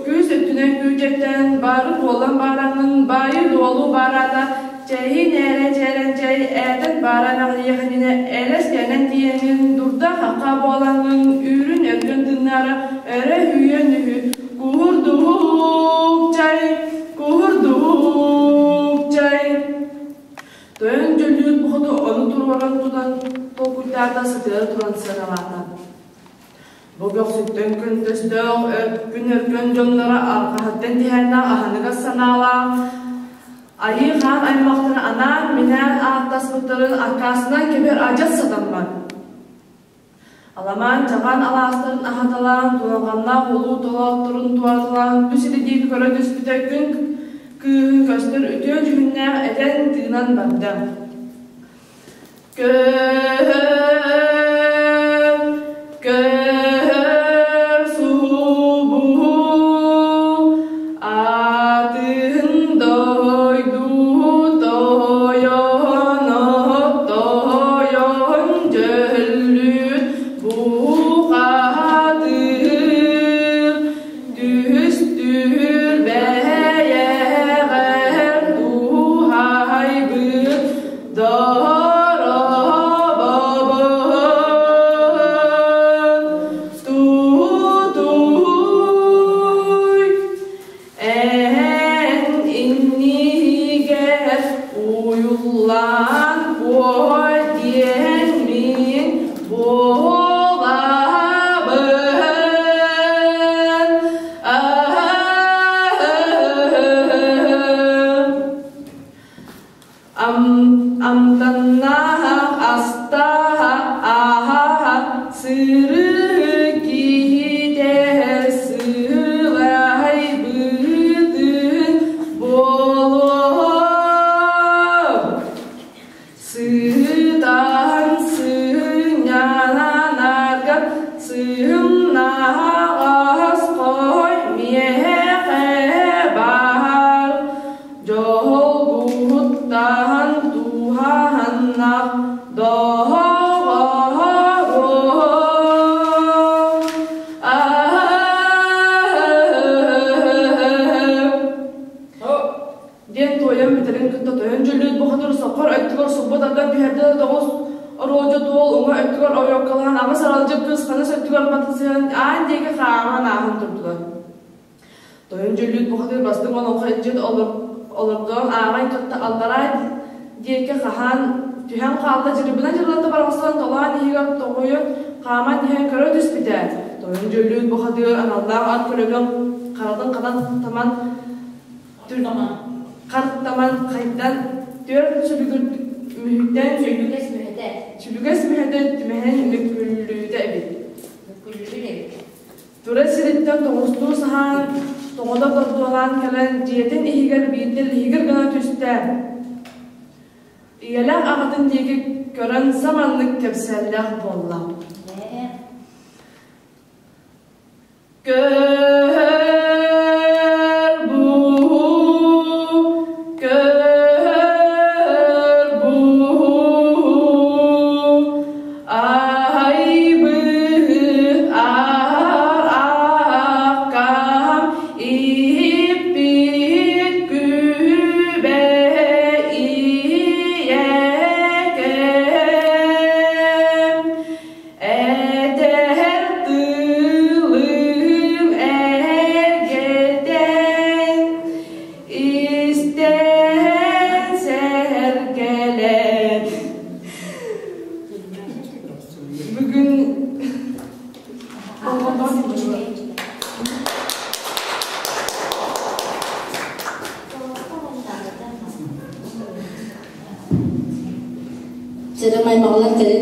күүс өттүнэн күүчэттэн баары буолан баараҥҥын баайы-дуолу баараата Чэйин ээрэ чээрэнчэй ээтэн баара наҕыйыахининэ элэс кэнэн тиийэҥҥин дурда-хахха буолаҥҥын үүрүн өргөн тыыннаара өрө үүйэн үһү куһурдук чай куһурдук чай Тойон дьөллүүр бухату ону туруоран тутан толкуйдаата сытыара туран сыаналаата. Бу көхсүттэн көнтөстөөх күн өркөн дьонноро арҕаһыттан тиһээннээх аһыныгас санаалаах Айыы хаан аймахтарын анаан-минээн ааттаспыттарын аккаастанан кэбиһэр адьас сатаммат. Аламаан чаҕаан алаастарын аһаталаан, туналҕаннаах улуу толоотторун туораталаан үс илидиики көрө түспүтэ күн кыыһын көстөр үтүө дьүһүннээх этэн-тыынан барда. Көһөр, көһөр субуһу атын дойду тойоно тойон дьөллүт бухатыр түстүүр бэйэҕэр туһайбыт Дорообобун тутуй эн иннигэр уйуллан куо диэн мин буолабын Амтаннаах астааха ааһа сырыы киһитэ сыылай быытын буолуо Сыытан сыынньананарга сыымнаҕас хой миэхэ баар Дьолгуттаһан туһаһаннах доҕоро диэн туойан бүтэрин кытта тойон дьөллүүт бухатыр соххор өттүгэр сулбу тардан түһэрдэ да тоҕус оруолдьу туол уҥа өттүгэр ойуоккалаан аҕыс аралдьыт кыыс ханас өттүгэр батысыһан аан диэки хааман ааһан турдулар. Тойон дьөллүүт бухатыыр бастыҥ олоҥхо илдьит олордоон ааҕан кытта аллараа диэки хаһан түһэн хаалла дьырыбына дьырылата барахсан толоон иһигэр тоҕойон хааман иһэн көрө түспүтэ. Тойон дьөллүүт бухатыыр аналлаах ат көлөтөн харатын хатан таман хартаман хайдан түөрт сүлүгүр мүһүттэн Сүлүгэс мүһэтэ. Сүлүгэс мүһэтэ түмэһэн мүккүллүүтэ эбит. Мүккүллүүр эбит. Тура сириттэн тоҕустуу саһаан, тоҕото тордуолаан кэлэн, дьиэтин иһигэр биирдэ лиһигир гына түстэ. Ийэлээх аҕатын диэки көрөн саманнык кэпсэллээх буолла. Көһөр буу, көһөр буу, айбыт аар аккам ииппит күбэ ийэм. Сэрэ маймаҕалар кэлэ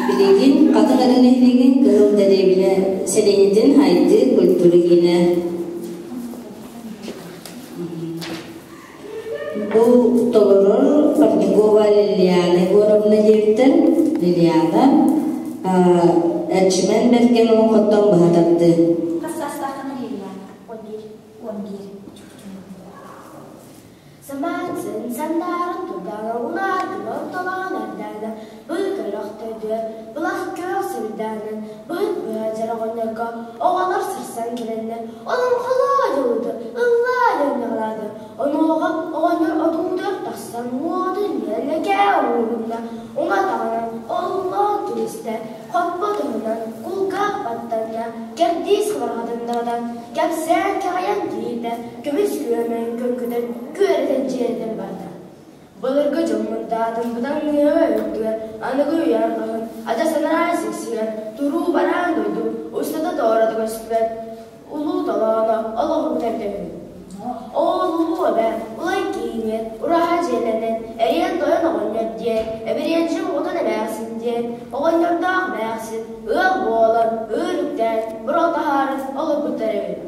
билигин Хатыҥ Эрэ нэһилиэгин Кыһыл дэриэбинэ сэлиэнньэтин Һайдыы культура киинэ. Бу толорор Парникова Лилиана Егоровна диэбиттэр. Лилиана Эрчимэн Бэргэн олоҥхоттон быһа тардыы. Хас саастааххын Лилиана? 11. 11. Самаан сандаарын турдаана, унаардын ортолоон эрдээнэ, быыкырах төрдүө, былах күөх сирдээнэ, быһыт быһа дьороҕоннорго оҕолор сырсан кэлэннэр, олоҥхолоо дьолуду, ыллаа дьонноҕолоото. Онуоха оҕонньор отуутугар тахсан уотун үөлэкээ уурунна, уҥа таҕынан оллоон түстэ, хоппо туһунан кулгаах баттанна, кэрдиис хабарҕатын даҕатан, кэпсээн кэҕийэн киирдэ, көмүс күөмэйин көҥкүтэн күөрэтэн дьиэтин барда. Былыргы дьоммун таатын быдан ыаҕа үрдүгэр, аныгы үйэ арҕаһын, адьас анараа сиксигэр, туруу бараан дойду устата тоорото көстүбэт улуу толооно олоҕун төрдөһүн. Ол улуу эбэ улай кииниэн, ураһа дьиэлэнэн, эриэн тойон оҕонньор диэн, эбириэнчим оҕотун эмээхсин диэн, оҕонньордоох эмээхсин, ыал буолан, ыыр үктээн, буруо таһааран олорбуттар эбит.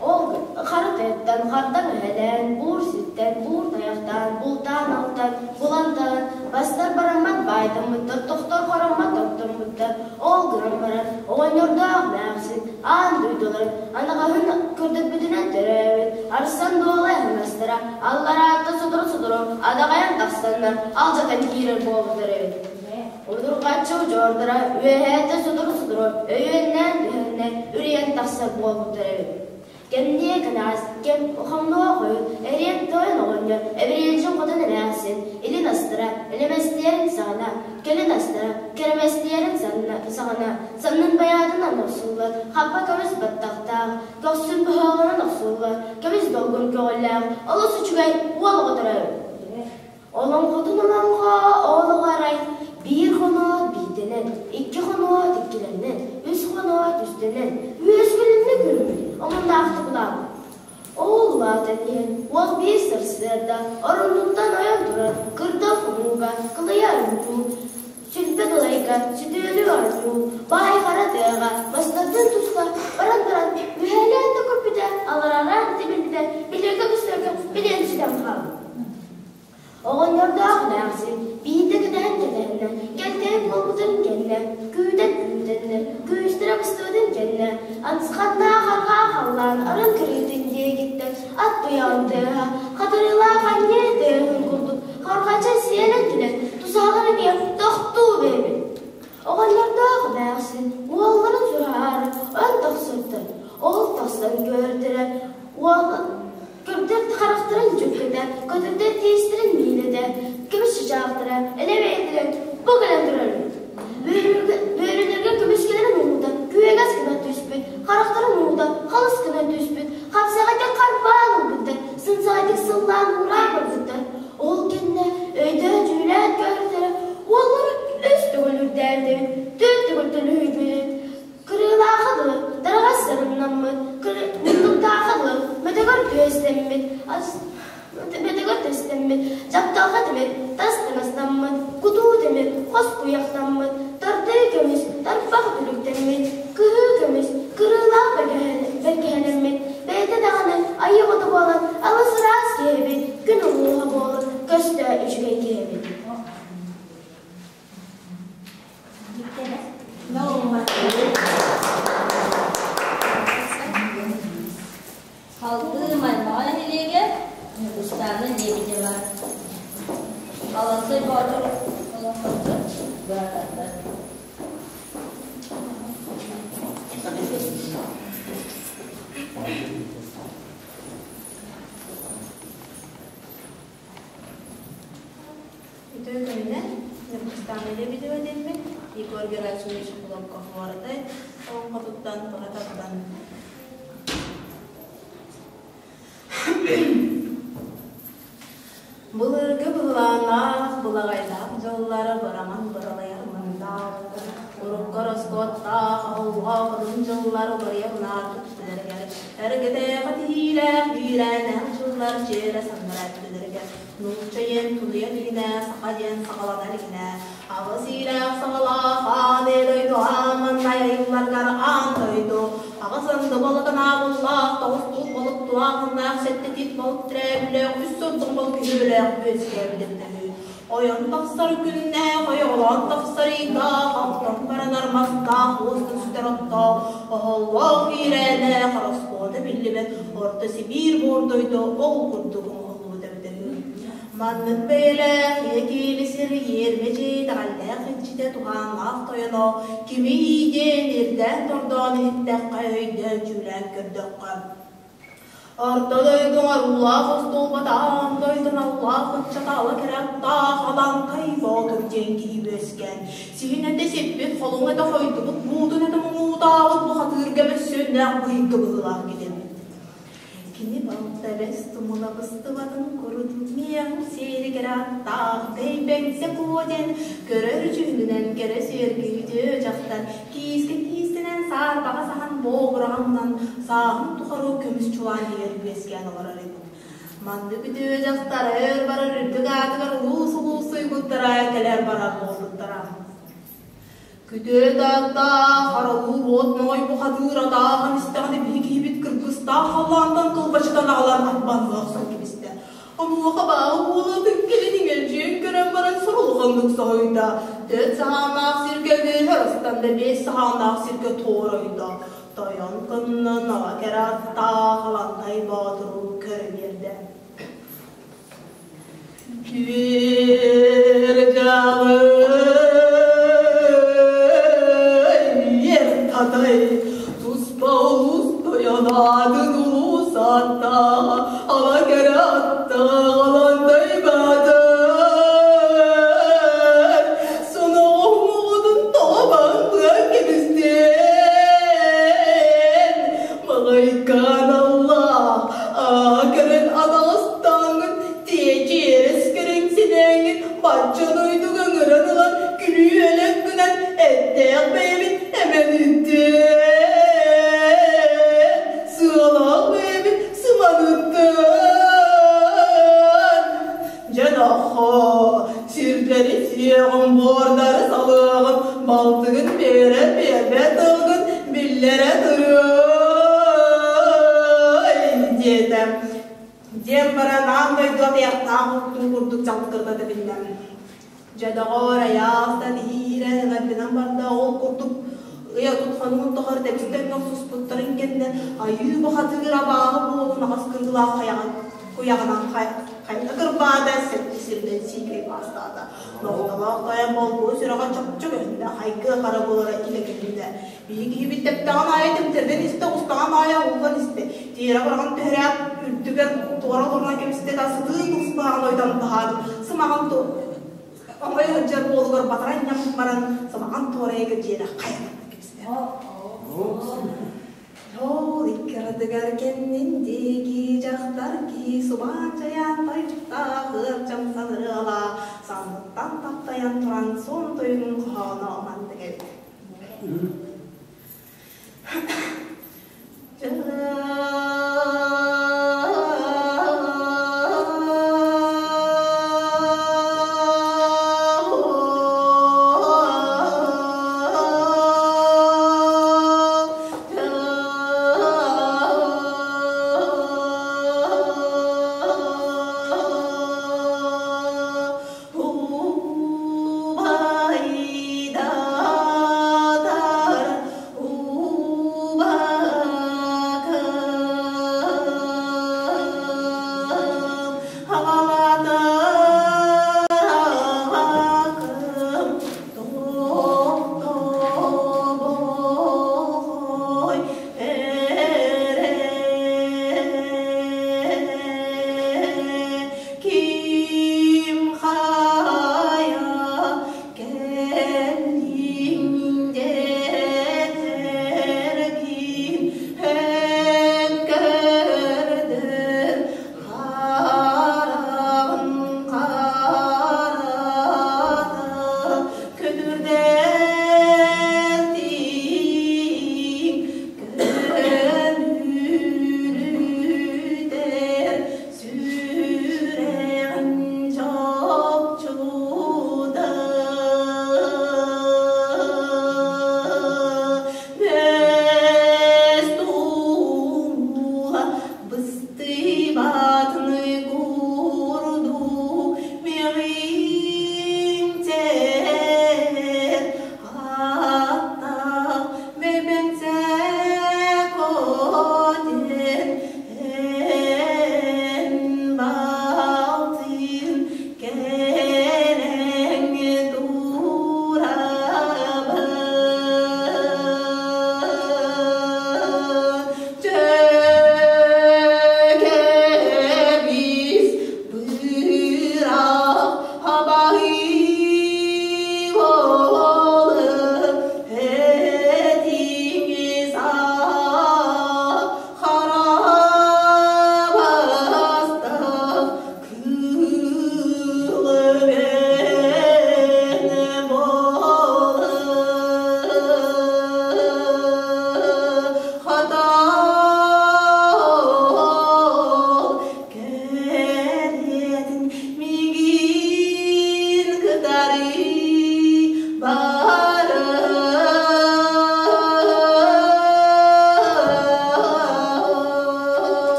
Ол хара тыаттан хардаҥ эһэлээн, буур сиртэн буур тайахтаан, бултаан-алтан, булан-талан, бастар бараммат баайдаммыттар, тохтор хороммот топтоммуттар. Ол гынан баран, оҕонньордоох эмээхсин аан дойдуларын анаҕаһын көрдөрбүтүнэн төрөөбүт, арсан дуолай аһыҥастара аллараатта сотору-сотору адаҕайан тахсаннар алдьатан киирэр буолбуттар эбит. Удурҕаччы удьуордара үөһээттэн сотору-сотору өйүөннээн түһэннэр үрүйэн тахсар буолбуттар эбит. Кэмниэ кэнэҕэс кэм хомнуо хойут эриэн тойон оҕонньор эбириэнчим хотун эмээхсин илин астара элэмэстиэрин саҕана, кэлин астара кэрэмэстиэрин саҕана саннын байаатынан охсуллар хаппа көмүс баттахтаах, көхсүн быһаҕынан охсуллар көмүс долгун көҕүллээх олус үчүгэй уол оҕо эбит. Олоҥхотун олоҥхо оолоҕо арай биир хоноот биирдэнэн, икки хоноот иккилэнэн, үс хоноот үстэнэн, үөскүлүннэ күрүммүт, омуннаахтык улааппыт. Ол улаатан иһэн уол биир сарсыарда оруннуттан ойон туран кырдал хонууга кылыйа оонньуу, сүлбэ далайга сүтүөлүү оонньуу, баай хара тыаҕа мастардын туста баран баран үһэлээн да көрбүтэ, аларараан тибилбитэ, билэргэ көстөргө билиэн сүтэн хаалбыт. Оҕонньордоох эмээхсин биирдэ кэтэһэн кэтэһэннэ, кэлтэйэн буолбутун кэннэ, күүтэн күүтэннэр, күүстэрэ быстыбытын кэннэ, ансханнаах арҕаа халлаан арын кырыытын диэкиттэн ат туйаҕын тыаһа, хатырыылаах анньыы тыаһын курдук хорҕача сиэлэн түнэн, тусаһалар эмиэ тохтуу биэрбит. Оҕонньордоох эмээхсин уолларын сураһаары өн тахсыбыттар. Ол тахсан көрдөрө, уол Көптөр харахтарын дьүккүтэ, көтөрдөр тиистэрин миинэтэ, көмүс чычаахтара элэбэйдэрэ бу кэлэн турар. Бөөрөлөргө көмүскэлэрин уута күөгэс гына түспүт, харахтарын уута халыс гына түспүт, хапсаҕайдык харбаан ылбыттар, сынсаҕайдык сыллаан уураан барбыттар. Ол кэннэ өйдөөн-дьүүлээн көрдөрө, уоллара үс төгүл үрдээбит, түөрт төгүл төлөһүйбүт, Кырыылаахха дылы дараҕас сарыннаммыт, муннуктаахха дылы мөтөгөр түөстэммит, мөтөгөр төстөммүт, дьапталҕа тимир тас таҥастаммыт, кутуу тимир хос куйахтаммыт, тардыы көмүс тарбах үтүлүктэммит, кыһыы көмүс кырыылаах бэргэһэлэммит, бэйэтэ даҕаны айыы оҕото буолан алыс ыраас киһи эбит, күн улууһа буолан көстө үчүгэй киһи эбит. Халгыы Маймаҕа нэһилиэгэ Ньургустаана Лебедева Алансай Боотур олоҥхотун быраатардар. Үтүө күнүнэн, Ньургустаана Лебедева диэммин, Егор Герасимович Холоҥкохуоратай олоҥхотуттан тура тардан Былыргы быһылааннаах, былаҕайдаах дьоллор быраман быралайар мындаалар, урукку ороскуоттаах дьыллар уларыйа унаарда түстүлэригэр, эргэтээҕи тиһиилээх үүрээннээх дьыллар дьиэрэ саннара өттүлэригэр, нуучча диэн тунуйа илигинэ, саха диэн саҕалана илигинэ, аҕыс иилээх саҕалаах аан ээ дойду аан маҥнай айылларыгар аан дойду, аҕыс анды балыканаабыллаах, тоҕус туут балык туһаахыннаах, сэттэ тиит балык тирээбиллээх, үс сордоҥ балык үһүөлээх үөскээбит эбитэ үһү. Ойон тахсар күннээх, ойоҕолоон тахсар ыйдаах, алтан баранар мастаах, уостан сүтэр оттоох, оһоллоох иирээннээх, ороскуота биллибэт Орто Сибиир буор дойду ол курдук оҥоһуллубут эбитэ үһү. Маннык бэйэлээх ийэ киили сир иэрмэ дьиэ итэҕэллээх иччитэ туһааннаах тойоно кими иидиэн ирдээн-тордоон иһиттэххэ, өйдөөн-дьүүлээн көрдөххө, Орто дойду оҥоруулаах остуолбатаан дойдуналлаах ыччата ала кэрэ аттаах Алаҥхай Боотур диэн киһи үөскээн, сиһин этэ сиппит, холуҥ этэ хойдубут, буутун этэ муҥутаабыт бухатыырга мөссүөннээх быһыйга быһыылаах киһи. Кини балта бэс тумула быстыбатын курдук миэм сиэри кэрэ аттаах Бэйбэҥсэ Куо диэн көрөр дьүһүнүнэн кэрэ сүөргү үтүө дьахтар киискэ киистэнэн саарбаҕа саһан буобураҕынан сааһын тухары көмүс чулаан иһигэр үөскээн олорор эбит. Маннык үтүө дьахтар өр барар үрдүк аатыгар улуус-улуус суйгуттара кэлэр барар буолбуттара. Күтүө тааттаах, харалыыр уот моҥой бухатыыр атааһын истэҕинэ биһи киһибит кыргыстаах халлаантан кылбачытан аҕалан арбанныах охсон кэбистэ. Онуоха бааҕы буолуотун кэлин иҥэлдьийэн көрөн баран сурулҕаннык соһуйда. Төрт саһааннаах сиргэ үөһэ ыстанда, биэс саһааннаах сиргэ туорайда. Тойон кыннын аҕа кэрэ аттаах Алантай Боотуру көрө биэрдэ. Киэр дьаҕы ер татай туспа улус тойон аатын улуус аттааҕа ала кэрэ аттаах Алантай Баатыр соноҕоһум оҕотун тоҕо баантыан кэбистиэн маҕайкаан Аллаах аа кэлэн анаҕастааҥҥын тиэчиэрэс кэриҥ синээҥҥин бачча дойдуга ыҥыран ылан күлүү-элэк гынан эттээх бэйэбит эмэниттэн сыалаах бэйэбит сыманыттан дьэ нохоо сирдэри сиэҕим буордары салыаҕым балтыгын биэрэр биэрбэт тылгын биллэрэ туруой диэтэ Диэн баран аан дойду атыйахтаах уктун курдук чалкырдата биллэ. Дьэ доҕоор, айаастан иһиирэн ыҥырдынан барда, ол курдук ыйа тутханын тухары тэбистэн охсуспуттарын кэннэ айыы бухатыыр абааһы буолун аҕас кыргылаах хайаҕын куйаҕынан хайа кырбаата, сэттэ сиринэн сиикэй баастаата. Ноҕотолоох тойон болбуо сүрэҕэ чопчу көһүннэ, хайгыа хара буолара илэ көһүннэ. Биһи киһибит тэптэҕин аайы тэмтэрдэн истэ, оҕустаҕын аайы оҕуллан истэ. Тиэрэ быраҕан түһэрээт, үрдүгэр туора олорунан кэбистэ да сытыы туспааҕын ойдон таһааран, сымаҕын оҥой сылдьар буолугар батаран ньам баран, сымаҕын туорайыгар дьиэлэ хайанан кэбистэ. Ол икки ардыгар кэннин диэки дьахтар киһи субаан чайаан тойуктаах ыалдьан санырыалаах санныттан таптайан туран суон тойугун хоһооно маннык эбит. Убайдар, убакалар.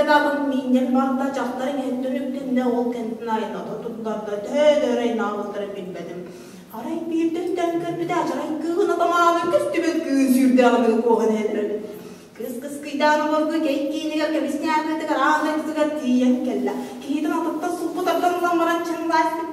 да атын миинньэн барда, дьахтар иҥэһиттэн үктэннэ, ол кэнтин айната туттарда, төһө да өр айнаабыттарын билбэтим. Арай биирдэ өйдөөн көрбүтэ, адьарай кыыһын атамаана көстүбэт кыыс сүүрдээҕин куоһан иһэллэр эбит. Кыыс кыскыйдаан обургу кэй киинигэр кэбиснээбитигэр аан дойдутугар тиийэн кэллэ. Киһитин атыттан сулбу тардан ылан баран чаҥнаспыт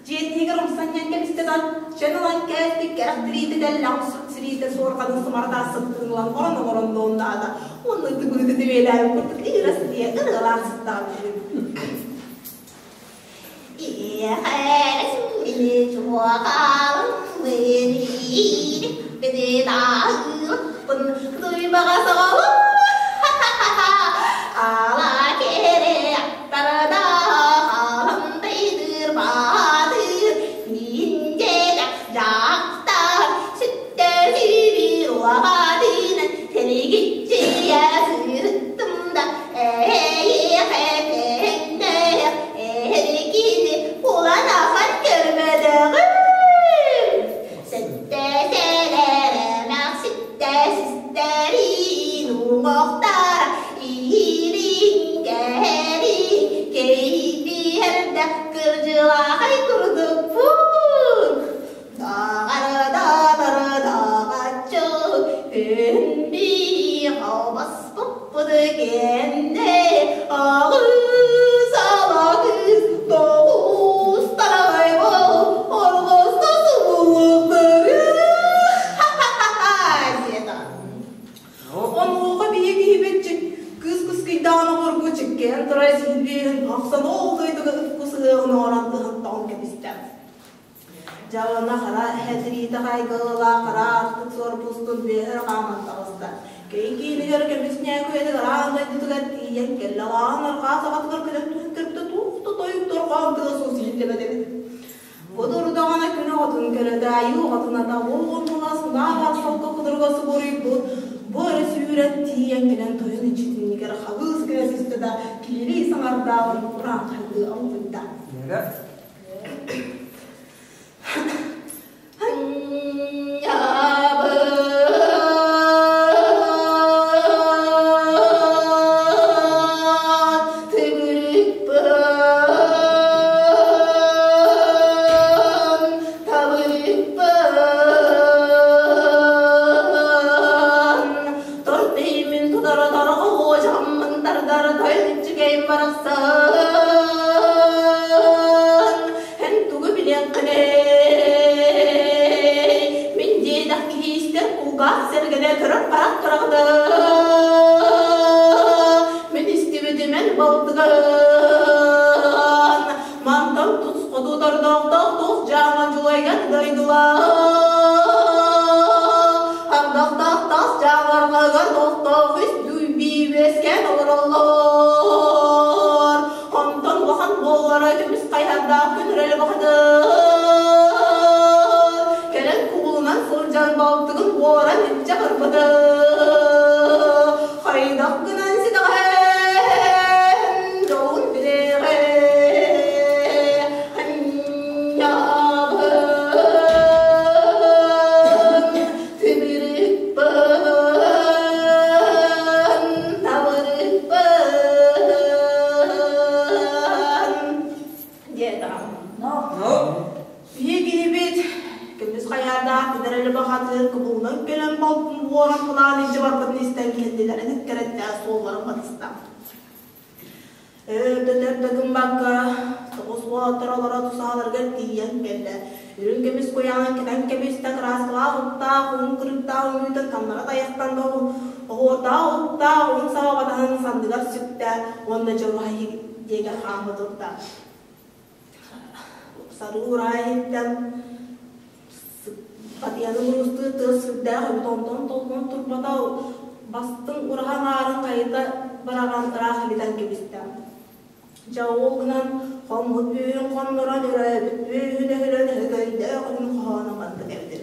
Дьиэтигэр умсанньан кэбистэ да, чэн ылан кээспит кэрэх тириитэ тэллэҕин сут сириитэ суорҕанын сымарата сыттын ылан орон олорон дуоннаата. Уонна ытыгыныты тибиэлээбит курдук ыыра сытыйа ырыалаах сыттаҕын Эһигини булан ахан көрбөтөҕүм. Сэттэ-сэлэрэмэх ситтэ-систэрин уҥуохтара ириҥкэри кэйбиэрдэ кырдьылаахай курдукпун. Даҕары-даҕары-даҕаччы күн биир албаспыппыт кэннэ аҕыс алакыс тоҕус тараҕай бол орҕосто субулуктары Онуоха биһи киһибит кыыс кыскыйдаан оҕоргу чиккээн турар сиһин ахсан ол дойдуга ыт кус ыһыаҕын оҥорон ыһан тоҕон кэбистэ. Дьэ уонна хара эһэ тириитэ хайгыллаах хара артык суорпустун үөһэ хааман таҕыста. Кэйин киинигэр көмүс ньээкүөнү ыраах дойдутугар тиийэн кэллэ. Лааҕын арҕаа саҕатыгар көтөн түһэн көрбүтэ туох да тойук дорҕоон тыа суос иһиллибэт эбит. Бу турдаҕына күн оҕотун көрөдө, айыы оҕотун ата уоннулас унаа солко кудуруга субуруйбут, бу эрэ сүүрэн тиийэн кэлэн тойон иччитиннигэр хабыыс гына түстэ да, киһилии саҥардааҕын урааҥхайдыы албыйда. Эн тугу билиэххиний? Мин диэтэх киһи истэр кулгаах сэргэлэ көрөр харах тураҕыда. Мин истибитим эн балтыгын. Мантан тус хоту тордоохтоох туох дьаама дьулайган дойдулаах. Ардахтаах тас дьаамарҕагар тохтоох үс бии үөскээн олороллор. Онтон улахан буоллара көмүс хайһардаах күн үрэлэ бахатыр. Кэлэн кубулунан сылдьан балтыгын буоран илдьэ барбыта. Хайдах гынан ситэҕэһэн дьолун билиэҕэ. Анньабын тимириппын табырыппын диэтэҕим. Биһиги көмүс хайаардаах күнэрэлэ бахатыыр кыбылынан кэлэн балтын буоран кылаан илдьэ барбытын истэн кэллилэрин иккэрэттээх суолларын батыста. Өрдөтөр да гыммакка, тоҕус уолаттар олоро тусааларыгар тиийэн кэллэ. Үрүҥ көмүс куйаҕын кэтэн кэбистэ, кырааскалаах уттаах, уһун кырыктаах үҥүүтэн таҥнары тайахтан да оһуордаах уттаах уһун саба батаһын санныгар сүктэ уонна дьоруһай диэки хаама турда. Сарыы иһиттэн Батыйаны уруустуу тыас сүрдээх эбит, онтон толлон турбата, бастыҥ ураһа аҥаарын хайыта быраҕан ыраах илитэн кэбистэ. Дьэ ол гынан хоммут бүүһүн хоннорон өрөөбүт бүүһүн өһүлэн өһөгөйдөөх үһүн хоһооно маннык эбитир.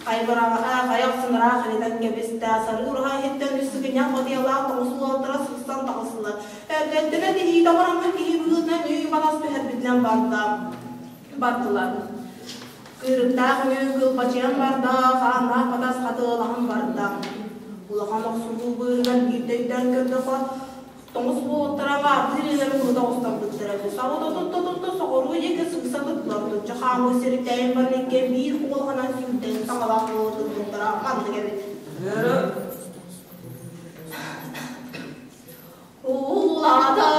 Хайа охсон ыраах илитэн кэбистэ, сарыы ураһа иһиттэн үс сыгынньах батыйалаах тоҥус уолаттара сырсан таҕыстылар. Эрдэттэн этиһиитэ бараммыт киһи быһыытынан өй-манас түһэрбитинэн барда. Бардылар. Кыырыктаах үҥүү кылбачыйан барда, хааннаах батас хатыалаһан барда. Улахан охсуһуу быыһыгар биирдэ өйдөөн көрдөххө, Тоҥус уолаттара баардыы илиилэрин кута оҕустарбыттара үһү. Саҕа тутта соҕуруу диэки сыыса туттулар. Тучча хаамыы сириттэйэн баран иккиэн биир куолаһынан сүүрдэн саҥалаах буола турбуттара маннык эбит. Улаата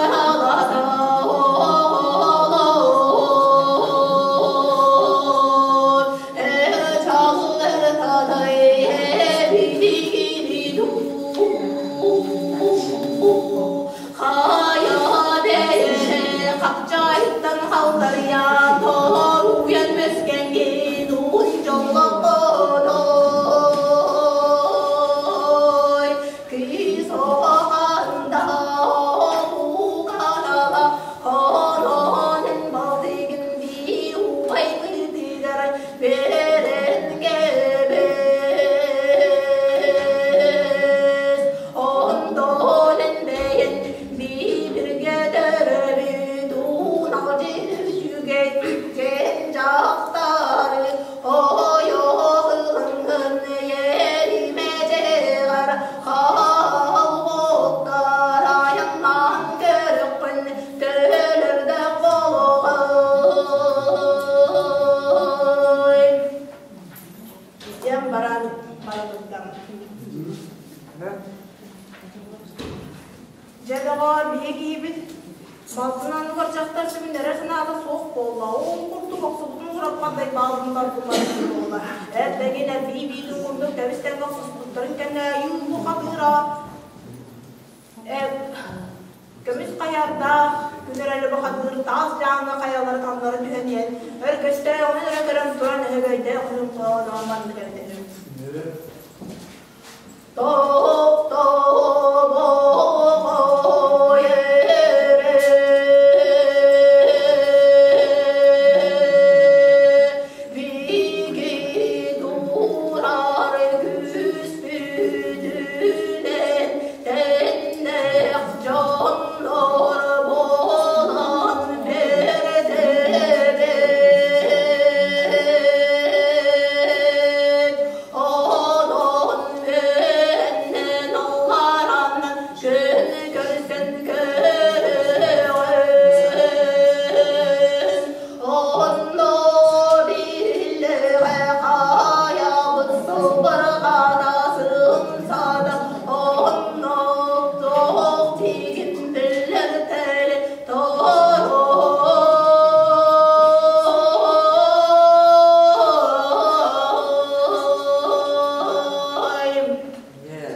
Диэн баран барабыттан. Дьэ доҕоор, биһи киһибит балтын анныгар дьахтар сүгүннэрэр санаата суох буолла. Ол курдук охсубутун ураппат дайбаалбын барбыллар буолла. Эрдэгин эрбии биитин курдук тэбис-тэҥҥэ охсуспуттарын кэннэ юулу хатыыра Көмүс хайардаах, күн эрэлэ бухатыыр таас дьааҥы хайалары таҥнары түһэн иһэн, өргөстөөҕүнэн өрө көрөн туран өһөгөйдөөх күнүн хооноо маннык эбитэ үһү.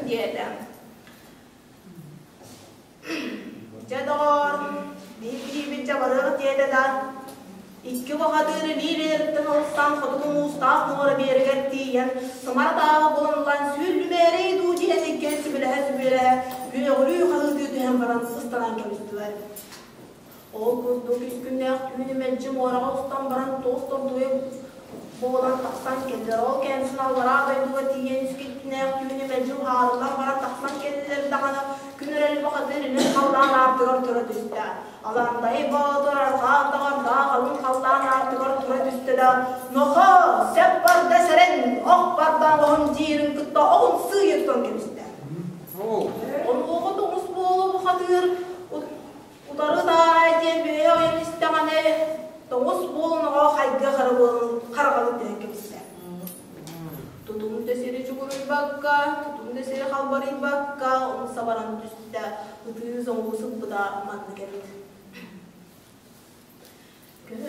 Диэтэ. Дьэ доҕоор, биир киһибит дьабарыах диэтэ да, икки бухатыыр илии-илиэриттэн ылсан хотугу муустаах муора биэригэр тиийэн, сымара тааҕы булан ылан сүүрдүмээрэй дуу диэн иккиэн сүбэлэһэ-сүбэлэһэ үөҕүрүү хаһыытыы түһэн баран ыстанан кэбистилэр. Ол курдук үс күннээх түүнү мэлдьи муораҕа устан баран туос тордуйа буолан тахсан кэллилэр. Ол кэнсин аллараа дойдуга тиийэн үс күннээх түүнү мэлдьи уһаарыллан баран тахсан кэллилэр даҕаны күн эрэл бухатыыр илин халлаан аартыгар тура түстэ. Аландай Боотур арҕаа атаҕардаах алын халлаан аартыгар тура түстэ да «Нохоо, сөп барда сэрэн, ох бардаан оһон» диирин кытта оҕун сыыйа тутан кэбистэ. Онуоха тоҥус буола бухатыыр Утары таарай диэн бэйэ ойон истэҕинэ, тоҥус буолан оҕо хайгыа хараҕалын түһэн кэбистэ. Тутум да сири чугуруйбакка, тутум да сири халбарыйбакка умса баран түстэ, ытыы соҥуу сыппыта маннык эбит. Күн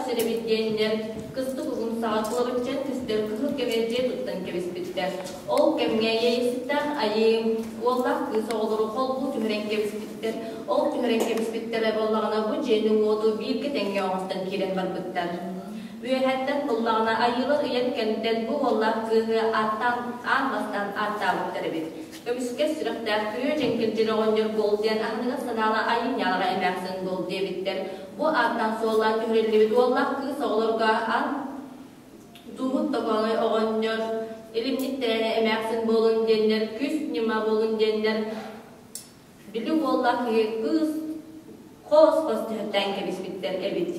сир эбит диэннэр, кыстык угун саҕа кылабыччан көстөр кыһыл кэмиэр дьиэ туттан кэбиспиттэр. Ол кэмҥэ Иэйэситтээх Айыы уоллаах кыыс оҕолору холбуу түһэрэн кэбиспиттэр. Ол түһэрэн кэбиспиттэрэ буоллаҕына бу дьиэни-уоту бииргэ тэҥҥэ оҥостон киирэн барбыттар. Үөһэттэн буллаҕына айыылар ыйан кэмтэн бу уоллаах кыыһы ааттаан аан бастаан ааттаабыттар эбит. Көмүскэс сүрэхтээх күрүө дьэҥкирдьин оҕонньор буол диэн аһыныгас санаала айыы ньаалаҕа эмээхсин буол диэбиттэр. Бу ааттаан суоллаан түһэриллибит уоллаах кыыс оҕолорго аан Дууһут Токооной оҕонньор илимньит тэрээнэ эмээхсин буолун диэннэр, күүс ньыма буолун диэннэр били уоллаах киһи кыыс хос-хос түһэттээн кэбиспиттэр эбит.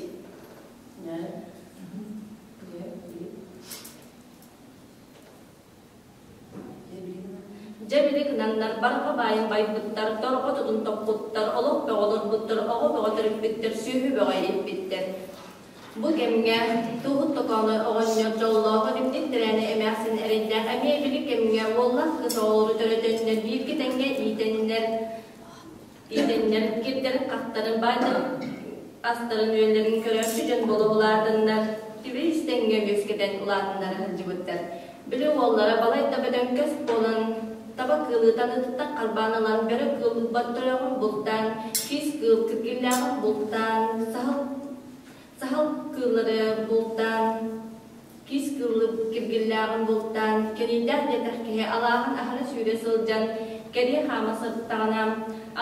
Дьэ били гынаннар барҕа баайын байбыттар, торҕо тутун топпуттар, олох бөҕө олорбуттар, оҕо бөҕө төрөппүттэр, сүөһү бөҕө ииппиттэр. Бу кэмҥэ Туоһут Токооной оҕонньор дьоллоох илимник тэрээнэ эмээхсин эрэйдээх эмиэ били кэмҥэ уоллаах кыыс оҕолору төрөтөннөр бииргэ тэҥҥэ иитэннэр иитэннэр кирдэрин хахтарын баайдарын астарын-үөллэрин көрөөччү дьон буола улаатаннар тибри истэҥҥэ үөскэтэн улаатыннара сылдьыбыттар. Били уоллара балайда бөдөҥкөс буолан таба кыылы таныытыттан харбаан ылан бөрө кыыл боттөрөөҕүн бултаан, киис кыыл киргиллээҕин бултаан, саһыл саһыл кыыллары бултаан, киис кыылы киргиллээҕин бултаан, кэриэйдээх диэтэх киһи алааһын аһара сүүрэ сылдьан кэрийэ хаама сырыттаҕына,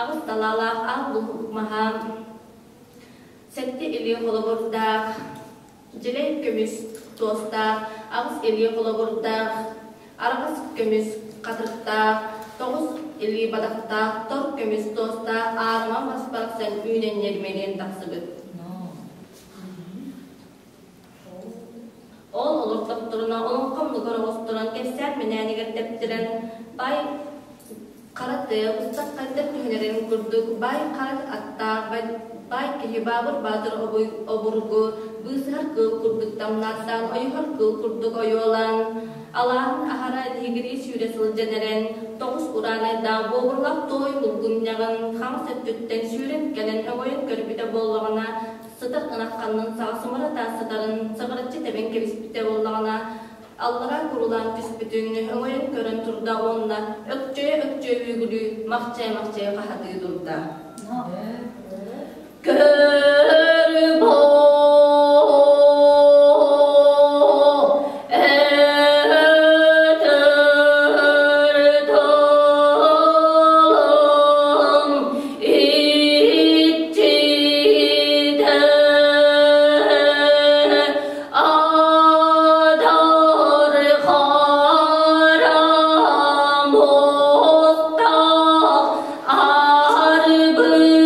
аҕыс талаалаах аал луһук маһа, сэттэ илии холобурдаах, дьилэй көмүс туостаах, аҕыс илии холобурдаах, арҕас көмүс хатырыктаах, тоҕус илии бадахтаах, тор көмүс туостаах аарыма мас барахсан үүнэн ньирмэлиэн тахсыбыт. Ол олордохторуна олоҥхомнугар оҕустаран кэпсээн минээнигэр тэптэрэн бай хара тыа устар хайдах түһүнэрин курдук бай хара аттаах бай киһи баабыр баатыр обургу быысыһар кыыл курдук тамнааттаан ойуһар кыыл курдук ойуолаан алааһын аһара тиһигирии сүүрэ сылдьан эрэн тоҕус ураанайдаах буобурлаах туой булгунньаҕын хаҥас өттүттэн сүүрэн кэлэн өҥөйөн көрбүтэ буоллаҕына сытар ынах ханнын саҕа сымара таас сытарын саҕыраччы тэбэн кэбиспитэ буоллаҕына аллараа курулаан түспүтүн өҥөйөн көрөн турда уонна өкчөйө-өкчөйө үөгүлүү махчайа-махчайа хаһатыы турда. Көр өтөр толом иччитэ адар хара муостаах арбыйа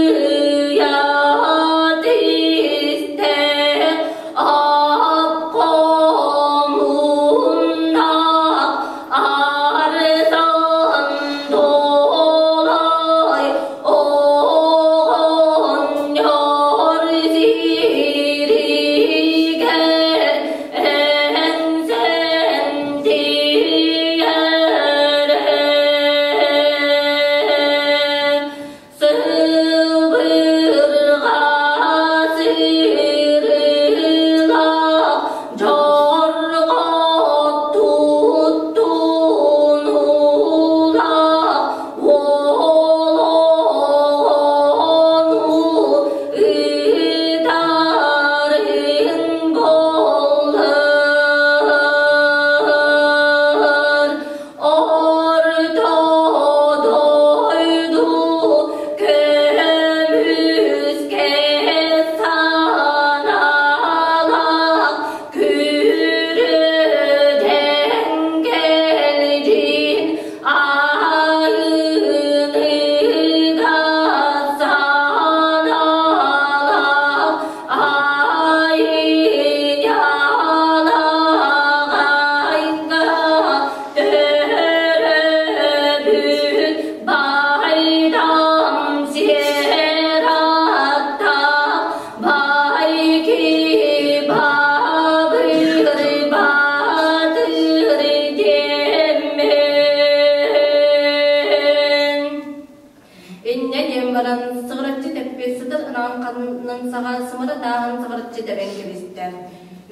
саҕа сымара тааһын саҕарыччы тэбэн кэбистэ.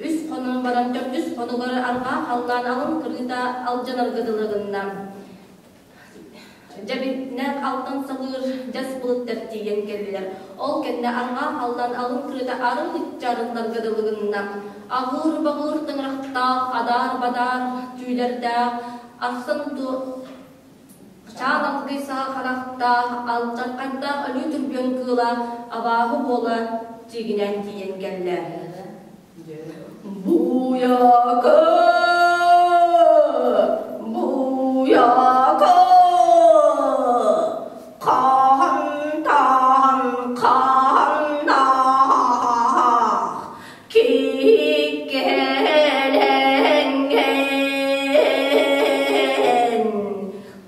Үс хонон баран төрдүс хонугар арҕаа халлаан алын кырыыта алдьанарга дылы гынна. Дьэбиннээх алтан салыыр дьас былыттар тиийэн кэллилэр. Ол кэннэ арҕаа халлаан алын кырыыта арын ыччарылларга дылы гынна. Аҕыыр-баҕыыр тыҥырахтаах, адаар-бадаар түүлэрдээх, арсан чаан алгый саҕа харахтаах, алдьархайдаах өлүү түргэн кыыла абааһы буола тиигинээн тиийэн кэллэ. Буйака! Буйака! Хаһан-таһан хаһаннаах киккэлэҥҥэн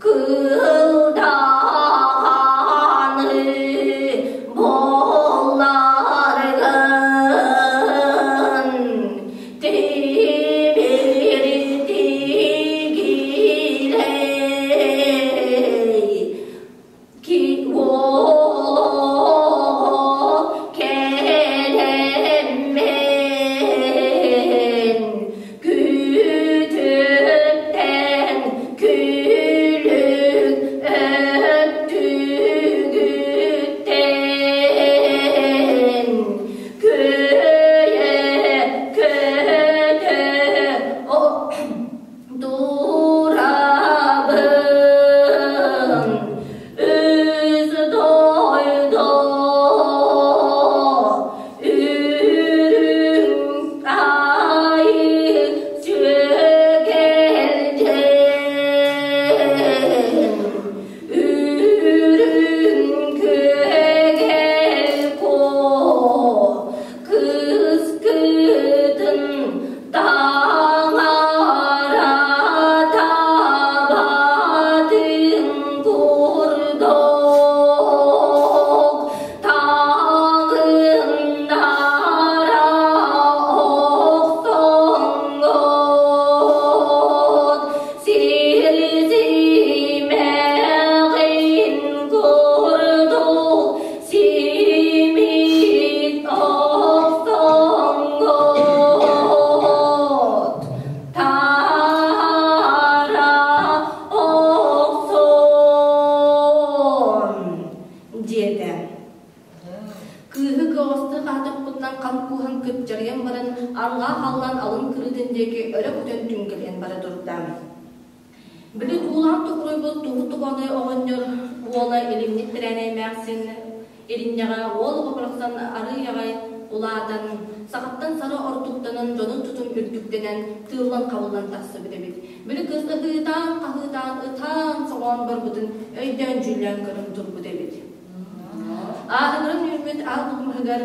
Кылдааны болларгын тимир тигилэй ки олоҕо кэлэммин Күтүттэн күлүк өттүгүттэн көйө көтө турабын үс дойду Үрүҥ айыы сүөгэлдьэн, үрүҥ күөгэл куо кыскытын таҥара табатын курдук Таҕыннара охсоҥҥут сир симэҕин курдук симик охсоҥҥут таара охсон диэтэ. Кыыһы кыаҕастыы хаатыппытынан хам кууһан кыпчарыйан баран, арҕаа халлаан алын кырыытын диэки өрө көтөн түҥкэлийэн бара турда. Били туулаан токуруйбут туһу тубаны оҕонньор уола илимнит тирээнэй эмээхсин иринньэҕэ уол оҕо барахсан арыый аҕай улаатан, сахаттан сара ордуктанан, дьонун тутум үрдүктэнэн, тыыллан-хабыллан тахсыбыт эбит. Били кыыс ыһыытаан-хаһыытаан, ытаан-соҕоон барбытын өйдөөн-дьүүллээн көрөн турбут эбит. Ааһыгыран үүммүт аал кумуһугар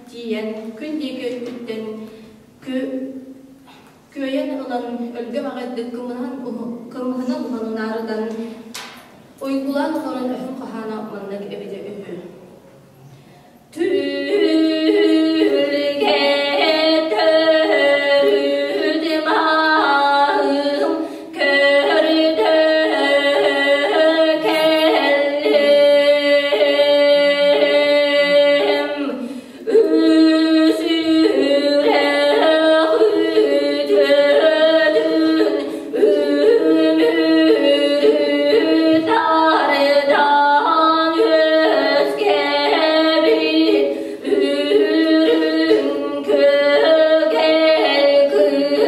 тиийэн, күн диэки өттүттэн күөйэн ылан, өлгөм аҕайдык кымыһынан уһанынаарытан, уйгулаан олорон өһүн хаһаана маннык эбитэ үһү. Түлгэ төрүт маһым көрдө кэллим Үсүрэх үтүөтүн үмүрү тардан үөскэбит Үрүҥ көкэл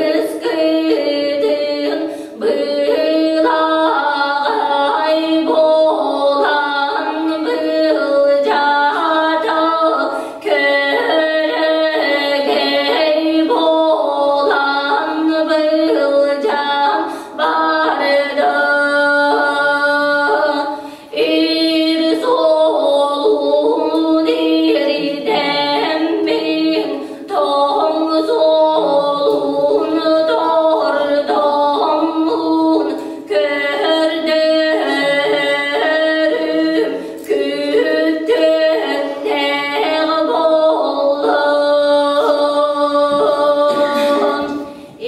кыскытын Былаҕай буолан былдьата Көрөгөй буолан былдьаан барда Ир суолун ирдэммин, тоҥ суолун тордоммун, көрдөрүм күттүннээх буоллун.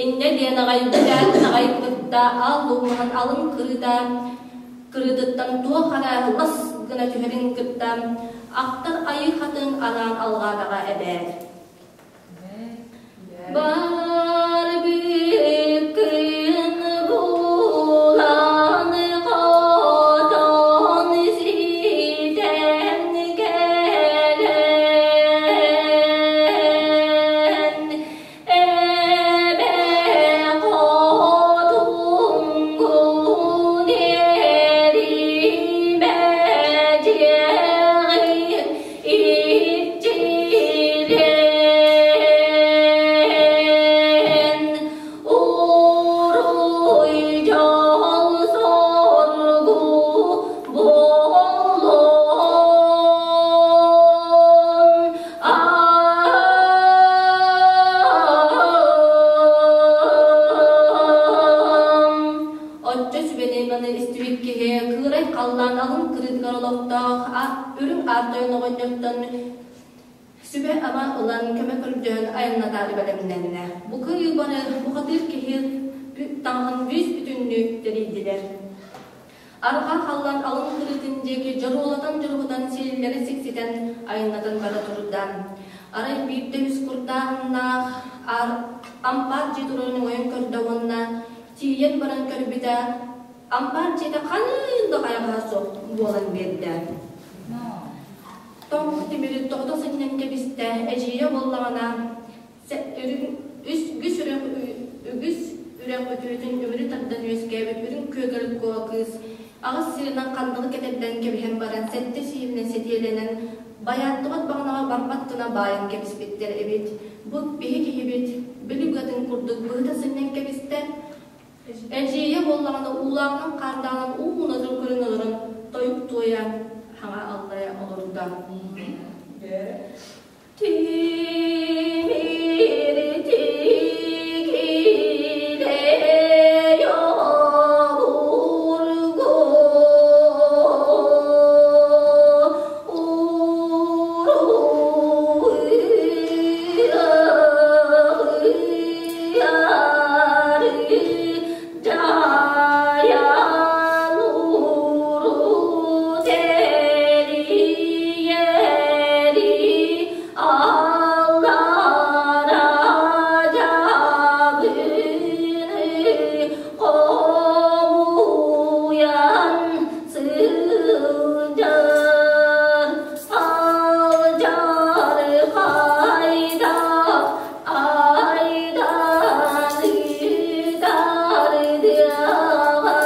Инньэ диэн аҕай бүтээтин аҕай кытта ал луҥнаһан алын кырыыта кырыытыттан туох эрэ лас гына түһэрин кытта Ахтар айыы хатыҥ анаан алҕаатаҕа эбээт. Барбыккын булан хотон ситэн кэлэн Эбэ хотуҥҥун эримэ дьиэҕин иччилэн уруй дьол соргу буоллун Оччо сүбэни маны истибит киһи кыырай халлаан алын кырыытыгар олохтоох үрүҥ аар тойон оҕонньоттон сүбэ-ама ылан көмө көрдөөн айаннатаары бэлэмнэннэ. Бу кыайыы бары бухатыыр киһи таҥаһын бүүс-бүтүннүү тэрийдилэр. Арҕаа халлаан алын кырыытын диэки дьоруолатан-дьоругутан сиэллэри сикситэн айаннатан бара турда. Арай биирдэ үс курдааһыннаах ампаар дьиэ турарын өҥөйөн көрдө уонна тиийэн баран көрбүтэ, ампаар дьиэтэ ханнык да хайаҕаһа суох буолан биэрдэ. Тоҥ тимири тоҕута сынньан кэбистэ, эдьиийэ буоллаҕына Үгүс үрэх үгүс үрэх үтүөтүн үмүрү тардан үөскээбит үрүҥ күөгэл куо кыыс аҕыс сиринэн хандалы кэтэрдэн кэбиһэн баран сэттэ сииринэн сэтиэлэнэн байааттыбат баҕанаҕа барбат гына баайан кэбиспиттэр эбит. Бу биһи киһибит били быатын курдук быһыта сынньан кэбистэ. Эдьиийэ буоллаҕына уулааҕынан хаардааҕынан уу мунатын көрөн олорон тойук туойа хаҥа аллайа олордо. Тимир тигилэй обургу уруй дьайан уру тэрийэри аллара дьабыны хомуйан сылдьар алдьархайдаах айдааны тардыаҕа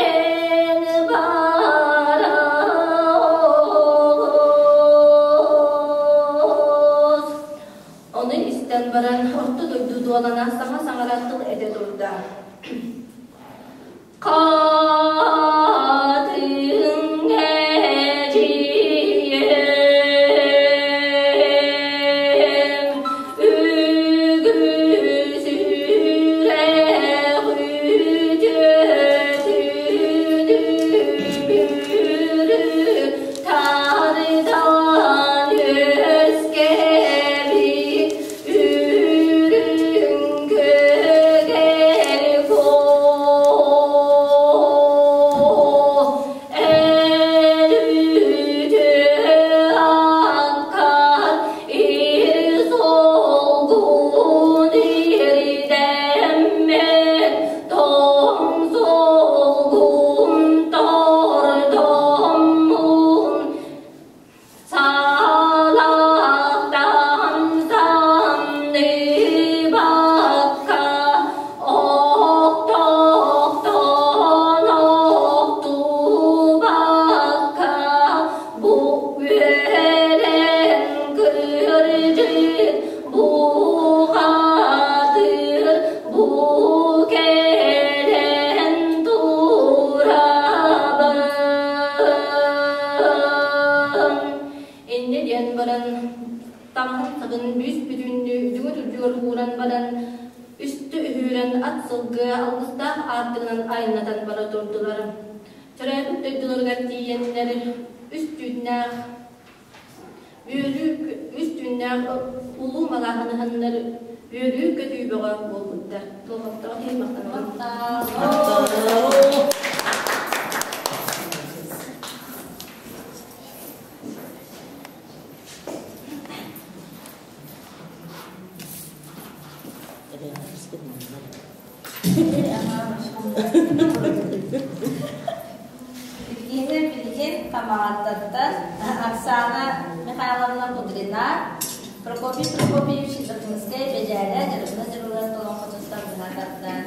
эн бара оҕус. Ону истэн баран орто дойду дуолана саҥа саҥарар тыл этэ турда. Хатыҥ эдьиийим, үгүс үрэх үтүөтүн үмүрү тардан үөскэбит үрүҥ көдөл Эр солгун ирдэммэт, тоҥ солгун тордоммун, Салахтан санныбакка, охтохтон охтубакка, бу үөрэн кырдьык бухатыр бу кэлэн турабын. Инньэ диэн баран, таҥаһын сабын бүүс-бүтүннүү дүҥүр үрдүгэр ууран баран, үстэ үһүүрэн ат сылгы алгыстаах аартыгынан айаннатан бара турдулар. Төрөөбүт дойдуларыгар тиийэннэр үс түүннээх үөрүү үс түүннээх улуу малааһыныһаннар үөрүү-көтүү бөҕө буолбуттар. Туохаттаҕа иһин махтанабын. Билигин билигин Хамаҕаттаттан Оксана Михайловна Кудрина, Прокопий Прокопьевич Дьокуускай Бэдьээлэ Дьарыгына Дьарылыан олоҥхотуттан быһа тардан.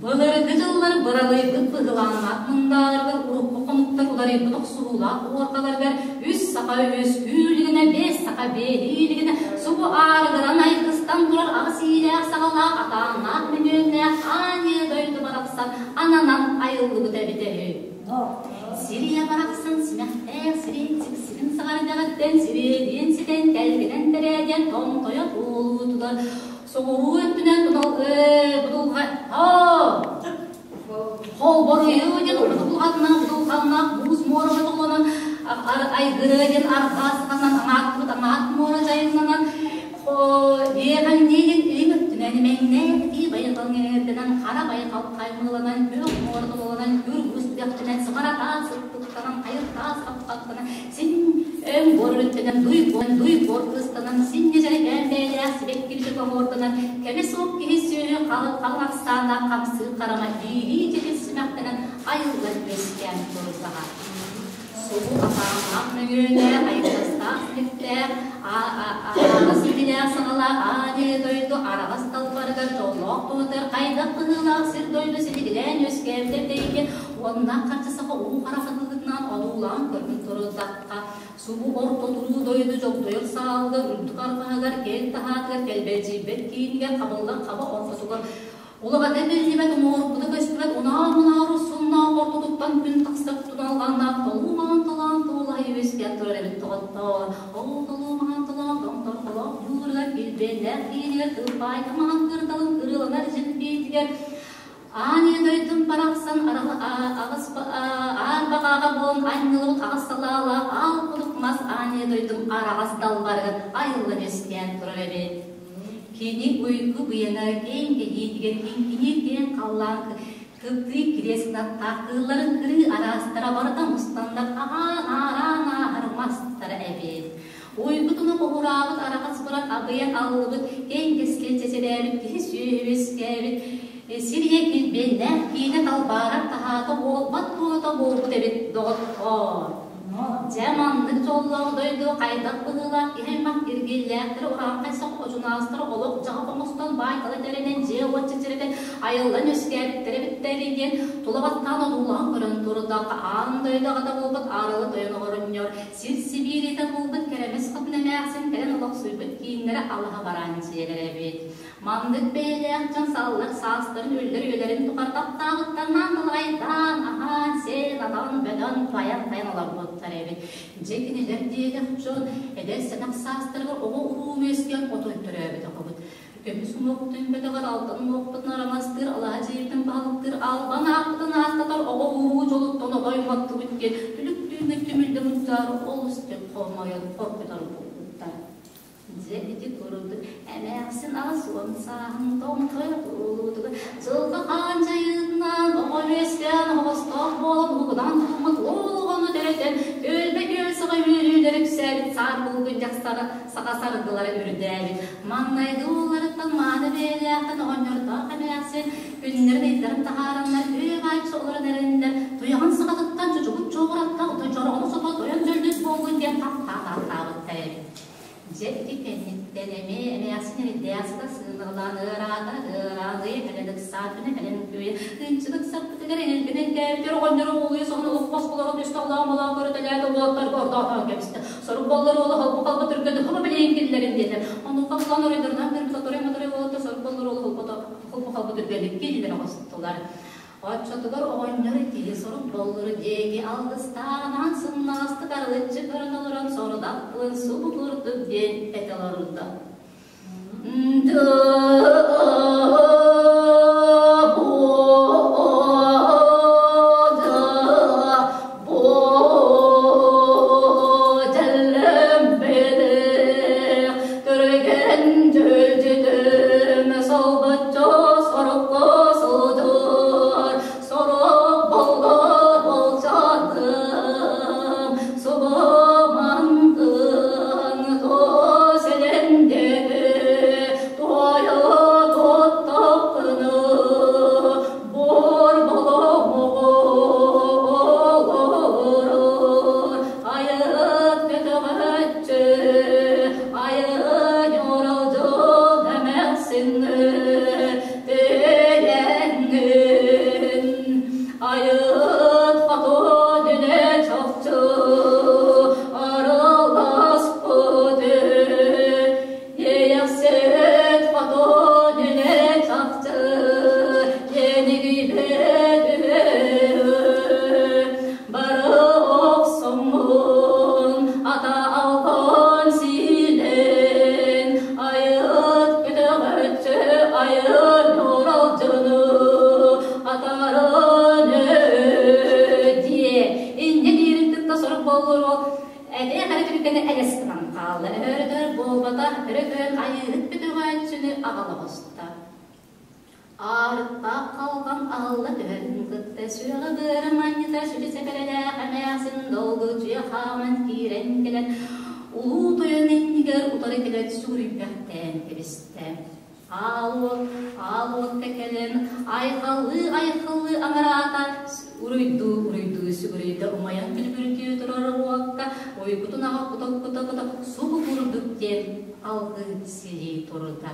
Былыргы дьыллар быралыйбыт быһылааннаах мындааларыгар урукку хонуктар уларыйбыт охсуһуулаах уоргаларыгар үс саха үөскүүлүгүнэ, биэс саха биэһиилигинэ субу аарыгыран айгыстан турар аҕыс иилээх саҕалаах атааннаах мөҥүөннээх аанньа дойду барахсан ананан айыллыбыта эбитэ үһү. Сирийэ барахсан симэхтээх сирин сиксигин саҕардаҕыттан сириэдийэн ситэн тэлгэнэн тэрээдийэн томтойо туолуутугар Соҕуруу өттүнэн будулҕа холборуйуу диэн будулҕатынан будулҕаннаах муус муораҕа толонон айгырыа диэн арҕаа саҕанан аҥааттыбыт аҥаат муора дьайылланан иэҕэҥнии диэн илин өттүнэн имэҥнээх итии байҕал эҥэрдэнэн хара байҕал хаймыыланан күөх муора толонан күр муус түгэхтэнэн сымаратаах сыттыктанан хайыртаас хаппаттанан Син өҥ буор өрүттэнэн, дуй дуй буор кыыстанан, синньэ дьэрэкээн бэйэлээх сибэкки тоһуорданан, кэмэ суох киһи сүөһү халыҥ халыҥ ахсааннаах хамсыыр харама иирии дьэдьэн симэхтэнэн айыллан үөскээн турдаҕа. Субу атааннаах мөҥүөнээх, айылластаах силиктээх, араас илиилээх саҥалаах аан дойду араҕас талбарыгар дьоллоох туһатыгар хайдах быһыылаах сир-дойду силигилээн үөскээбитэ тэйгэ Уонна харчы саха уу харах атыытынан одуулаан көрбүт турдахха, субу орто туруу дойду дьогдойор саалыгар, үрдүк арҕаһыгар, киэҥ таһаатыгар, кэлбэлдьийбэт киинигэр, хабыллар хаба ортотугар улаҕата биллибэт, уҥуорбута көстүбэт, унаар-мунаар урсуннаах ортотуттан күн тахсар туналҕаннаах толуу маҥан толоон туолаһы үөскээн турар эбит доҕоттоор. Ол толуу маҥан толоон томторҕолоох дьууругар, килбиэннээх киинигэр, кылбаайка маҥан кырдалын кырыыланар дьимпиитигэр Аан ийэ дойдум барахсан аҕыс аар баҕаҕа буолан анньылыбыт аҕыс салаалаах аал кудук мас аан ийэ дойдум араҕас далбарыгар айыллан үөскээн турар эбит. Кини уйгу быйанар киэҥ кэһиитигэр киҥкиниир киэҥ халлаан кыптыы кириэс кынаттаах кыылларын кырыы араастара барыта мустаннар аҕаан аараан ааһар мастара эбит. Уйгутуна хоһураабыт араҕас бурак абыйан аллыбыт киэҥ кэскил чэчирээбит киһи сүөһү үөскээбит Сирийэ килбиэннээх киинэ талбаарар таһаата буолбат туота буолбут эбит доҕоттоор. Дьэ маннык дьоллоох дойду хайдах быһыылаах киһи аймах киргиэллээхтэри урааҥхай сах одьунаастара олох-дьаһах оҥостон баай-тала тэринэн дьиэ-уот чэчирэтэн айыллан үөскээбиттэрэ эбиттэрий диэн тула баттаан одуулаһан көрөн турдахха аан дойду аҕата буолбут аарыла тойон оҕоронньор сир сибииритэ буолбут кэрэмэс хотун эмээхсин кэлэн олохсуйбут кииннэрэ алаһа бараан дьиэлэрэ эбит. Маннык бэйэлээх дьон саллар саастарын үллэр үйэлэрин тухары таптаабыттарынан далайдаан, аһаан, сиэн, атан, бөтөн, байан-тайан олорбуттар эбит. Дьэ кинилэр диэтэх дьон эдэр сэнэх саастарыгар оҕо-уруу үөскээн отой төрөөбөтөхөбүт. Көмүс уҥуохтун бөтөҕөр, алтан уҥуохпутун араҥастыыр, алаһа дьиэбитин баһылыктыыр, албан ааппытын ааттатар оҕо-уруу дьолуттан отой маттыбыт диэн түлүк түүҥҥэ түмүллэ мунчаар олус түк хомойон хоргутар буолбуттар. Дьэ ити курдук эмээхсин 80 сааһын томтойо туолуутугар дьылҕа хаан дьайыытынан оҕо үөскээн оһоҕостоох буолан уһугунан тутуммут уол оҕону төрөтөн түөлбэ күөл саҕа үөрүүлэр үксээбит саар булгунньах саха саргылара үрдээбит маҥнайгы уолларыттан мааны бэйэлээхтэн оҕонньордоох эмээхсин күннэрин ыйдарын таһаараннар үө-бааччы олорон эрэннэр туйаҕын саҕатыттан чучугут чуоҕураттан чороҕону сото тойон дьөллүс буолгун диэн таптаатааттаабыттар эбит. Дьэ ити кэнниттэн эмиэ эмээхсин эрэйдээх сыта сыыныгылаан ыараата ыараан ыйа кэлэн ыксаан күнэ кэлэн күөйэ ынчык ыксаппытыгар эҥэлгин элгээбитигэр оҕонньоро уолуйа соһон олоппос олорон үстэ олоон көрүтэлээт уолаттарга ордоотоон кэбистэ. Сорук боллор уола холбу халба түргэн хомо билигин киллэрин диэтэ. Онуоха булан оройдорунан көрбүт оторой-моторой уолаттар сорук боллор уола холбу халба түргэнник киллэрэ оҕустулар. Оччотугар оҕонньор киһи сорук боллуру диэки алгыстаанан сымнаҕастык арылыччы көрөн олорон сорудах тылын субу курдук диэн этэ олордо. Боллур этэ хара түбүккэни элэс гынан хаалла. Өрөтөр буолбатах, өрө көөн айыыһыт көтөҕөөччүнү аҕала оҕуста. Аарыктаах халҕан аһылла түһэрин кытта сүрэҕи быара манньыта сүдү сэбэрэлээх эмээхсин долгучуйа хааман киирэн кэлэн улуу тойон иннигэр утары кэлэн сүгүрүйбэхтээн кэбистэ. Аал уот, аал уокка кэлэн айхаллыы-айхаллыы аҥараата уруйдуу-уруйдуу сүгүрүйдэ умайан күлүбүрдүү турар уокка уйгутун аҕа кута-кута-кута субу курдук диэн алгыы силии турда.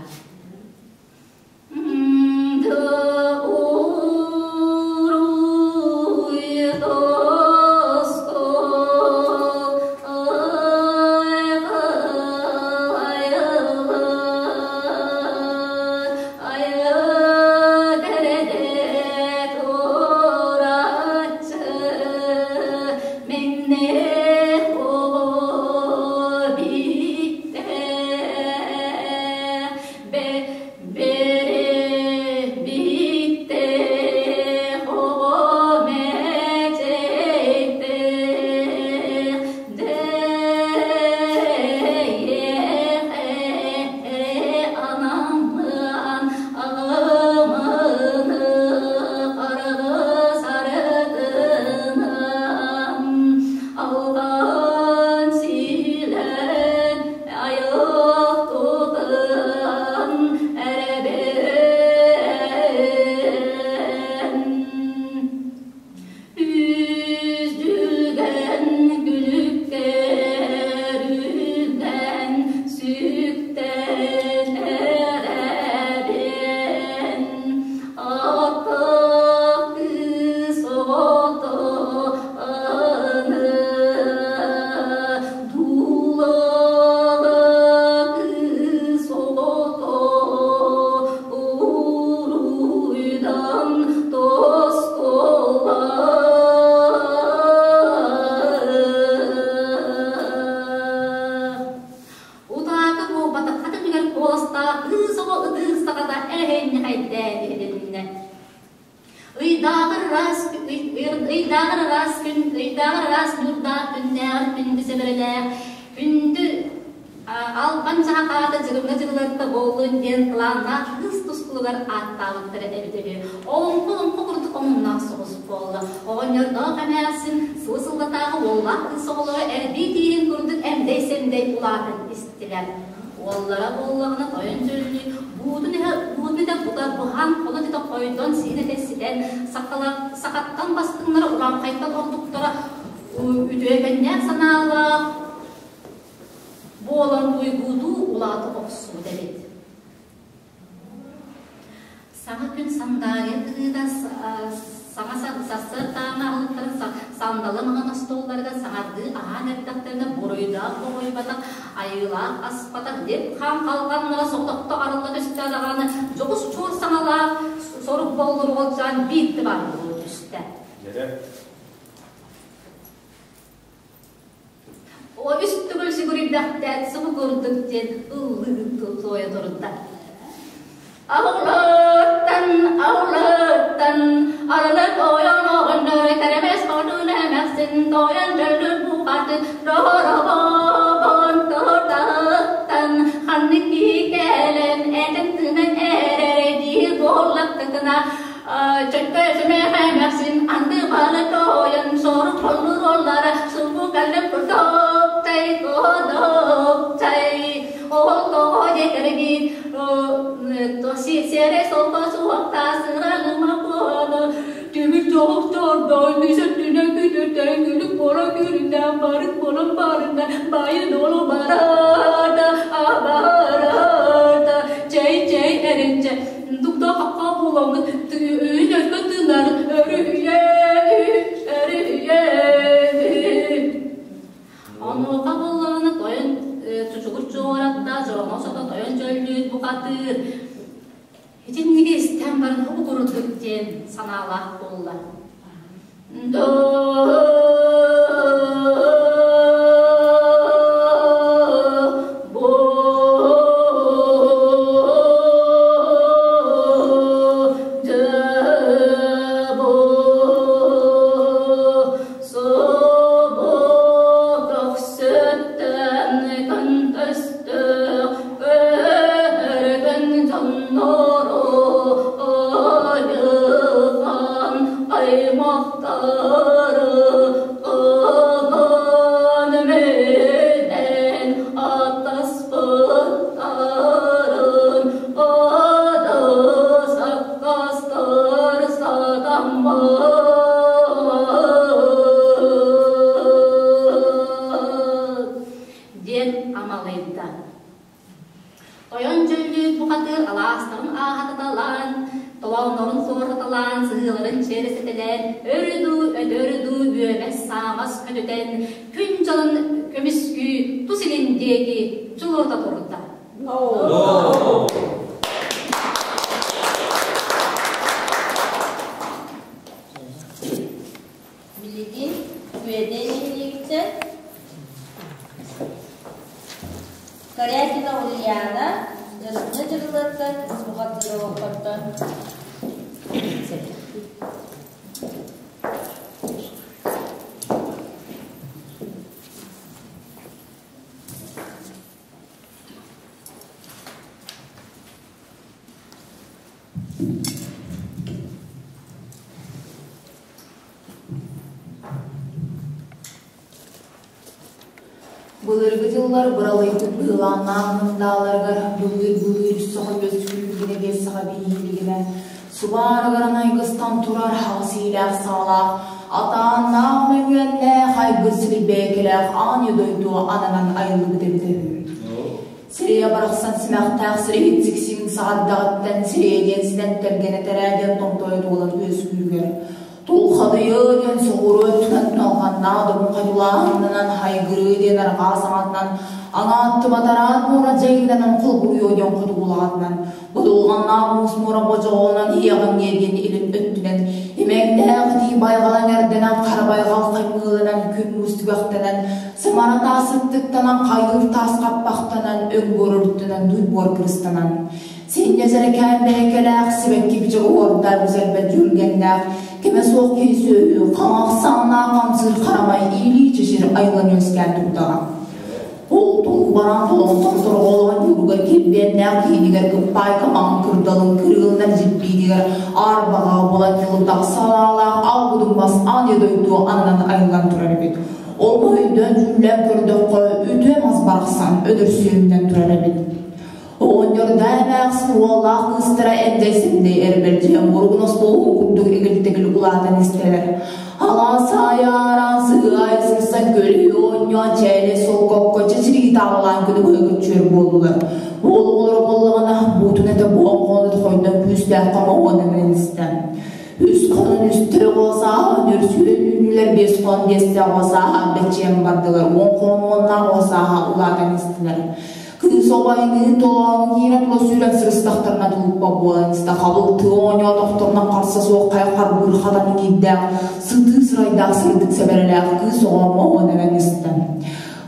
Үздүгэн күлүктэрүнэн сүктэн эрэбин ата кыыс оҕото аны дуулаҕа кыыс оҕото уруйдан тоскулла. Утаакы буолбатах хата түгэр куоластаах кыыс оҕо ытыыр саҕата эрэһиэнньэхэйдээн иһилиннэ. Ыйдааҕар ыраас ыйдааҕар ыраас күн, ыйдааҕар ыраас ньуурдаах күннээҕэр күндү сэбэрэлээх, күндү албан дьаһахаата дьырымҥа дьырыларта буоллун диэн кылааннаах кыыс тускулугар ааттаабыттара эбитэ үһү. Олоҥхо-олоҥхо курдук омуннаах соҕус буолла. Оҕонньордоох эмээхсин сылы сыллатааҕы уоллаах кыыс оҕолоро эрбии тииһин курдук эмдэй-сэмдэй улаатан истилэр. Уоллара буоллаҕына тойон дьөллүү буутун иһэ буутун этэ бута буһан, холот этэ хойдон, сиин этэ ситэн, сахаттан бастыҥнара урааҥхайтан ордуктара үтүөкэннээх санаалаах буолан уйгуутуу улаата охсубут эбит. Саҥа күн сандаарыйа тыгыыта саҥа сарсыардааҥы аһылыктарын сандалы маҥан остуолларыгар саҥардыы аһаан эрдэхтэринэ буруйдаах буруйбатах, айыылаах аспатах диэн хаан халҕаннара соҕотохто арылла түстэ даҕаны дьоҕус чуор саҥалаах сорук боллуруҕалдьаан биирдэ баар буолуо түстэ. О үс төгүл сүгүрүйбэхтээт субу курдук диэн ыллыы туойа турда. Аулаттан, аулаттан, арылы тойон оҕонньор кэрэмэс хотун эмээхсин тойон дьөллүр бухатын доҕоробон тортаттан ханнык киһи кэлэн этин тыынан эрэрэ диир буоллахтыкына Чөккө сүмэхэ эмээхсин анды балы тойон сорук холлур субу кэллим курдук кодоктай ол тоҕо диэтэргин сиэрэ солко суохта сыралыма буолу түмүк тоҕук тордой нүсөттүнэ күтүртэн күлүк боро күрүннэн барык болон барындан байы долу барада абарада чэй чэй эринче дукта хаққа буламын өйін өткен тынарын өрүһүйэ өрүһүйэ. Онуоха буоллаҕына тойон чучугур чуоратта дьороҥо сото тойон дьөллүүт бухатыыр итинниги истэн баран хобу курдук диэн санаалаах буолла. Тойон Дьөллүүт бухатыыр алаастарын ааһатыталаан, толооннорун суораталаан, сыһыыларын чиэрэсэтэлээн, өрү дуу, өтөрү дуу үөмэс-саамас көтүтэн, күн дьонун көмүскүү тус илин диэки дьулурда турда. Билигин Үөдэй нэһилиэгиттэн Корякина Ульяна Дьарыгына дьарыллартан Бухатыровкаттан Былыргы дьыллар быралыйбыт быһылааннаах мындааларыгар былыыр-былыыр саха үөскүүргүнэ биэс саха бииһилигинэ субаарыгар айгыстан турар хаҕыс иилээх саалаах атааннаах мөҥүөннээх айгыр силбээкилээх аан дойду ананан айыллыбыт эбитэ үһү. Сирэйэ барахсан симэхтээх сирэйин сиксиҥ саҕардаҕыттан сирэйэ диэн ситэн тэргэнэ тэрээ диэн томтойо туолан үөскүүрүгэр Тулхадыйыы диэн соҕуруу өттүнэн туналҕаннаах добун хайдулааһынынан хайгырыы диэн арҕаа саҥатынан аҥааттыбатараат муора дьайыытынан холбуйуо диэн хотугулаҕатынан будулҕаннаах муус муора бодьоҕонон иэҕиҥҥиэ диэн илин өттүнэн имэҥнээх итии байҕалаҥ эрдэнэн хара байҕал хаймыыланан күн муус түгэхтэнэн сымара таас сыттыктанан хайыыр таас хаппахтанан өҥ буор өрүттэнэн дуй буор кырыстанан Синньэ сэрэкээн бэйэкэлээх, сибэкки бичик оһуордаах үсэлбэт дьүрүлгэннээх, кэмэ суох киһи сүөһү, хаҥах саҥнаах хамсыыр харамай иилии чэчир айылан үөскээн турдаҕа. Ол тулку баран толонтон сорҕолоон ньууругар килбиэннээх киинигэр кыппаайка маҥан кырдалын кырыылынан дьиппиитигэр аарбаҕа буолан ньылытах салаалаах алгудун бас аан дойду ананан айыллан турар эбит. Ол өйдөөн дьүүллээн көрдөххө, үтүө мас барахсан өдөрсүөнүнэн турар эбит. Оҕонньордоо эмээхсин уоллаах кыыстара эмдэй-сэмдэй эрбэлдьийэн буругун остуолун курдук эгил-тэгил улаатан истэлэр. Алаас аайы аараан сыһыай сырсан көлүһү оонньоон чээлэй солкокко чэчирии тааллаан күнү быһа күччүөр буоллулар. Уол оҕолоро буоллаҕына буутун этэ буһан хоонут хойдон күүстээх хомоҕуон эмэн истэ. Үс хонун үстэ оҕо сааһа нөрсүөн үүннүлэр, биэс хон биэстэ оҕо сааһа бэччиэн бардылар, уон хон уоннаах оҕо сааһа улаатан истилэр. Кыыс обайдыы толоон киирэн тула сүүрэн сырыстахтарына тулуппа буолан истэ хабыл тыа оонньоотохторуна харса суох хайа харбыыр хатан иҥиирдээх сытыы сырайдаах сырдык сэбэрэлээх кыыс оҕо моһуон эмэн истэ.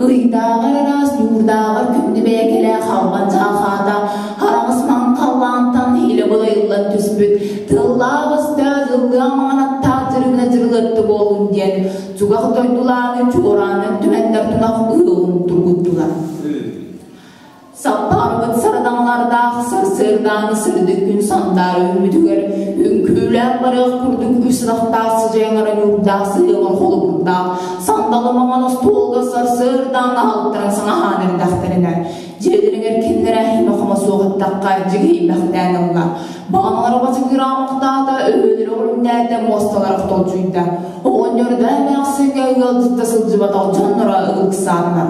Ыйдааҕар араас ньуурдааҕар күндү бэйэкэлээх халбан дьаахаата хараҕыс маҥхаллаантан илэ былайыллан түспүт тыллаах өстөөх дьыллыа маҥан аттаах дьырыбына дьырылытты буолун диэн чугах дойдулааны чуораанын түһэннэр тунах ыылын тургуттулар. Саппаарбыт сардаҥалардаах сарсыардааҥы сырдык күн сандаара үүммүтүгэр үҥкүүлээх барыах курдук үс ынахтаах сыдьайаҥара ньуурдаах сыһыаҕар холобурдаах сандалы маҥан остуолга сарсыардааҥы аһылыктарын саҥаһаан эрдэхтэринэ дьиэлэригэр кинилэрэ химе-хомо суох эттэххэ дьигиһийбэхтээн ылла. Баҕаналара бачыгыраамахтаата, өһүөлэрэ өрүннээтэ, муосталара хотолдьуйда. Оҕонньордоо эмээхсиҥҥэ ыалдьытта сылдьыбатах дьонноро ыксааннар.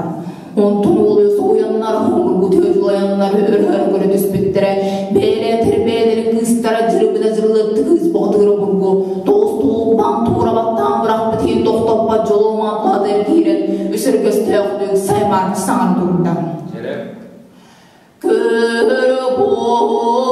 Онтон уолуйа соһуйаннар, хомургу дьулайаннар өрөһөр көрө түспүттэрэ, бэйэлээтэр бэйэлэрин кыыстара дьырыбына дьырылыатты кыыс боҕотугар обургу, тоҕус тулуппаан туура баттаан бырахпыт иһин тохтоппот дьолуомаан туһатыгар киирэн, үс өргөстөөхтүк саймаарчы саҥара турда. Көрө Бүгүн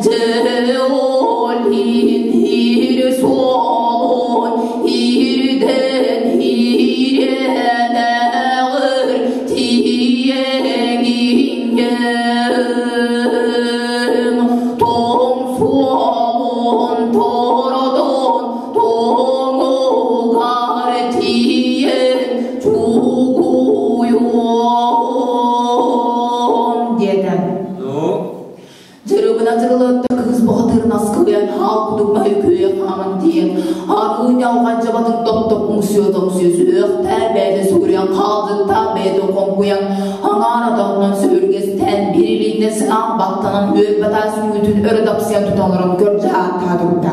Дьэ ол иһин иир суолун иирдэн иирэнэҕир тиийэҥиҥҥэм тоҥ суолун тордон тоҥугар тиийэн чугуйуом диэтэ. Ну? Дьырыбына дьырылыатта кыыс бухатыырын аскылыйан хаал кудук маһы күөйэ хааман тиийэн арыы ньалҕан дьабатын топ-топ мусуйа-тоҥсуйа сүһүөхтээн бэйэтэ сүгүрүйэн хаалдьыттаан бэйэтин хоҥкуйан аҥаар атаҕынан сөһүргэстээн биир илиитинэн сыҥаах баттанан үөрбэтаа сүҥүүтүн өрө дапсыйан тута олорон көрдө ааттаһа турда.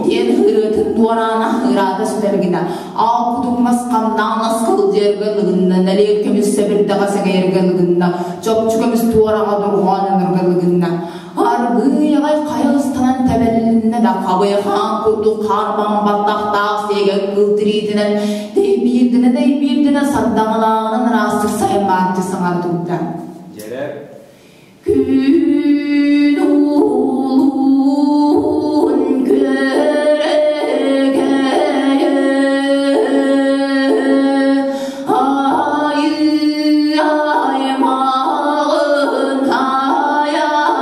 Диэн ырыатын туораана ыраата сүтэргинэ аал кутук мас хамнаан аскылдьыйарга лыгынна нэлиэр көмүс сэбирдэҕэ сэгэйэргэ лыгынна чопчу көмүс туораҕа дорҕооннонорго лыгынна аргыый аҕай хайа ыстанан тэбэлиннэ да хабыйахаан курдук хаарбаҥ баттахтаах сиэгэн кыыл тириитинэн тэйбиирдэнэ тэйбиирдэнэ сардаҥалааҕынан ыраастык сайын бааччы саҥара турда. Дьэрэ Күн улуун күөрэгэйэ айыы аймаҕын айарады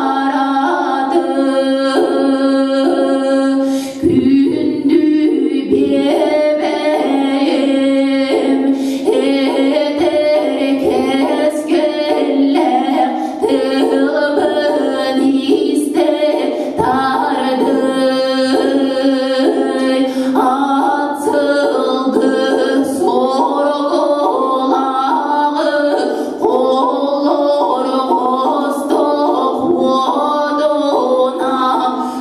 күндү биэбэйим этэр кэскиллээх тылбын истэ тардый ат сылгы соргулааҕы холлоргостох уодуна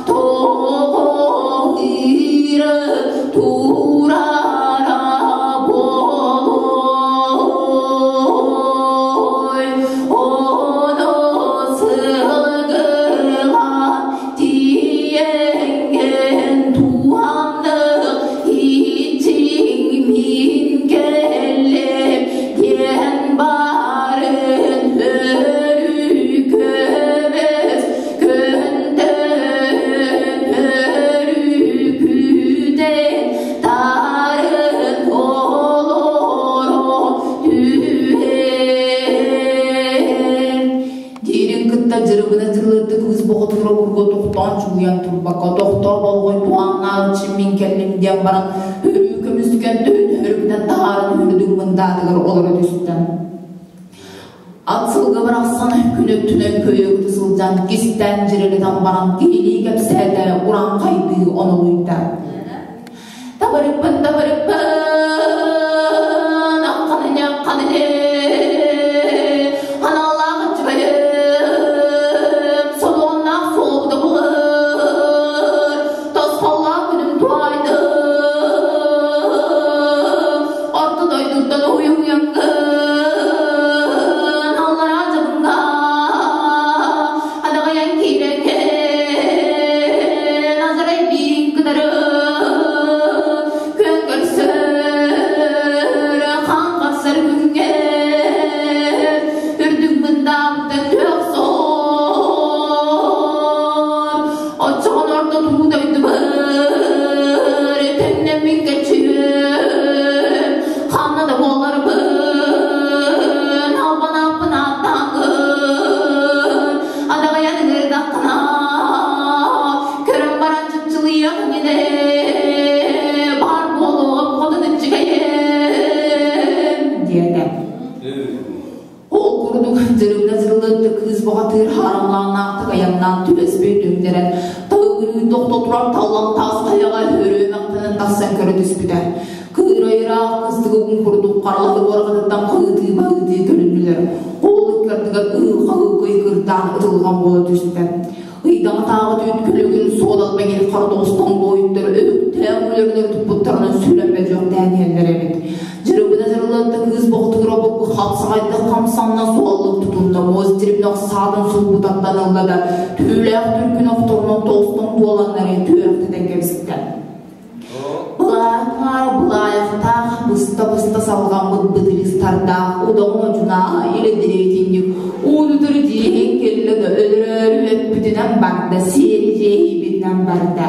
тоҕо ыыры турара буолуой ону сылгылаан тиийэҥҥин туһаннык иччиҥ мин кэллим диэн барын өрүү көмүс күндүн өрүү күүтэн тарын олоро түһэн диирин кытта дьырыбына дьырылыатта кыыс боҕотура бурга тохтоон чугуйан турда. турбакка тохтоо болҕой туһааннаах мин кэллим диэн баран өрүү көмүскэн төһөн өрүгүнэн таһааран үрдүк мындаатыгар олоро түстэ. Ат сылгы барахсан күн өттүнэн көйөгүтэ сылдьан кистээн дьирилэтэн баран киһилии кэпсээтэ урааҥхайдыы онолуйда. Табырыппын табырыппын ахханыне ахханыне аналлаах ыччыгайым солуоннаах суолбута булар тосхоллоох күнүм туойдум орто дойдуттан уһуйуҥҥун аллараа дьабыҥҥа адаҕайан киирэргэ азарай биирин кытары күөн көрсөр хаан харсар күҥҥэ үрдүк мындаабыттан күөх соор оччоҕун орто туу дойдубар төннөммүн кэччүйүөм ханна да буоларбын албанааппын ааттааҥҥын адаҕайан ыҥырдаххына көрөн баран чыпчылыйыах иннинэ баар буолуоҕум хотун иччигэйим диэтэ. Ол курдук дьырыбына дьырылыатта кыыс баҕатыыр хаарамлааннаахтык айаннаан түбэспит түҥнэрэн тылыгырыы тохто турар таллан таас хайаҕа өрүөмэхтэнэн тахсан көрө түспүтэ. Кыырайыраах кыстыгын курдук харалаһы уорҕатыттан хаһыытыы-баһыытыы көрүннүлэр. Ол ыккардыгар ыы-хаһыы кыйкырдаан ытылҕан буола түстэ. Ыйдаҥатааҕы түүт күлүгүн суодал мэҥир хара тоҕустан буойуттар өлүктээх үлэринэр туппуттарынан сүрэн бөдьүөхтээн иһэллэр эбит. Дьырыбына дьырылыатта кыыс боҕутугар обургу хапсаҕайдык хамсанна суоллук тутунна муос дьирибинэх саатын сулбутаттан ылла да түүлээх түркүн охторунан тоҕустан буоланнары түөрэхтэтэн кэбистэ. Былаахтаах былаайахтаах быста-быста салҕаммыт бытырыыстардаах удаҕын одьунааһа илэ-дириэтинньик уунутары дьиэһин кэллэ да өлөрөөрү өппүтүнэн барда, сиэри дьиэһийбитинэн барда.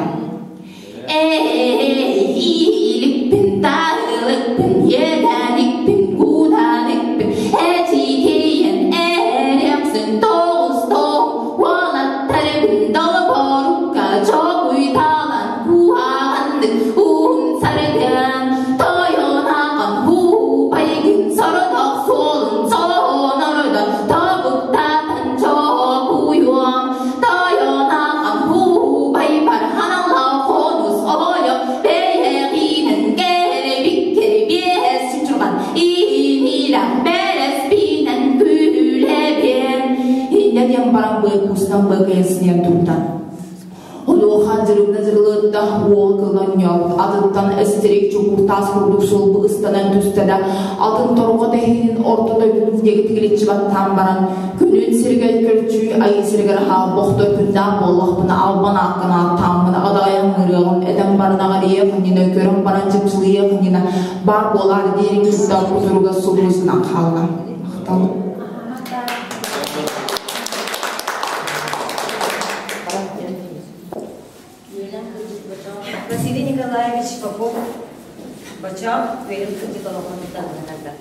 Эһииликпин, таһылыкпын, иэдээникпин, кууданикпин, эчикийэн эриэхсин тоҕус-тоҕус уолаттарбын долоборукка чокуйталан куһаҕаннык уһун сарыгын тойонаҕын һуупайгын сородох суолун сонордон тобуктатан чокуйуом тойонаҕын һуупайбар ханаллаах хонус ойо бэйэҕинэн кэлбиккэ биэс чурҕан иимилэх бэлэспинэн күлэбиэн иннэ диэн баран быакустан быакайа синийэн турда. Онуоха дьырыбына дьырылыатта уол кыланньоот атыттан эстерик чугуртаас курдук суолбу ыстанан түстэ да атын торҕо тэһиинин орто дойдутун диэки тигиличчи баттаан баран күнүн сиригэр көрчүү айыы сиригэр хаалбохтор күннээх буоллахпына албан ааккын ааттааммын адаҕайан ыҥырыаҕым этэн баран аҕарыйыах иннинэ көрөн баран чыпчылыйыах иннинэ баар буолаар диирин кытта кутуруга субурусунан хаалла. Махтал. Василий Николаевич Попов Бочоох үөрүм кырдьык олоҥхотуттан ылынарда.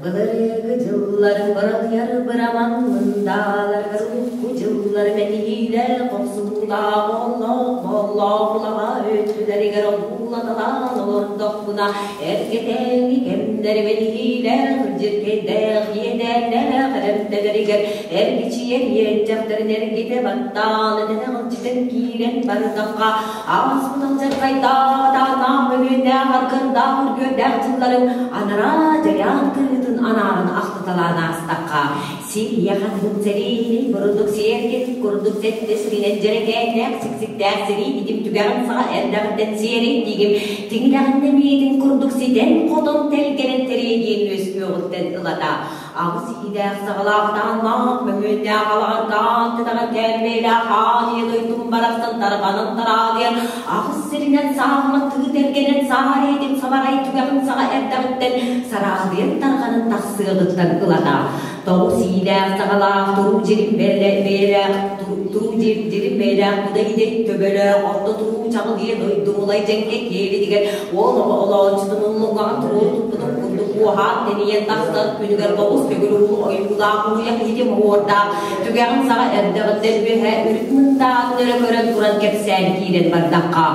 Былыргы дьыллар быралыйар быраман мындааларыгар урукку дьыллар мэтиһиилэр хохсуһуулаах оллоох боллоох улаҕа өттүлэригэр олуулаталаан олордохпуна эргэтээҥи кэмнэр мэтиһиилэр кырдьыркэйдээх иэдээннээх эрэмтэлэригэр эргичийэр иэдьэхтэрин эргитэ баттаан этэн киирэн бардахха ааспыт алдьархайдаах атааннаах мөҥүөннээх аргындаах үргүөрдээх дьылларын анараа дьайаан кырыытын анаарын ахтыталаан аастахха Сирия ханнык сэриини бурдук сиэргин курдук сэттэ сиринэн дьэрэкээннээх сиксиктээх сирии дигим түгэҕин саҕа эрдэҕиттэн сиэрин дигим тиҥилэҕин нэмиэтин курдук ситэн-хотон тэлгэнэн тэриэдиэн үөскүөҕүттэн ылата аҕыс иилээх саҕалаах тааннаах мөҥүөннээх алаҕардаан тыдаҕа кээмэйлээх аан ийэ дойдум барахсан тарҕанан тараадыйан аҕыс сиринэн саахыматтыы сыһыыбыт эргэнэн саһар иһитин сабарай түгэҕин саҕа эрдэҕиттэн сараадыйан тарҕанан тахсыаҕыттан ылата. Тоҕус иилээх саҕалаах туруу дьирим бэйэлээх туруу дьирим бэйэлээх кудай идэй төбөлөөх орто туруу чаҕылыйа дойду мулай дьэҥкэ киэлитигэр уол оҕо олооччутун уллуҥаҕын туруору туппутун курдук уоһаан тэнийэн тахсан күнүгэр тоҕус төгүл уһун ойуулаах уйах иһити моһуордаах түгэҕин саҕа эрдэҕиттэн үөһэ үрүт мындаатын өрө көрөн туран кэпсээн киирэн бардахха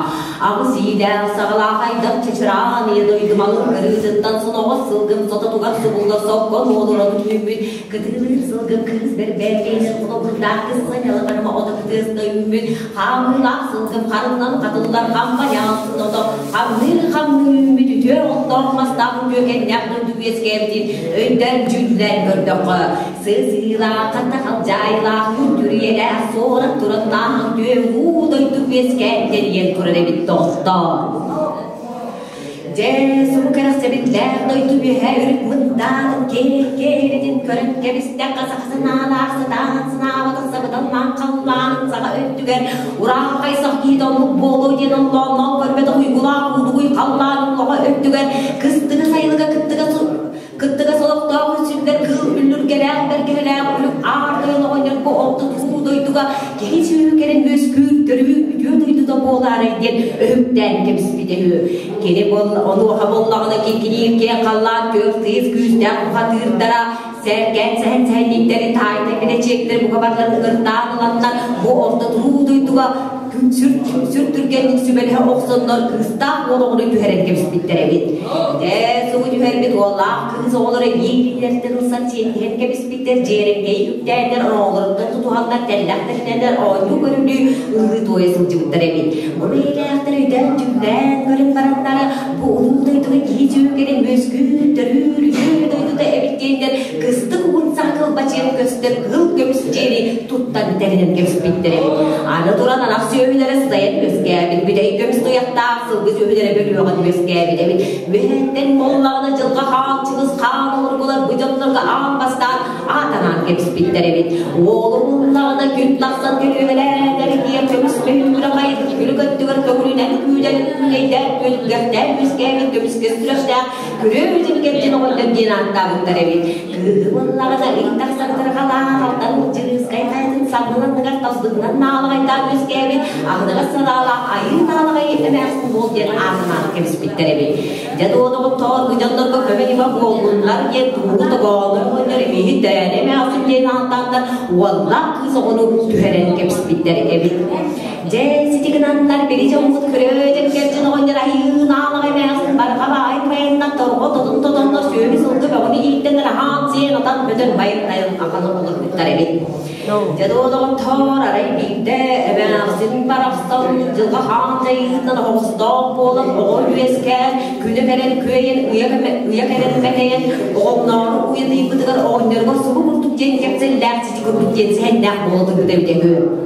аҕыс иилээх саҕалаах айдах чычыраан ийэ дойду малын кырыытыттан соноҕос сылгым сототугар субуллар соккон уолуран үүммүт кытыылыыр сылгым кыыс бэрбээкэйинэн холобурдаах кысса ньалыҥарыма ото кытыаста үүммүт хаамыылаах сылгым харынан хатыллар хампаньаансын ото хамныы-хамныы үүммүт үтүө оттоох мастаах үтүөкэннээх дойду үөскээбитин өйдөөн дьүүллээн көрдөххө сыылаах хатта халдьаайылаах үрүйэлээх суорат тураннаах үтүө уу дойду үөскээн тэрийэн турар эбит доҕоттоор. Дьэ, субу кэрэхсэбиллээх дойду үөһэ үрүт мындаатын кээн-кээритин көрөн кэбистэххэ саха санаалаах сатаан санаабатах сабыдаллаан халлаанын саҕа өттүгэр урааҥхай сах киһитэ оннук буолуо диэн оллоонноон көрбөтөх уйгулаах уудугуй халлаан уллоҕо өттүгэр кыстыга сайылыга кыттыга Кыттыгас олохтоох үсүллэр кыыл үллүргэлээх бэргэһэлээх үлүк аар тойон оҕонньорго орто туруу дойдуга киһи сүөһү кэлэн үөскүүр төрүүр үтүө дойдута буолаарай диэн өһүктээн кэбиспитэ үһү. Кини онуоха буоллаҕына киҥкиниир киэҥ халлаан күөх тыйыс күүстээх бухатыырдара сэргээн сэһэн сэһэнньиттэри таайда билэчиэктэр бука барыларын ыҥыртаан ыланнар бу орто туруу дойдуга сүр, сүр түргэнник сүбэлэһэ охсоннор кыыстаах уол оҕону түһэрэн кэбиспиттэр эбит. Дьэ, субу түһэрбит уоллаах кыыс оҕолоро биир-биирдэртэн ылсан сиэтиһэн кэбиспиттэр, дьиэрэҥкэй үктээннэр, оҕолоруттан тутуһаннар, тэллэх-тэллэннэр оонньуу көрүлүү ыллыы туойа сылдьыбыттар эбит. Бу бэйэлээхтэр өйдөөн-дьүллээн көрөн бараннара бу улуу дойдуга киһи сүөкэрин үөскүүр, төрүүр, үтүө дойдута эбит диэннэр кыстык уһун саха кылбачыйан көстөр кыһыл көмүс дьиэни туттан тэринэн кэбиспиттэр эбит. Аны туран анах сүөһүлэрэ сытайан үөскээбит, бүтэй көмүс туйахтаах сылгы сүөһүлэрэ бөлүөҕүн үөскээбит эбит. Үөһэттэн буоллаҕына дьылҕа хаан чыгыс хаан олоргулар бу дьоннорго аан бастаан аатанаан кэбиспиттэр эбит. Уолу буллаҕына күн тахсан күрүөлээн эргийэн көмүс мөһүүрэ хайдык күлүк өттүгэр көҥүлүнэн күүлэн күүлэйдээн күөлүгэрдээн үөскээбит көмүскэ сүрэхтээх Күрүө кэрдин оҕонньор диэн ааттаабыттар эбит. Кыыһы буоллаҕына ый тахсан тырҕалаах алтан Чырыыскай хайатын саннын анныгар талбытынан наалаҕайдаан үөскээбит аһыныгас санаалаах айыы наалаҕай эмээхсин буол диэн аатынаан кэбиспиттэр эбит. Дьэ дуодоҕуттоор бу дьоннорго көмө-ньыма буоллуннар диэн туугу тогоону оҕонньор имиһи тээнэ эмээхсин диэн ааттааннар уоллаах кыыс оҕону түһэрэн кэбиспиттэр эбит. Дьэ, сити гынаннар били дьоммут көрөөтөн кэрдьин оҕонньор айыын аалаҕай эмээхсин барҕа баай байыннар торҕо тотун тотоннор сүөһү сылгы бөҕөнү ииттэннэр аһаан сиэн атан бөтөн байын тайын ахан олорбуттар эбит. Дьэ доҕоттоор арай биирдэ эмээхсин барахсан дьылҕа хаан дьайыытынан оһоҕостоох буолан оҕо үөскээн күнэ кэлэн күөйэн уйа кэлэн мэтэйэн оҕонноору уйатыйбытыгар оҕонньоругар субу курдук диэн кэпсэллээх сити курдук диэн сэһэннээх буола турбута эбитэ үһү.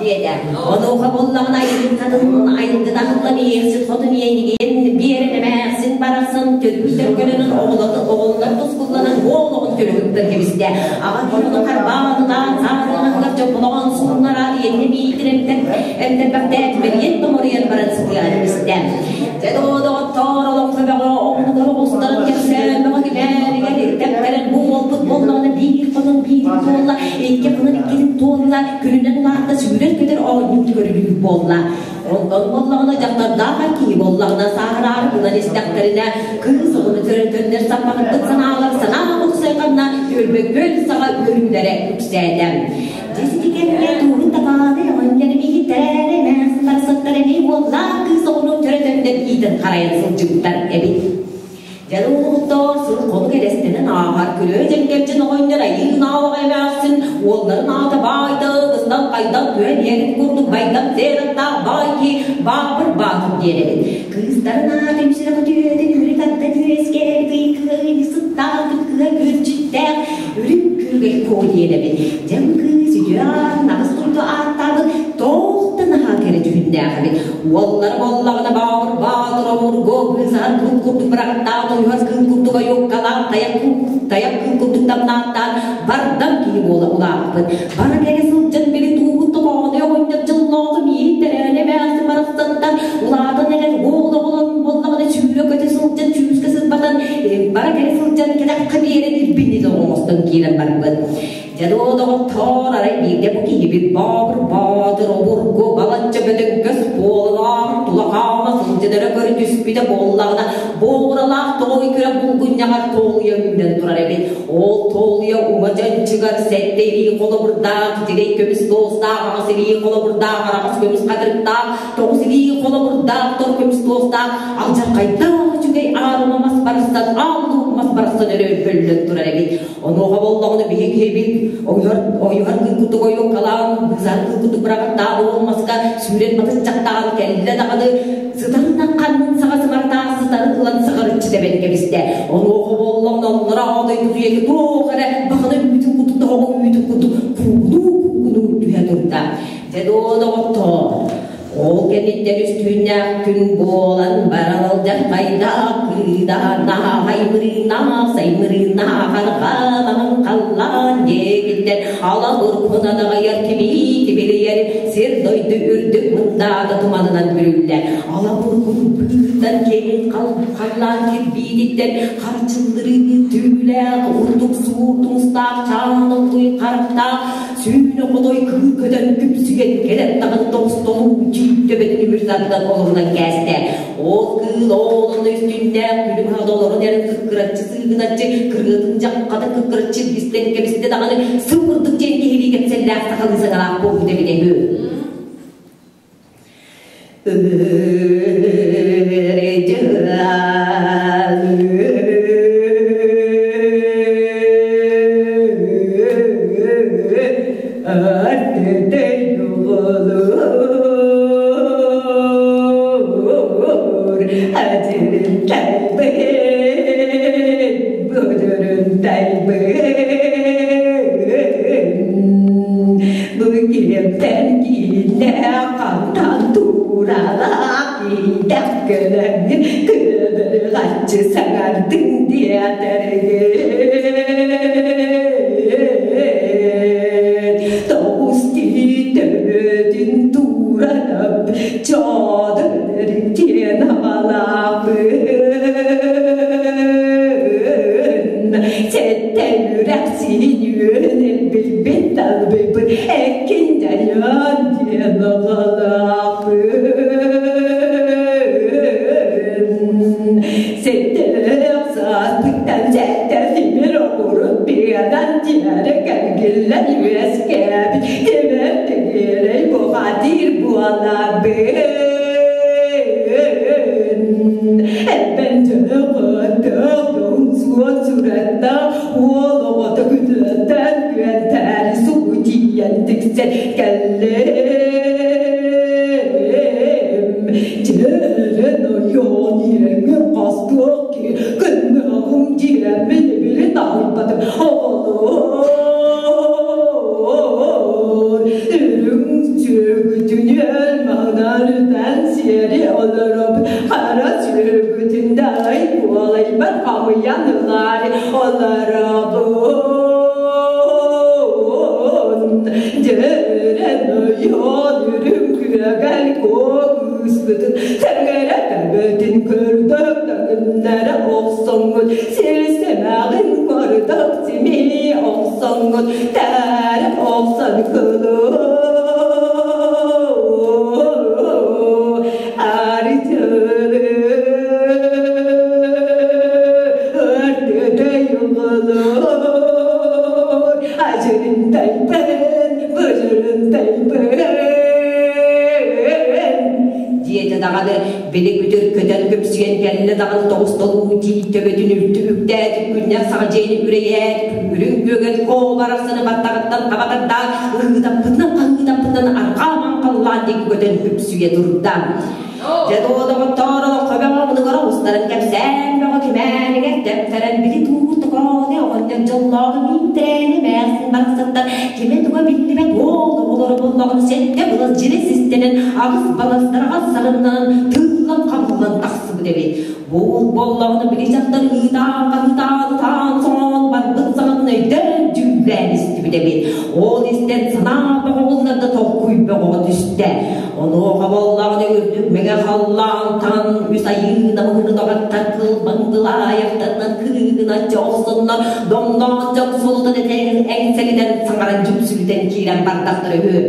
Диэтэ. Онуоха буоллаҕына айылгытын айылгыта аһыллан иэхсит хотун иэнигиэн биэрэн эмээхсин барахсан төрүүр төлкөлөнөн оҕолонор тускулланан уол оҕон төрөһүктэн кэбистэ. Аҕа киһини харбаанытаан саарынаһыгар чопполоҕон сууннараат иэннэ биитин эмтэрбэхтээт бэлиэн томоруйан баран сытыаран истэ. Дьэ доҕоттоор олоҥхо бөҕө оҕолор оҕустарын кэпсээн бөҕө кимээригэр ирдэптэрэн бу уолбут буоллаҕына биир хонон биирин туолла, икки хонон иккитин туолла, күнүнэн улаатта сүүрэр-көтөр оонньуур көрүлүүр буолла. Онтон буоллаҕына дьахтардаах эр киһи буоллаҕына сааһыраары гынан истэхтэринэ кыыс оҕону көрөн төннөр саппаҕырбыт санаалар санаа бохсойханна өлбөккөл саҕа үөрүүлэрэ үксээтэ. Дьэ сити кэмҥэ туурун табааны оҕонньор эмиһиттэрэ эмээхсин сыттар эмиэ уоллаах кыыс оҕону төрөтөннөр иитэн харайан сылдьыбыттар эбит. Дьэ уолуттар сыл хонук элэстэнэн ааһар күрүө дьэҥкэрдьин оҕонньор айыы наалаҕа эмээхсин уолларын аата баайда быстан хайдан түһэн иһэрин курдук байдам сиэраттаах баай киһи Баабыр Баатыр диэн эбит. Кыыстарын аата үсүрэ көтүөтүн үрүт аттан үөскээбит ыйкыай сыттаах кыа күрдьүттээх үрүҥ күөгэй куо диэн эбит. Дьэ бу кыыс үтүө аатын аҕыс дойду ааттаабыт туох да наһаа кэрэ дьүһүннээх эбит. Уоллара буоллаҕына Баабыр Баатыр обургу быысаһар кыыл курдук бырахтаан, ойуһар кыыл курдук ойуоккалаан, тайах кыыл курдук тамнааттаан бардам киһи буола улааппыт. Бара кэлэ сылдьан били тууһун тоҕооҕунай оҕонньор дьоллооҕу миин тэрээнэ эмээхсин барахсаттан улаатан эрэр уол оҕолон буоллаҕына сүүрэ-көтө сылдьан сүүскэ сырбатан бара кэлэ сылдьан кэтэххэ биэрэн илбинни оҥостон киирэн барбыт. Дьэ доҕоттоор, арай биирдэ бу киһибит Бообур Боотур обургу балачча бөдөҥкөс буолалаах тула хаама сылдьан өрө көрө түспүтэ буоллаҕына, буоҕуралаах тоҕой күрэх булгунньаҕар туолуйа үүнэн турар эбит. Ол туолуйа уҥа дьанчыгар сэттэ илии холобурдаах, дьигэй көмүс туостаах, аҕыс илии холобурдаах, араҕас көмүс хатырыктаах, тоҕус илии холобурдаах, тор көмүс туостаах, алдьархайдаах үчүгэй аарыма мас барсан, аал луук мас барсан өрө өллөн турар эбит. Онуоха боллоҕуна биһи киһибит ойуһар ойуһар кыыл курдук ойуоккалаан, быысаһар кыыл курдук быраҕаттаан уол маска сүүрэн батыччахтаан кэллэ даҕаны сытарынан ханнын саҕа сымартаах сытарын ылан сыҕарыччы тэбэн кэбистэ. Онуоха боллоҕуна оннораҕа дойду диэки туох эрэ баҕана үүтүн курдук тоһоҕо үүтүн курдук куугунуу куугунуу түһэ турда. Дьэ доо доҕоттоор, Ол кэнниттэн үстүүннээх күн буолан баран алдьархайдаах кыыдааннаах аймырыыннаах саймырыыннаах арҕаалаһан халлаан диэкиттэн алабыргынан аҕайар тибии тибилийэр сир дойду үрдүк мындаата туманынан бүрүллэр алабыргын быыһыттан киэҥ халлаан кирбиититтэн харчыллырыы түүлээх урдук суур тумустаах чаан олгуй харахтаах Сүүнэ хотой кыыл көтөн күпсүгэн кэлэн таҕын тоҕустолуу дьиит төбөтүн үмүр тардан олорунан кээстэ. Ол кыыл оолонно үстүннээх күлүм олорон эрэн кыккыраччы сыыгыначчы кырыатын дьаххата кыккыраччы илгистэн кэбистэ даҕаны сыл курдук диэн киһилии кэпсэллээх сахалыы саҥалаах буолбут эбитэ үһү. Бу киэптэн киинэ хантан тууралаах иитэх көлөҥҥүн кыабырҕаччы саҥардыҥ диэтэргин тоҕус киһи төбөтүн тууранап чоодун киэн аҕалааппын сэттэ үрэх синьүөн элбилбит талбыппын эккин дьайан диэн аҕалааппын сэттээх сааспыттан сэттэ тимир оҕурут быанан тиэрэ кэргиллэн үөскээбит тимир тигиэрэй бухатыыр буолабын Элбэн дьоҕотох суон суратта уол оҕото күтүөттэн күөнтээри субу тиийэн тиксэн кэллим. Дьэрэн ойоон иэҥин хостуох ки кынныҕым диэммин били таһыйбатым оҕолоор үрүҥ сүөһү Сүөгүтүн үөл маһынан үтэн сиэри олоробут. Хара сүөгүтүн далай куолайбар хамыйан ылаары олоробун. Дьэрэн ойон үрүҥ күөгэл куо кыыспытын тэҥэрэ төбөтүн көрдөк таҥыннара охсоҥҥут сир сэмэҕин көрдөк симии охсоҥҥут тээр охсон кылу арытылы ыртытайылылыр ажырын тайпын быжырын тайпын Диэтэ даҕаны били күтүр көтөн көпсүйэн кэллэ даҕаны тоҕус толуу тиит төбөтүн үлтү үктээт күннэх саҕа дьиэни үрэйээт үрүҥ күөгэл коо барахсаны баттаҕыттан хаба тардаан ыһыытаппытынан хаһыытаппытынан арҕаа маҥхаллаан диэки көтөн күпсүйэ турда. Дьэ доҕоттоор олоххо бөҕө мунугар оҕустарын кэпсээн бөҕө кимээнигэр тэптэрэн били туур токоону оҕонньор дьоллооҕу миинтэрээни мээхсин барахсаттар кимэ туга биллибэт уол оҕолоро буллаҕын сэттэ былас дьире систэнэн аҕыс баластараҕас сарыннанан тыыллан хабыллан тахсыбыт эбит. Буул буоллаҕына били дьахтар ыытаан хаһыытаан ытаан соҥоон барбыт саҥатын өйдөөн дьүүллээн истибит эбит. Ол истэн санаа бөҕөҕүлларда толкуй бөҕөҕө түстэ. Онуоха буоллаҕына үрдүк мэҥэ халлаантан үс айыы намыһыны доҕоттор кылбаҥдылаайахтарынан кырыыгына чоҕсоннор домноон дьон солутан этэҥин эҥсэлитэн саҥаран дьүпсүлүтэн киирэн бардахтара үһү.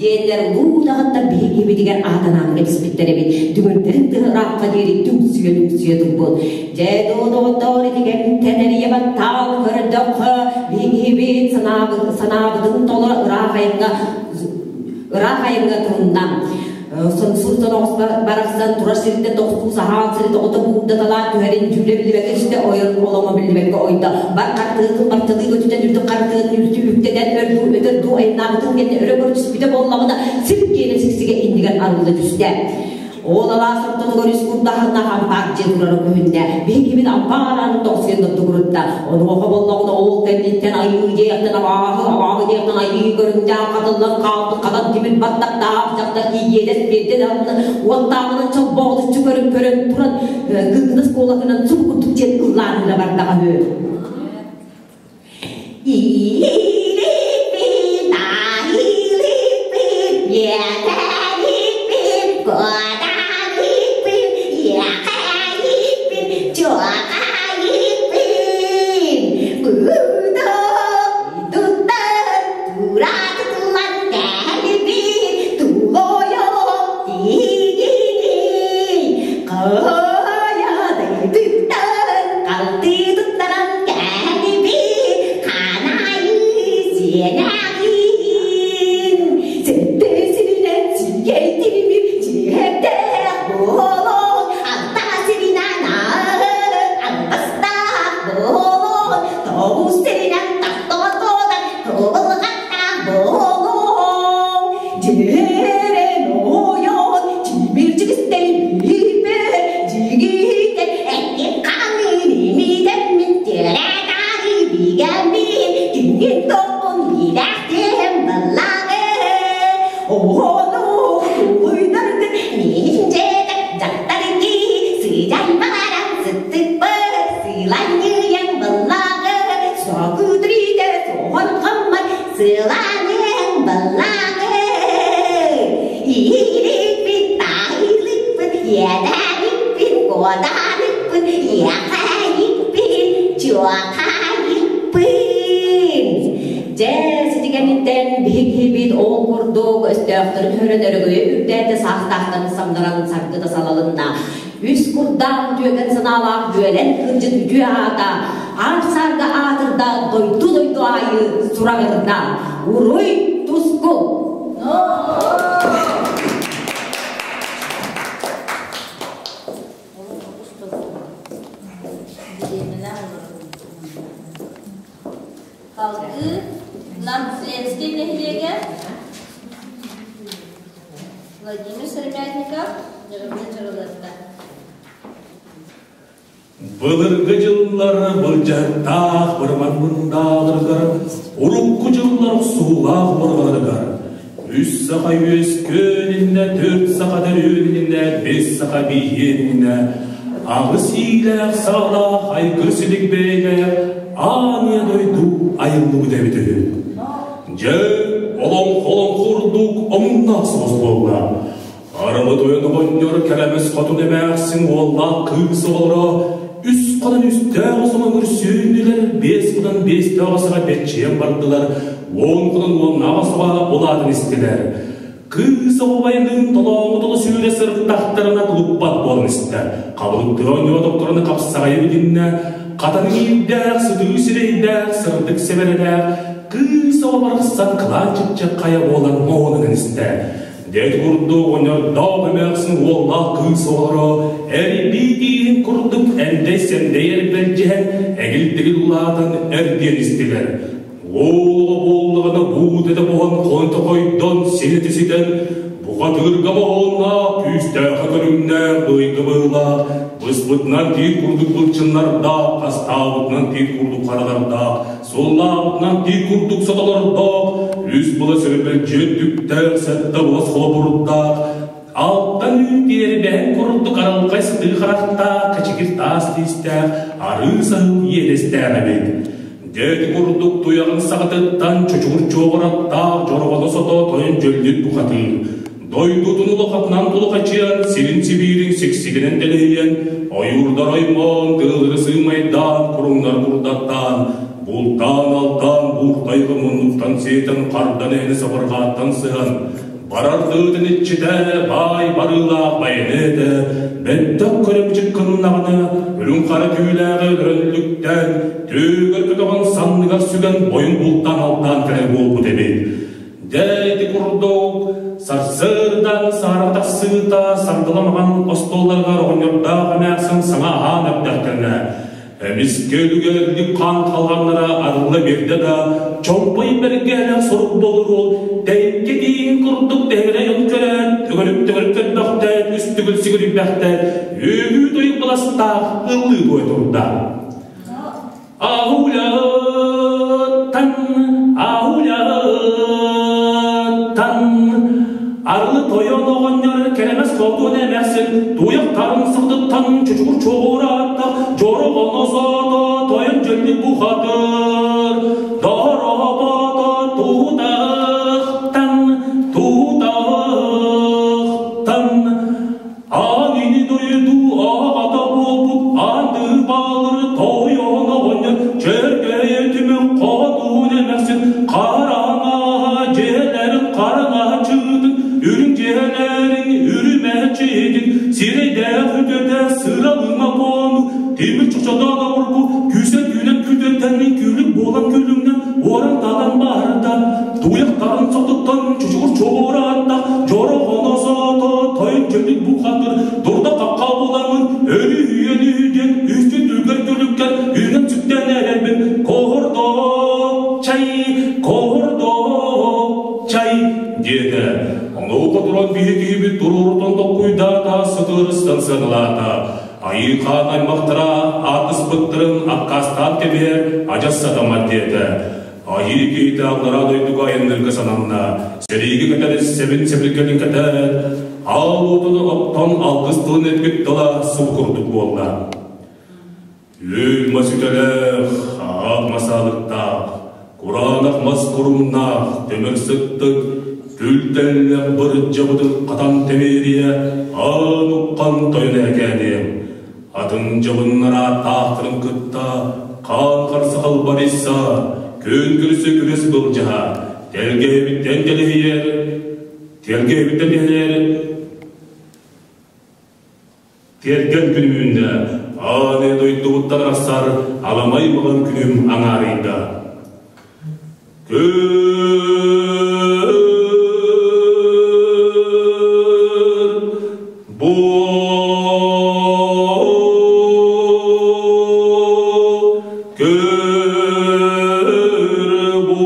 Диэннэр улуу даҕаттар биһиги аатанаан кэбиспиттэр эбит. Дүҥүрдэрин тыһыраахха диэри түҥсүйэ-түҥсүйэ турбут. Дьэ, доҕоттоор итигэн тэнэрийэ баттаан көрдөххө, биһигибит санаабытын толоро ыраах айыҥҥа ыраах айыҥҥа турунна. Сунсур оҕус барахсан турар сирдэ тохтуу саһаан сири тоҕото буурдаталаан түһэрин дьүүлэ биллибэккэ түстэ ойор оломо биллибэккэ ойдо. Бар хартыытын бартылыы көтүтэн үрдүк хартыатын үлтү үктэтэн өрдүү өтөр дуу айнаабытын кэннэ өрө көрүспүтэ буоллаҕына сир киэнэ сиксигэ иннигэр арылла түстэ. Ол алаас ортотугар үс курдаһарна ампаар дьиэ турара көһүннэ. Биһигибит ампаар тоқсуйан доттугурутта. Онуоха боллоҕуна ол кэнниттэн айыы диэхтэн абааһы, абааһы диэхтэн айыы көрүҥнээх хатыллан хаалбыт хатан тимир баттахтаах дьахтар киийиэлэс биэрдэ даҕаны уоттааҕынан чолбоҕутуччу көрөн көрөн туран кыыкынас куолатынан субу курдук диэн ыллааныыра бардаҕа үһү. Иилиппит, аһыылыппыт, иэтэлиппит, куоталыппыт. Чуодааныкпын, иэхээйикпин, чуохаайыкпын. Дьэ, ситигэнниттэн биһиги ол курдук өстөөхтөрүн хөрөн өрөгөйө үрдээтэ саастаахтарын самнаран саргыта салалынна. Үс курдаах үтүөкэн санаалаах үөлэн кырдьыт үтүө аата аар-саарга аатырда дойду-дойду аайы сураҕырда. Уруй туску! Салгыы Нам Ленскэй нэһилиэгэ Владимир Сыромятников Ньырымньы Дьырылыатта. Былыргы дьыллар былдьаһыктаах бырман мындааларыгар, урукку дьыллар охсуулаах уорҕаларыгар, үс саха үөскүөн иннэ, төрт саха төрүөн иннэ, бэс саха бииһиэн иннэ, аҕыс иилээх саҕалаах айгыр силик бэйэлээх аан ийэ дойду айыллыбыт эбит үһү. Дьэ, олоҥхо-олоҥхо курдук омуннаах соҕус буолла. Арабы тойон оҕонньор кэрэмэс хотун эмээхсин уоллаах кыыс оҕолоро үс хонон үстээх осоҥо көрсүүннүлэр, биэс хонон биэстээх осоҕо бэччийэн бардылар, уон хонон уоннаах осоҕо улаатан истилэр. Кыыс оҕубайыныын толооҥу толо сүүрэ сырыттахтарына тулуппат буолан истэ. Хабылыктыы оонньоотохторуна хапсаҕайы билиннэ, хатан иирдээх, сытыы сирэйдээх, сырдык сэбэрэлээх кыыс оҕо барахсан кылаан чыпчах хайа буолан моһуонунан истэ. Дед курдук оҕонньордоох эмээхсин уоллаах кыыс оҕолоро эрбии тииһин курдук эндэй-сэндэй эрбэлдьиһэн эгил-тэгил улаатан эрдиэн истилэр. Уол оҕо буоллаҕына буут этэ буһан хонтохойдон синэтэ ситэн бухатыырга моһуоннаах күүстээхэ көрүҥнээх быйгы быылаах быспытынан тиит курдук былчыннардаах хастаабытынан тиит курдук харалардаах Суллаабытынан тиит курдук сотолордоох, үс була сөрбөлдьүөн түктээх сэттэ уос холобурдаах, алтан үүн тиэрбэһин курдук арылхай сытыы харахтаах, кэчигир таас тиистээх, арыы саһыл иэдэстээх эбит. Дьэ курдук туйаҕын саҕатыттан чочугур чуоҕураттаах дьорҕону сото тойон дьөллүт бухатыыр. Дойдутун улахатынан тулахачыйан, сирин-сибиирин сиксигинэн тэлэһийэн, ойуурдар оймоон, тыалыры сыымайдаан, куруҥнар курдаттаан, бултаан-алтаан, бууртайга муннуктан сиэтэн, хардан эһэни сабырҕааттан сыһан, барардыытын иччитэ, баай барыылаах байаны этэ, бэттэх көрөмчүк гыннаҕына, үрүҥ хара түүлээҕи өлөрөллүктэн, түөгэр көтөҕөн санныгар сүгэн бойун бултаан-алтаан кэлэр буолбут эбит. Дьэ ити курдук сарсыардан саһарҕа тахсыыта саргыламаҕан остуолларыгар оҕонньордоох эмээхсин саҥа аһаан эрдэхтэринэ эмискэ үлүгэрдик хаан халҕаннара арылла биэрдэ да чомпой бэргэһэлээх сорук болур уол тэйиккэ тииһин курдук тэһигирэй он көрөөт төгүрүк-төгүрүк көрбөхтөөт үс төгүл сүгүрүйбэхтээт үөгүү тойук быластаах ыллыы туой турда. Аһулятан, аһулятан, Арылы тойон оҕонньор кэрэмэс хотун эмээхсин туйахтарын сыгдыттан чучугур чугурааттах дьоро сото тойон дьөллүк бухатыр доробото туутахтан туутахтан Аан ини дойду аҕата буолбут анды баалыр тойон оҕонньор чөркөйө түмүк хотун эмээхсин хараҥа дьиэлэрин хараҥаччытын үрүҥ дьиэлэрин үрүмэччитин сирэйдээх үтүөтэ сыралыма буону тимир чочодон обургу күүсэ түүнэн күтүөтэн күлүк буолан күлүҥнэн уоран талан барда Туйахтарын сотуттан чучугур чуораатта, дьороҕоно сото тойон чөлүк бухатыр, дурда хахха буламын, өлү-үйөнү диэн үстүн үлгэр күлүккэр үүнэн сүктэн эрэрбин, коһордоок чай, коһордоок чай диэтэ. Онуоха туран биһи киһибит туруорутан токкуйдаата, сытыарыстан сыаналаата. Айыы хаан аймахтара аатыспыттарын аккаастаан кэбиһэр адьас сатаммат диэтэ. Айыы киһитэ аллараа дойдуга айанныырга сананна. Сэриигэ кэтэр сэбин сэбиргэлин кэтээт, аал уотун оттон алгыс тылын эппит тыла субу курдук буолла. Үөл мас үтэлээх, аал мас аалыктаах, кураанах мас курумнаах, төмөр сыттык, күл тэллэх бырдьабытын хатан тэмиэрийэ, аан уххан тойон эркээниэм. Атын дьабыннар ааттаахтарын кытта хаан харса халбарыйса, күн көрсө күрэс былдьаһа, тэлгэһэбиттэн тэлэһийэр, тэлгэһэбиттэн тэлэһийэр Тиэргэн күнүмүннэ ааны дойдубуттан арахсар аламай маҕан күнүм аҥаарыйда. Көр бу көр бу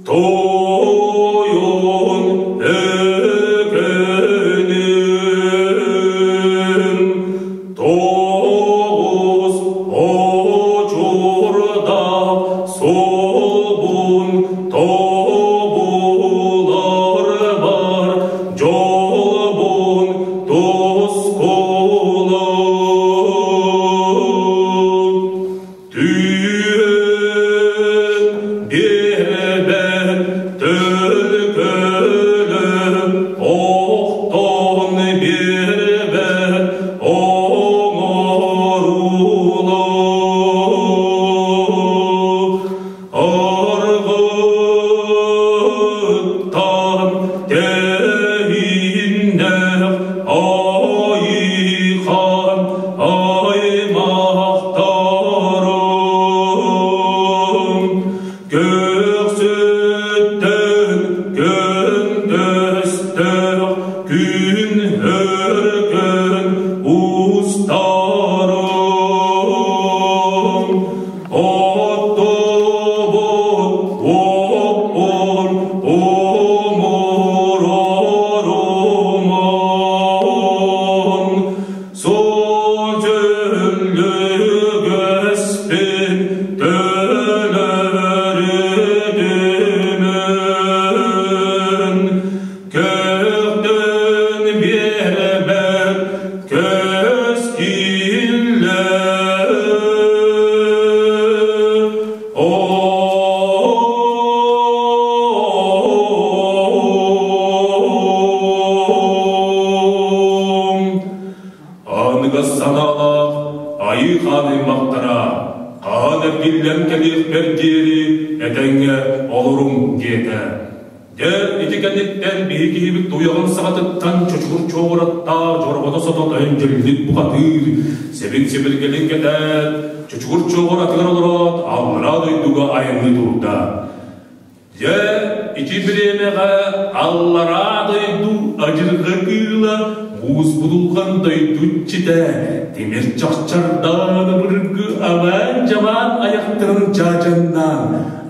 Тойон өкөнүм, тоҕус очурда собун тобулар бар жолбун тускулум. Түүн биэрбэт төлкөлөр охтон биэрбэт оҥоруулар Аргыттан тэһииннээх айхан аймахтарым көхсүттэн көндөстөх күн өркөн устарым Оттобут уоппун умуруорумун Сол дьөллүгэспин төлөрүтүмүн Көктөн биэрбэт көскиллэр Аныга санаалаах айыы хаан аймахтара хаан эргиллэн кэлиэхпэр диэри этэҥҥэ олоруҥ диэтэ. Дьэ, ити кэнниттэн биһи киһибит туйаҕын саҕатыттан чочугур чуоҕураттаах дьорҕото сото тойон дьөллүт бухатыыр сэбин сибиргэлин кэтээт, чочугур чуоҕур атыгар олороот, аллараа дойдуга айанныы турда. Дьэ, ити бириэмэҕэ аллараа дойду адьырҕа кыыла муус будулҕан дойду иччитэ тимир чахчардаан ыбыргы абаан-дьабаан айахтарын чаачаннаан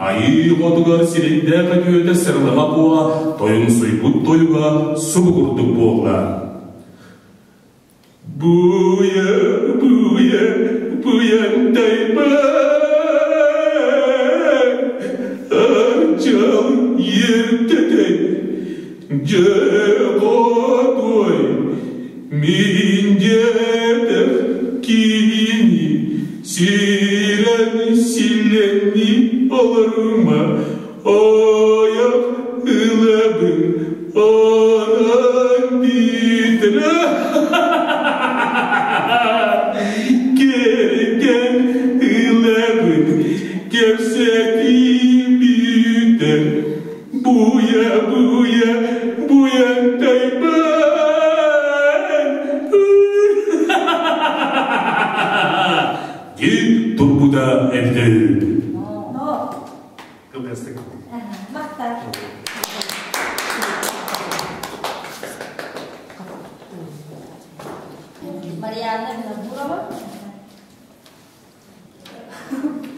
айыы хотугар сириндээх өтүөтэ сырылама буола тойумсуйбут тойуга субу курдук буолла. Буйа, буйа, буянтайбай, арчал ертетэй, дьэ хотуой, мин диэтэх киһини сирэн силлэнни олорума, ойох ылабын онон биитэрэ кэргэн ылабын кэпсэтии бүтэр буйа буйа буянтайбан Дии турбута эбитэ үһү. Кылгастык. Махтал. Марианна Винокурова.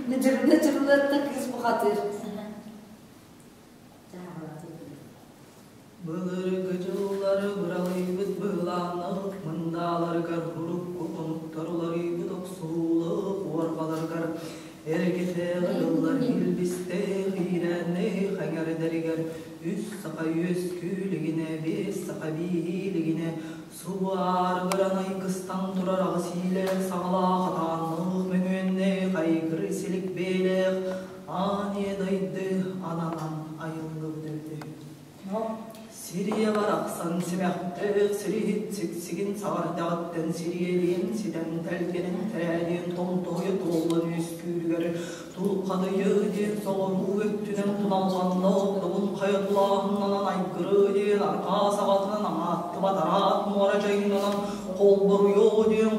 Нычырылатта кыыс бухатыр. Былыргы дьыллары быралыйбыт быһылааннаах мындааларыгар урукку омуктар уларыйбыт охсуулаах уорҕаларыгар эргитээҕи дьыллар илбистээх иирээннээх эҥэрдэригэр үс саха үөскүүлүгүнэ биэс саха бииһиилигинэ субу аарыгар айгыстан турар аҕыс иилээх саҕалаах атааннаах мөҥүөннээх айгыры силик бээлээх аан ийэ дайды ананан айыллыбыт эбитэ. Сирийэ барахсан симэхтээх сириһит сиксигин саҕардаҕыттан сириэлиэн ситэн тэлгэнэн тэрээниэн томтоһуйа туоллан үөскүүрүгэр Тулхадыйыы диэн соҕуруу өттүнэн туналҕаннаах добун хайа тулааһыннанан айгырыы диэн арҕаа саҕатынан аҥааттыбат араат муора дьайыҥнанан холборуйуо диэн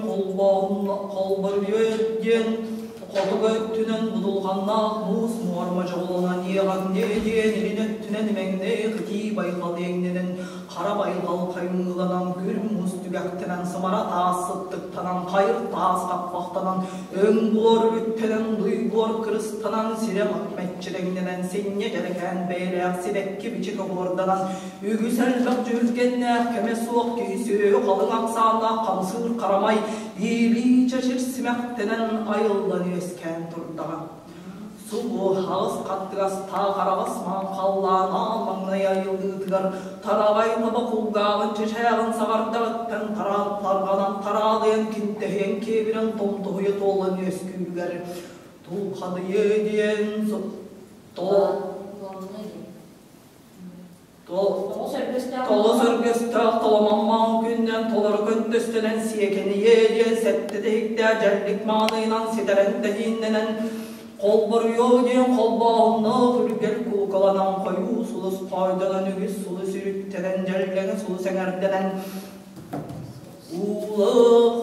холборуйуо диэн хотугу өттүнэн будулҕаннаах муус муорма дьоҕуланан иэҕэҥниэ диэн илин өттүнэн имэҥнээх итии байҕал иэҥнэнэн Хара байҕал хаймыыланан, күр муус түгэхтэнэн, сымара таас сыттыктанан, хайыр таас хаппахтанан, өҥ буор үттэнэн, дуй буор кырыстанан, сирэм от мэччирэҥнэнэн, синньэ дьэрэкээн бэйэлээх сибэкки бичик оһуорданан, үгүс элбэх дьүһүлгэннээх кэмэ суох киһи сүөһү халыҥ ахсааннаах хамсыыр харамай иилии чэчир симэхтэнэн айыллан үөскээн турдаҕа. Субу аҕыс хаттыгастаах араҕас маҥан халлаан аан маҥнай айыллыытыгар тараҕай таба кулгааҕын чэчээҕин саҕардарыттан тараан тарҕанан тараадыйан кинтэһийэн киэбирэн томтоһуйа туолан үөскүүрүгэр тулхадыйыы диэн Толос өргөстөөх толомоммоон күннэн толору көнтөстөнөн сиэкэнийэ диэн сэттэ тиһиктээх дьэллик маанайынан ситэрэн тэһииннэнэн холборуйуо диэн холбооһуннаах үргэл куукаланан хойуу сулус хоойдонон үгүс сулус үрүттэнэн дьэллэҥи сулус эҥэрдэнэн уулаах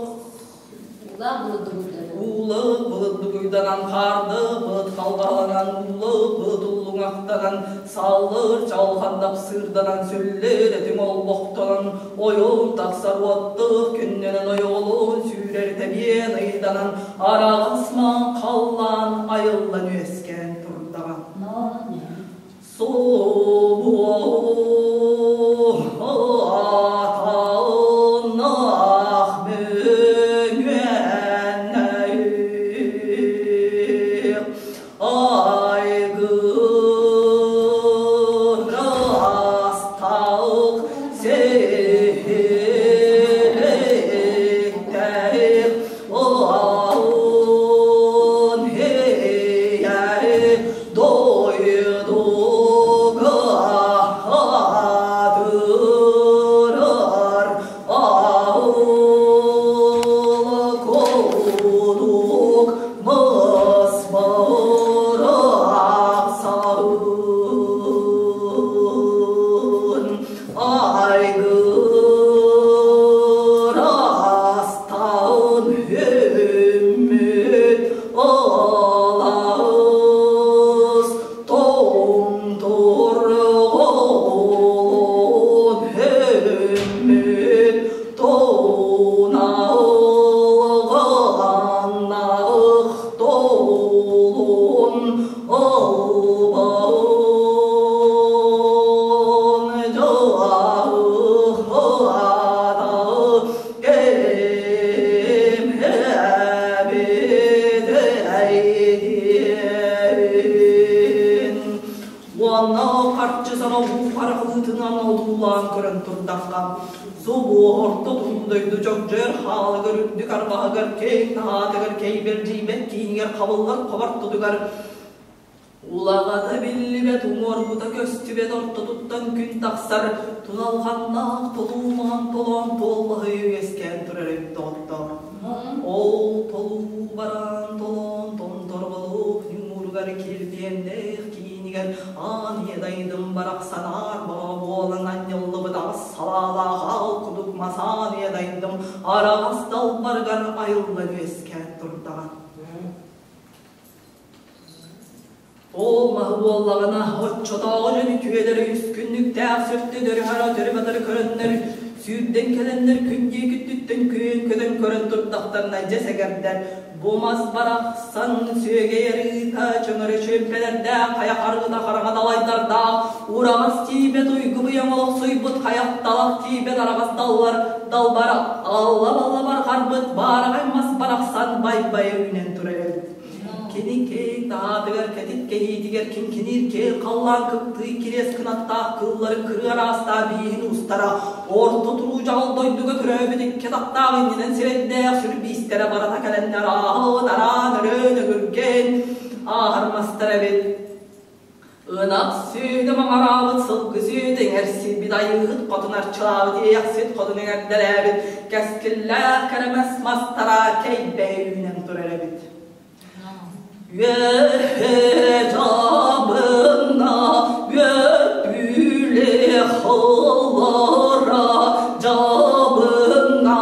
Уулаах былыт дугуйданан хаарды, былыт халҕаһаланан уулаах былыт уллуҥахтанан, саллыр чалхан дапсыырданан сүллэр этиҥ олбохтонон, ойон тахсар уоттаах күннэнэн ойоҕолоон сүүрэр тэбиэн ыйданан, араҕас маҥ халлаан айыллан үөскээн турдаҕа. Суоһаатаах мөҥүөннэйик айгырастаах сиһиликтээх аан иһэй Дойдуга аатырар аал курдук мас бырахсаын айгырастан үммүт Алаас томторҕолон һөммүт туналҕаннаах толун албан дьаһаата Уонна харчы сороҕуу харахылыытынан одуулаан көрөн турдахха, субу орто туруу дойду дьогдьойор хаалыгар үрдүк арҕаһыгар киэҥ таһаатыгар кэйбэрдьийбэт киинигэр хабыллар хобор тутугар Улаҕата биллибэт, уҥуоргута көстүбэт ортотуттан күн тахсар, туналҕаннаах толуу маҥан толоон туоллаһыы үөскээн турар эбит доҕоттоор. Ол толуу бараан толоон томторҕолоох ньууругар килбиэннээх киинигэр аан ийэ дайдым барахсан аар баҕа буолан анньыллыбыт аҕыс салаалаах аал кудук мас аан ийэ дайдым араҕас далбарыгар айыллан үөскээн турдаҕа. Ол маһы буоллаҕына, оччотооҕу дьон үтүөлэрэ үс күннүктээх сөртөнөрү өтөрү-батары көрөннөр, сүүрдэн кэлэннэр күн диэки өттүттэн күөн көтөн көрөн турдахтарына дьэ сэгэрдэр, бу мас барахсан сүөгэй арыыта чөҥөрө чүөмпэлэрдээх хайа харгыта хараҥа далайдардаах ураҕас тиийбэт уйгу быйаҥ олохсуйбут хайах талах тиийбэт араҕас даллар далбар алла-балла барҕарбыт баараҕай мас барахсан бай-бай үүнэн турар эбит. Кини киэҥ таһаатыгар кэтит кэһиитигэр киҥкиниир киэҥ халлаан кыптыый кириэс кынаттаах кыылларын кырыы араастаах бииһин уустара орто туруу дьаҕыл дойдуга төрөөбүт икки атахтаах иннинэн сирэйдээх сүр биистэрэ барыта кэлэннэр ааһын араан өрөөн өгүргээн ааһар мастар эбит. Ынах сүөһү маҥараабыт, сылгы сүөһү иҥэрсийбит, айыыһыт хотун арчылаабыт, иэйэхсит хотун эҥэрдэлээбит, кэскиллээх кэрэмэс мастара кэйбэйэ үүнэн турар эбит. Үөһэ дьабына үөтүүлэ холлора дьабына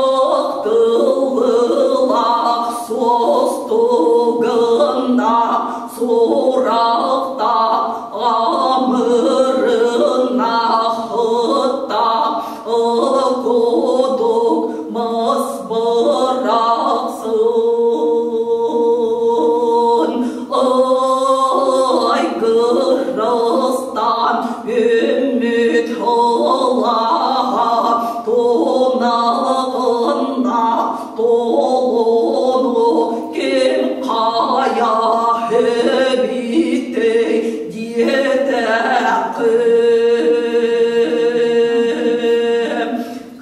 ықтылылах суостугына сурахта амырына хытта ыкудук мас бырахсын айгырыстан үмүт ылаха туналгына толону ким хайа эбитэй диэтэххим.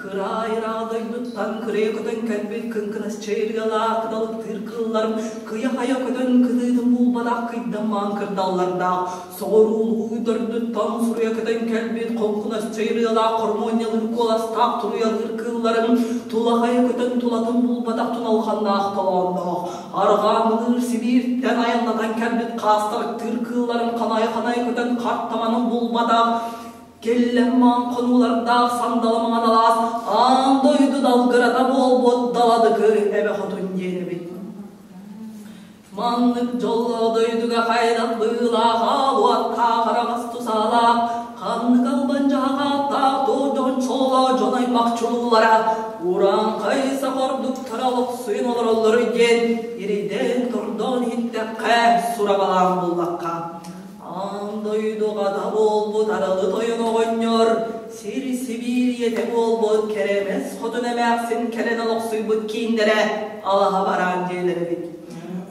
Кыраайыраах дойдуттан кырыйа көтөн кэлбит кыҥкынас чэйиргэлаах кыталыктыыр кыылларым кыйа-хайа көтөн кытыытын булбатах кыйдаммаан кырдаллардаах соҕуруулуу дойдуттан суруйа көтөн кэлбит хоҥкунас чэйиргэлаах хормуонньалыыр куоластаах туруйалыыр кыылларым тулахайа көтөн тулатын булбатах туналханнаах толоонноох арҕааҥылыыр Сибииртэн айаннатан кэлбит хаастарыктыыр кыылларым ханайа-ханайа көтөн хартаманын булбатах Кэллэммаан хонуулардаах сандала маҥан алаас аан дойду далгырата буолбут даладыкы эбэ хотун диэн эбит. Маннык дьоллоох дойдуга хайдах быылаах аал-уоттаах араҕас тусаалаах, ханнык албан дьаһаҕааттаах туох дьон чоллоох дьон аймах чулуулара урааҥхай сахордуктара олохсуйан олороллоруй диэн иридээн-тордоон иһиттэххэ, сурабалаан буллахха. Аан дойдуга да буолбут аралы тойон оҕонньор, сир Сибиирийэтэ буолбут кэрэмэс хотун эмээхсин кэлэн олохсуйбут кииннэрэ алаһа бараан дьиэлэр эбит.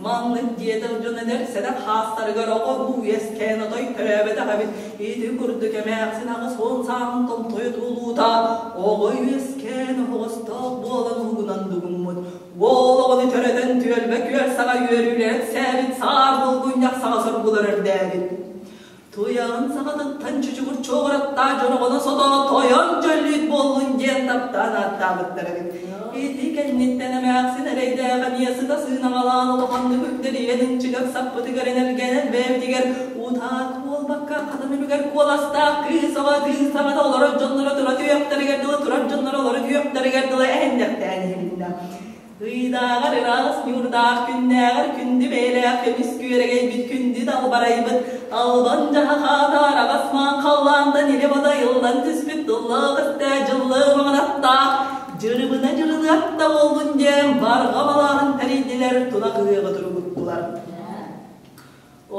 Маннык диэтэх дьон эдэр сэрэх хаастарыгар оҕо-уруу үөскээн отой төрөөбөтөх эбит. Ити курдук эмээхсин 80 сааһын томтойо туолуута оҕо үөскээн оһоҕостоох буолан уһугунан дугуммут. Уол оҕону төрөтөн түөлбэ күөл саҕа үөрүүлэрин сээбит саар булгунньах саҕа соргулар өрдөөбүт. Туйаҕын саҕатыттан чучугур чуоҕураттаа дьороҕоно сото тойон дьөллүүт буоллун диэн таптаан ааттаабыттар эбит. Ити кэнниттэн эмээхсин эрэйдээх эмиэ сыта сыынаҕалаан улаханнык үрдэрийэн ынчыгар саппытыгар энэргэнэн бэйэбитигэр утаак буолбакка хатан үлүгэр куоластаах кыыс оҕо кыыс саҥата олорор дьонноро тура түһүөхтэригэр дылы турар дьонноро олоро түһүөхтэригэр дылы эһиннэхтээн иһилиннэ. Ыйдааҕар ыраас ньуурдаах күннээҕэр күндү бэйэлээх көмүс күөрэгэйбит күндү далбарайбыт албан дьаһахаата араҕас маан халлаантан илэ бодайыллан түспүт тыллаах өстөө дьыллыы маҥанаттаах дьырыбына дьырылыатта буоллун диэн барҕа балааһын тэрийдилэр тунах ыһыаҕы туругуттулар.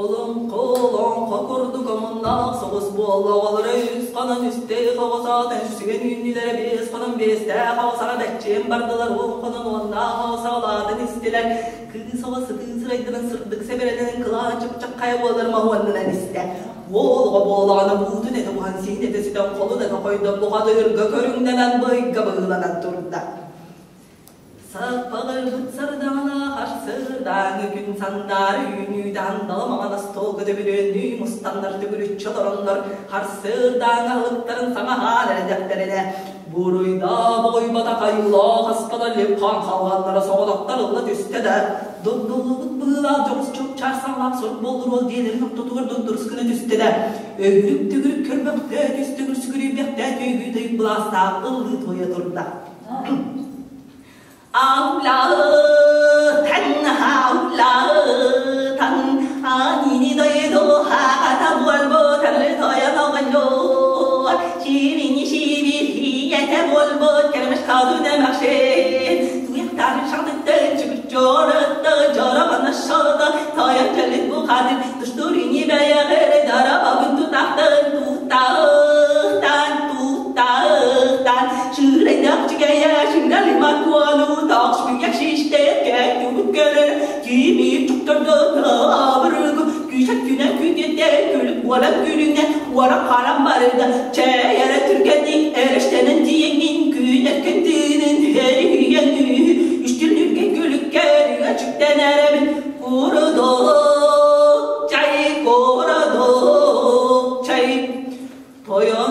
Олоҥхо, олоҥхо курдук омуннаах соҕус буолла оҕолоро үс хонон үстээх оҕо саҕата үсүгэн үүннүлэрэ биэс хонон биэстээх оҕо саҕа бэччиэн бардылар 10 хонон уоннаах оҕо саҕалаатын истилэр кыыс оҕо сытыы сырайданан сырдык сэбэрэлэнэн кылаа чыпчаххайа буолар моһуоннанан истэ уол оҕо буоллаҕына буутун этэ уһан сиһин этэ сүтэн холун этэ хойдон бухатыырга көрүҥнэнэн быйга быыланан турда. Саппаҕырбыт сардаҥалаах арсыардааҥы күн сандаара үүнүүтэ андала маҥан остуолга төбүрүөннүү мустаннар төгүрүччү олороннор харсыардааҥы аһылыктарын саҥа аһаан эрэдэхтэринэ буруйдаа боҕуйбатах айыылаах аспата лип-хаан халҕаннара соҕотохтор ылла түстэ да дугдуллубут быһыылаах дьоҕус чуопчаар саҥалаах сурук буоллуруол диэлэрин ортотугар дугдурус гына түстэ да өгүрүк-төгүрүк көрбөхтөө түс-төгүр сүгүрүйбэхтээ түйгүү тойук былаастаах ыллыы туойа турда.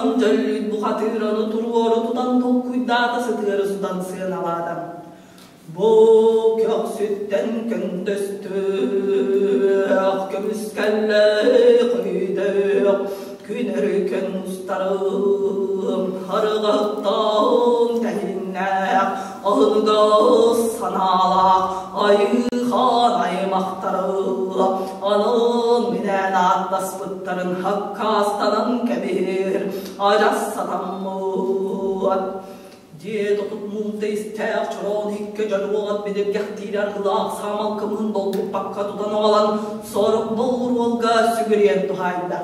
Тойон Дьөллүүт бухатыыр ону туруору тутан толкуйдаата сытыары сутан сыаналаата. Бу көхсүттэн көндөстүөх, көмүскэллээх өйдөөх, күн өрүкэн устарым, арыгыттан тэһиннээх, аһыныгас санаалаах айыыхан аймахтары анын минээн ааттаспыттарын хаккаастанан кэбиһэр адьас сатаммыт. Дьиэ тотут муунта истээх чороон иһиккэ дьоруолат бидиргэхтиир арыылаах саамал кымыһын долгуппакка тутан оҕолон сорох болуруолга сүгүрүйэн туһаайда.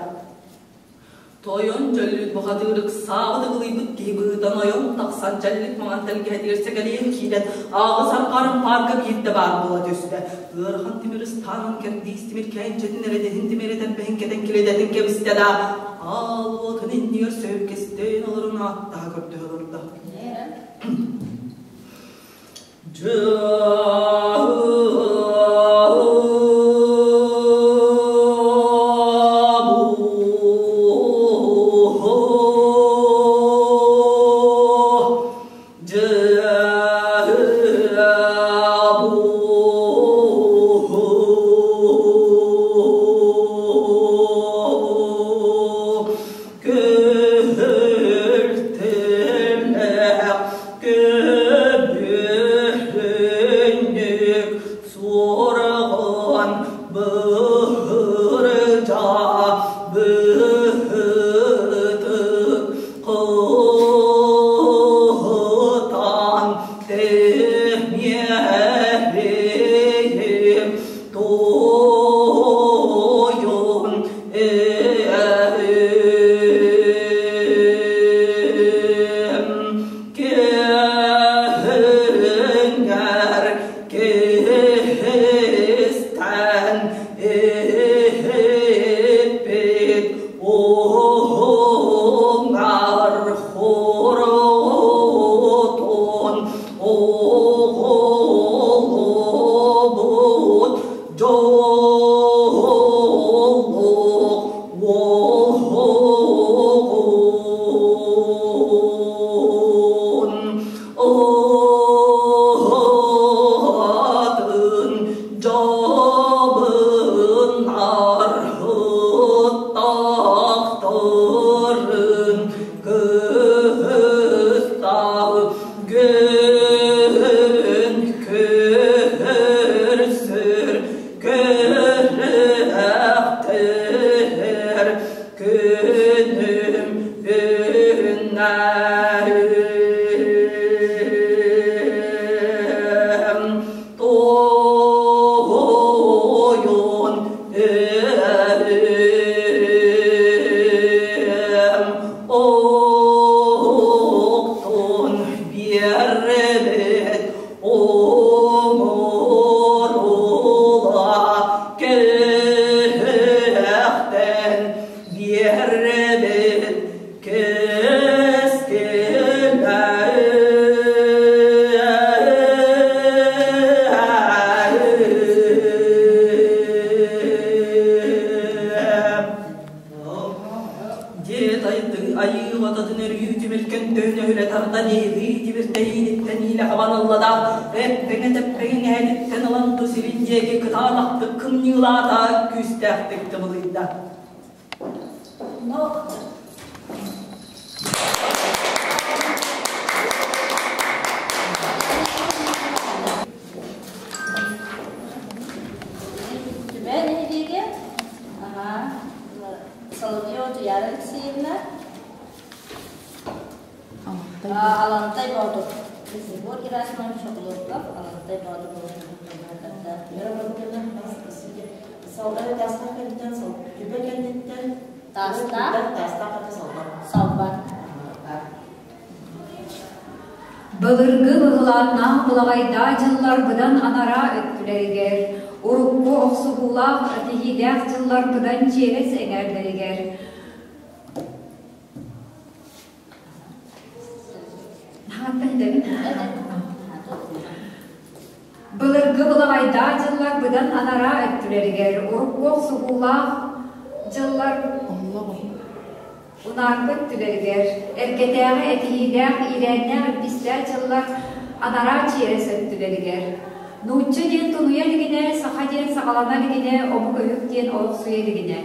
Тойон дьөллүт бухатыыр ыксаабыт ыгылыйбыт киһи быһыытан ойон тахсан дьэллик маҥан тэлгэһэтигэр сэгэлийэн киирэн ааҕыс арҕарын паарка биирдэ баар буола түстэ. Ыарахан тимир ыстаанын кэрдиис тимир кээнчэтин эрэдэһин тимир этэрбэһин кэтэн килэдэтин кэбистэ да аал уотун иннигэр сөһүргэстээн олорон ааттаһа көрдөһө олордо. Суорҕан бырдьа быһытык кытан тэниэрим тойон эм кэһэҥэр кэһэстэн эппит оҥар хоротун оҕолобут дьоллук уоһугун Атын дьабын арһыттахтарын кыстал гөн көрсөр көрөхтөр күнүм үннәрим тойон эрим оқтон биэрбит оҥорула кэхтэн биэрбит Дед айыы бататын өрүү тимиркен төһүнөһүрэ тардан иһии тимиртэйииниттэн иилэ хабан ыллада эппэҥэ тэппэҥэ эһэтиттэн ылан ту сирин диэки кытаанахтык кымньыылаата күүстээхтик тыбылыйда. Түбэ нэһилиэгэ Соловьева Туяра Алексеевна, Алантай Боотур, Егор Герасимович Шоколовков, Алантай Боотур Былыргы быһылааннаах былаҕайдаа дьыллар быдан анараа өттүлэригэр, урукку охсуһуулаах тиһиилээх дьыллар быдан чиэрэс эҥээрдэригэр Былыргы былаҕайдаа дьыллар быдан анараа өттүлэригэр, урукку охсуһуулаах дьыллар Унаарга өттүлэригэр, эргэтээҕи этиһиилээх иирээннээх илбистээх дьыллар анараа чиэрэс өттүлэригэр, нуучча диэн тунуйа илигинэ, саха диэн саҕалана илигинэ, омук өһүк диэн олохсуйа илигинэ,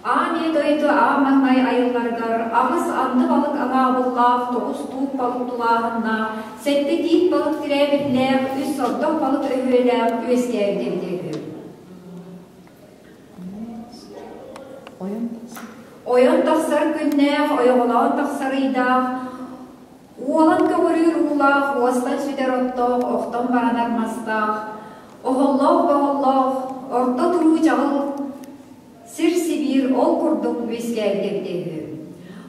Аан ийэ дойду аан маҥнай айылларыгар аҕыс анды балык аҥаабыллаах, тоҕус тууп балык тулааһыннаах, сэттэ тиит балык тирээбиллээх, үс сордох балык өһүөлээх үөскээбит эбитэ үһү. Ойон тахсар күннээх, ойоҕолоон тахсар ыйдаах, уолан көҕүрүүр уулаах, уостан сүтэр оттоох, охтон баранар мастаах, оһоллоох-боһоллоох, орто туруу чаҕыл Сир-сибиир ол курдук үөскээбит эбитэ үһү.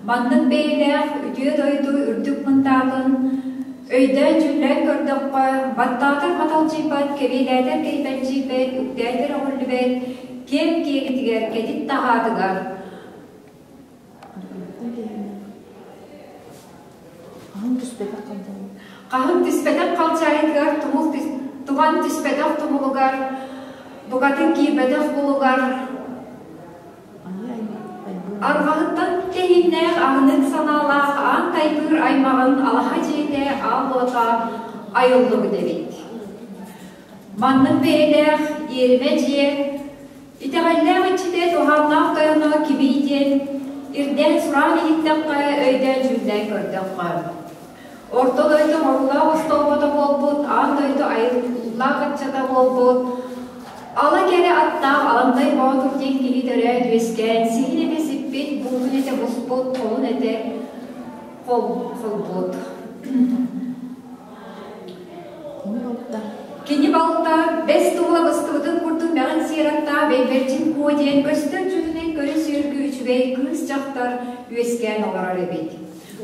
Маннык бэйэлээх үтүө дойду үрдүк мындаатын өйдөөн-дьүүллээн көрдөххө, баттаатар маталдьыйбат, кэбиэлээтэр кэйбэлдьийбэт, үктээтэр өҕүллүбэт киэҥ киэлитигэр, кэтит таһаатыгар Хаһыҥ түспэтэх халдьаайытыгар, тумул туган түспэтэх тумулугар, букатын киирбэтэх булугар, арҕаһыттан тэһииннээх аһынык санаалаах аан тайбыыр аймаҕын алаһа дьиэтэ аал уота айыллыбыт эбит. Маннык бэйэлээх иэримэ дьиэ Итэҕэллээх иччитэ туһааннаах тойоно кимий диэн ирдээн сураан иһиттэххэ, өйдөөн-дьүүллээн көрдөххө. Орто дойду оҥоруулаах остоолбото буолбут, аан дойду айыллаах ыччата буолбут, ала кэрэ аттаах Алантай Боотур диэн киһи төрөөн үөскээн, сиһин этэ сиппит, буутун этэ буспут, холун этэ холбут. Кини балта бэс туһула быстыбытын курдук мэҕин сиэраттаах Бэйбэрдьин Куо диэн көстөр дьүһүнүн көрө-сүөргү үчүгэй кыыс-дьахтар үөскээн олорор эбит.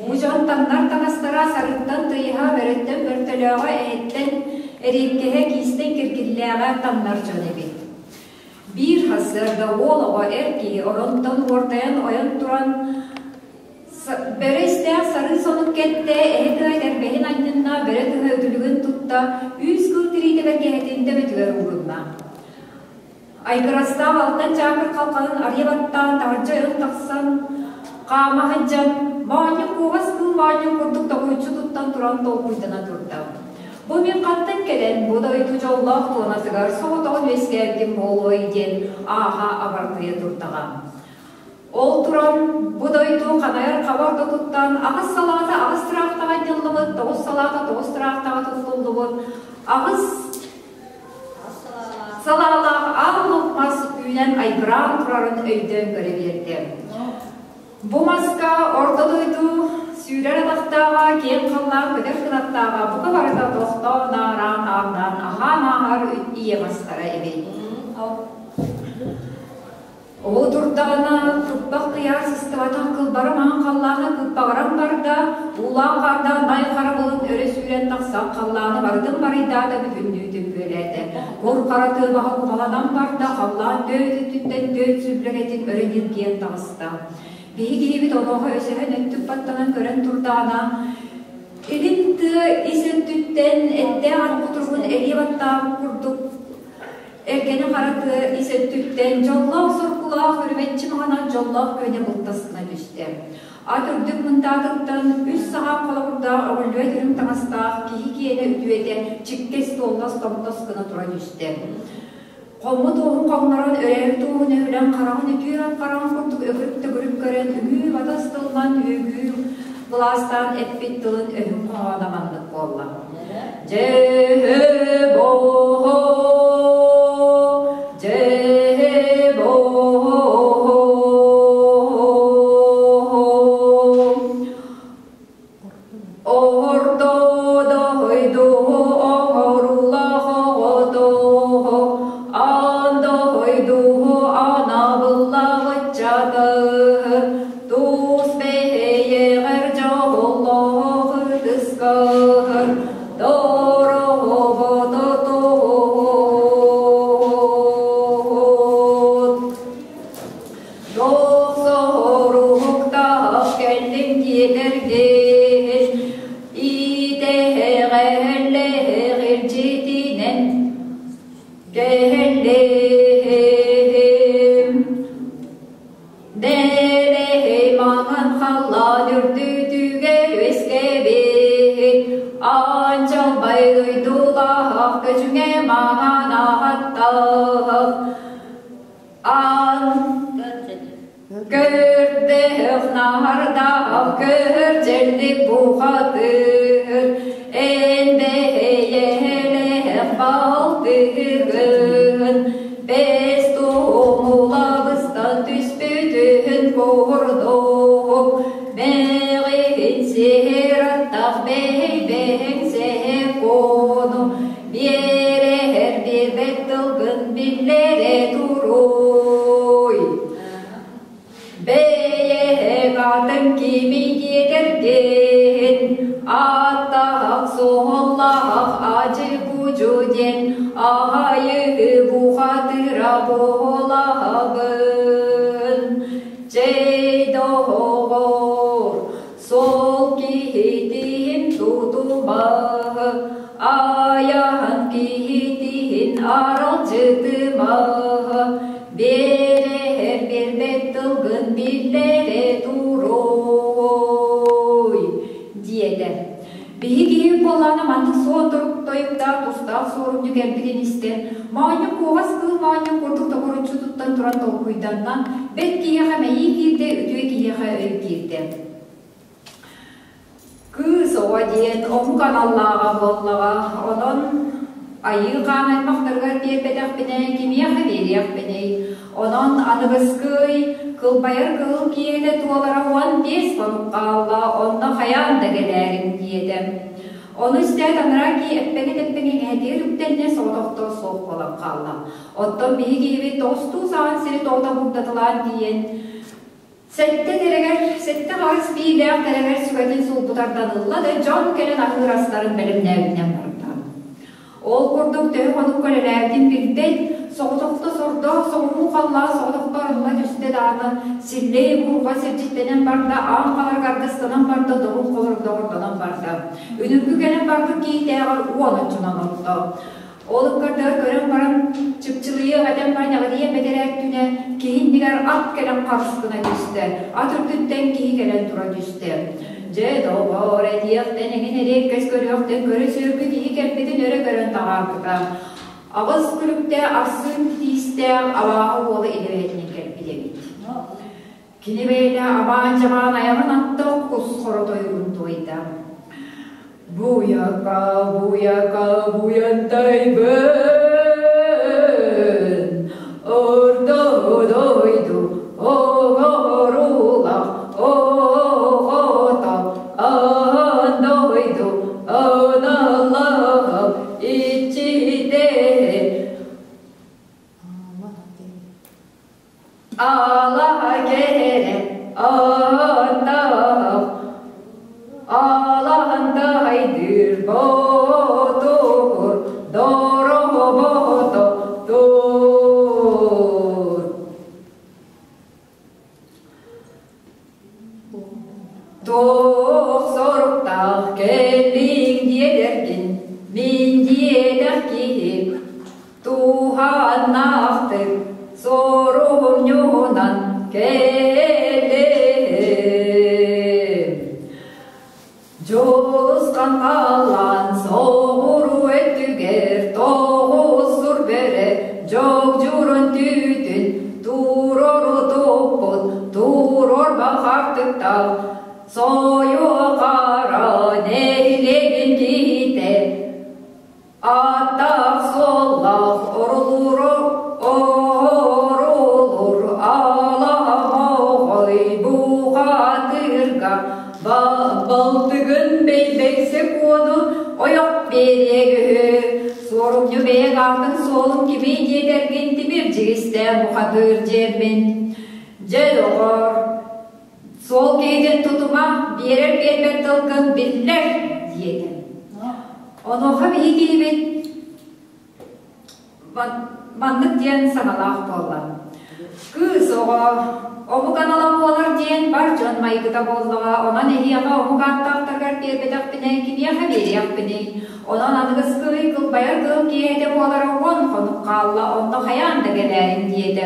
Бу дьон таҥнар таҥастара сарыттан тыйыһа, бөрөттөн бөртөлөөҕө, эһэттэн эриэккэһэ, киистэн киргиллээҕэ таҥнар дьон эбит. Биир сарсыарда уол оҕо эр киһи оронтон уордайан ойон туран Бөрө истээх сарыы сонун кэттэ, эһэ тыа этэрбэһин анньынна, бөрө тыһа үтүлүгүн тутта, үүс кыл тириитэ бэргэһэтин төбөтүгэр уурунна. Айгырастаах алтан чаакыр халханын арыйа баттаан, таһырдьа ойон тахсан, хаама сылдьан, моонньук куоҕас кыыл моонньук курдук тоһуйчу туттан туран толкуйдана турда. Бу мин хантан кэлэн, бу дойду дьоллоох туонатыгар соҕотоҕун үөскээбитим буолуой диэн ааһа абардыйа турдаҕа. Ол туран, бу дойду ханайар хаба ортотуттан аҕыс салаата аҕыс тыраахтаҕа анньыллыбыт, тоҕус салаата тоҕус тыраахтаҕа туттуллубут, аҕыс салаалаах аал лук мас үүнэн айгыраан турарын өйдөөн көрө биэрдэ. Бу маска орто дойду сүүрэр атахтааҕа, киэҥ халлаан көтөр кынаттааҕа бука барыта тохтоон наараан ааҥнаан аһаан ааһар ийэ мастара эбит. Ол турдаҕына кыппах кыйаар сыстыбатах кылбара маҥан халлаана кыппаҕыран барда, уулаах-хаардаах най хара былыт өрө сүүрэн тахсан халлааны барытын барыйдаата бүтүннүү түмпүөлээтэ. Кур хара тыабаҕа кумаланан барда, халлаан дөйт өттүттэн дөйт сүллэгэтин өрө ньиргийэн таҕыста. Биһи киһибит онуоха өсөһөн өттүк баттанан көрөн турдаҕына, илин тыа ис өттүттэн эттээх ат кутуругун элиэ баттаабыт курдук Эргэни хара тыа ис өттүттэн дьоллоох-соргулаах үрүмэччи маҥанан дьоллоох күөнэ бултаскына түстэ. Ат үрдүк мындаатыттан үс саҕаах холобурдаах өҕүллүбэт үрүҥ таҥастаах киһи киэнэ үтүөтэ чиккэс туоллас томтос гына тура түстэ. Хоммут уоһун хоҥнорон, өрөөбүт уоһун өһүлэн, хараҕын үтүөр ат хараҕын курдук өкүрүк-төгүрүк көрөн, үҥүү-батас тылынан үөгүү былаастаан эппит тылын өһүн хоһооно маннык буолла. Дьэ боо, дьэ боо, Орто дойду оҥоруулаах оҕотоо, аан дойду анабыллаах ыччаты, тус бэйэҕэр дьоллоох ытыскар дорообото туһут. Дохсоруктаах кэллим диэтэргин, бухатыр, эн бэйэлээх балтыгын, бэс туомулабыстан түспүтүн курдук, мэҕин сиэр аттах бэйбэҥ сэкону, биэрэр биэрбэт тылгын биллэрэ туруй. Бэйэҥ атын кимий диэтэргин, ааттаах суоллаах ажы-бужу диэн аһайыы бухатыра буолабын. Чэй доҕор, сол киһитин тутума, айаһын киһитин аралдьытыма, биэрэр биэрбэт тылгын биллэрэ туруой диэтэ. Биһиги буоллаҕына маннык суон тойуктаах тустаах суорумньу кэлбитин истэн, моонньук куоҕас кыыл моонньук курдук тобуруччу туттан туран толкуйданна, бэт киһиэхэ мэйии киирдэ, үтүө киһиэхэ өй киирдэ. Кыыс оҕо диэн омук аналлааҕа буоллаҕа, онон айыы хаан аймахтарыгар биэрбэтэхпинэ кимиэхэ биэриэхпиний? Онон аныгыскый кылбайар кыһыл киһитэ туолара 15 хонук хаалла, онно хайаан да кэлээриҥ диэтэ. Ону истээт анараа киһи эппэҥэ-тэппэҥэ иҥэһэтигэр үктэннэ соҕотохто суох буолан хаалла. Оттон биһи киһибит тоҕустуу саҕан сири тоҕута бурдатылаан тиийэн Сэттэ тэрэгэр, сэттэ хаҕыс биилээх тэрэгэр сүгэтин сулбутардан ылла да дьон кэлэн аһыыр астарын бэлэмнээбитинэн барда. Ол курдук төһө хонукка үлэлээбитин билбэт, соҕотохто сордоох соҕуруу халлаан соҕотохто арылла түстэ даҕаны, силлэй буурҕа сирдьиттэнэн барда, аан халарга аргыстанан барда, доҕун холорук доҕордонон барда. Үнүргү кэлэн барбыт киһитээҕэр уон оччонон отто. Ол ыккардыгар көрөн баран, чыпчылыйыах этэн баран эҕирийэн бэтэрээт түнэ, киһи иннигэр ат кэлэн харыс гына түстэ, ат үрдүттэн киһи кэлэн тура түстэ. Дьэ, доҕоор, этиэхтэн эҥин эриэккэс көрүөхтэн көрө сүөргү киһи кэлбитин өрө көрөн таҕаарбыта. Аҕыс күлүктээх арсыын тиистээх абааһы уола илэ бэйэтинэн кэлбит эбит. Кини бэйэтэ абаан-дьабаан айаҕын атта кус хоротойугун туойда. Буйака, буйака, буянтайбын, орто дойду оҕоруулах оҕото, аан дойду аналлаах иччитэ Алаһа кэрэ ааттаах, алаһантайдыыр ботур, дорообото тур. Туох соруктаах кэллиҥ диэтэргин, мин диэтэх киһи туһааннаахтык соруһумньуһунан кэллим. Дьулусхан халлаан соҕуруу өттүгэр тоҕус сур бөрө дьогдьурун түүтүн туруору туппут туруорба хартыктаах сойуо хара нэһилиэгин киһитэ Ааттаах суоллаах орулуур орулуур аламоҕой бухатыырга балтыгын бэйбэйсэ куону ойох биэриэ үһү. Суорумньу бэйэҥ аатыҥ суолун кимий диэтэргин тимир дьигистээх бухатыыр диэммин. Дьэ доҕор, суол киһитин тутума, биэрэр биэрбэт тылгын биллэр диэтэ. Онуоха биһиги киһибит маннык диэн саҥалаах буолла. Кыыс оҕо омук анала буолар диэн бар дьон майгыта буоллаҕа, онон эһиэхэ омук ааттаахтарыгар биэрбэтэхпинэ кимиэхэ биэриэхпиний? Онон аныгыскы ый кылбайар кыыл киэһэтэ буолара уон хонук хаалла, онно хайаан да кэлээриҥ диэтэ.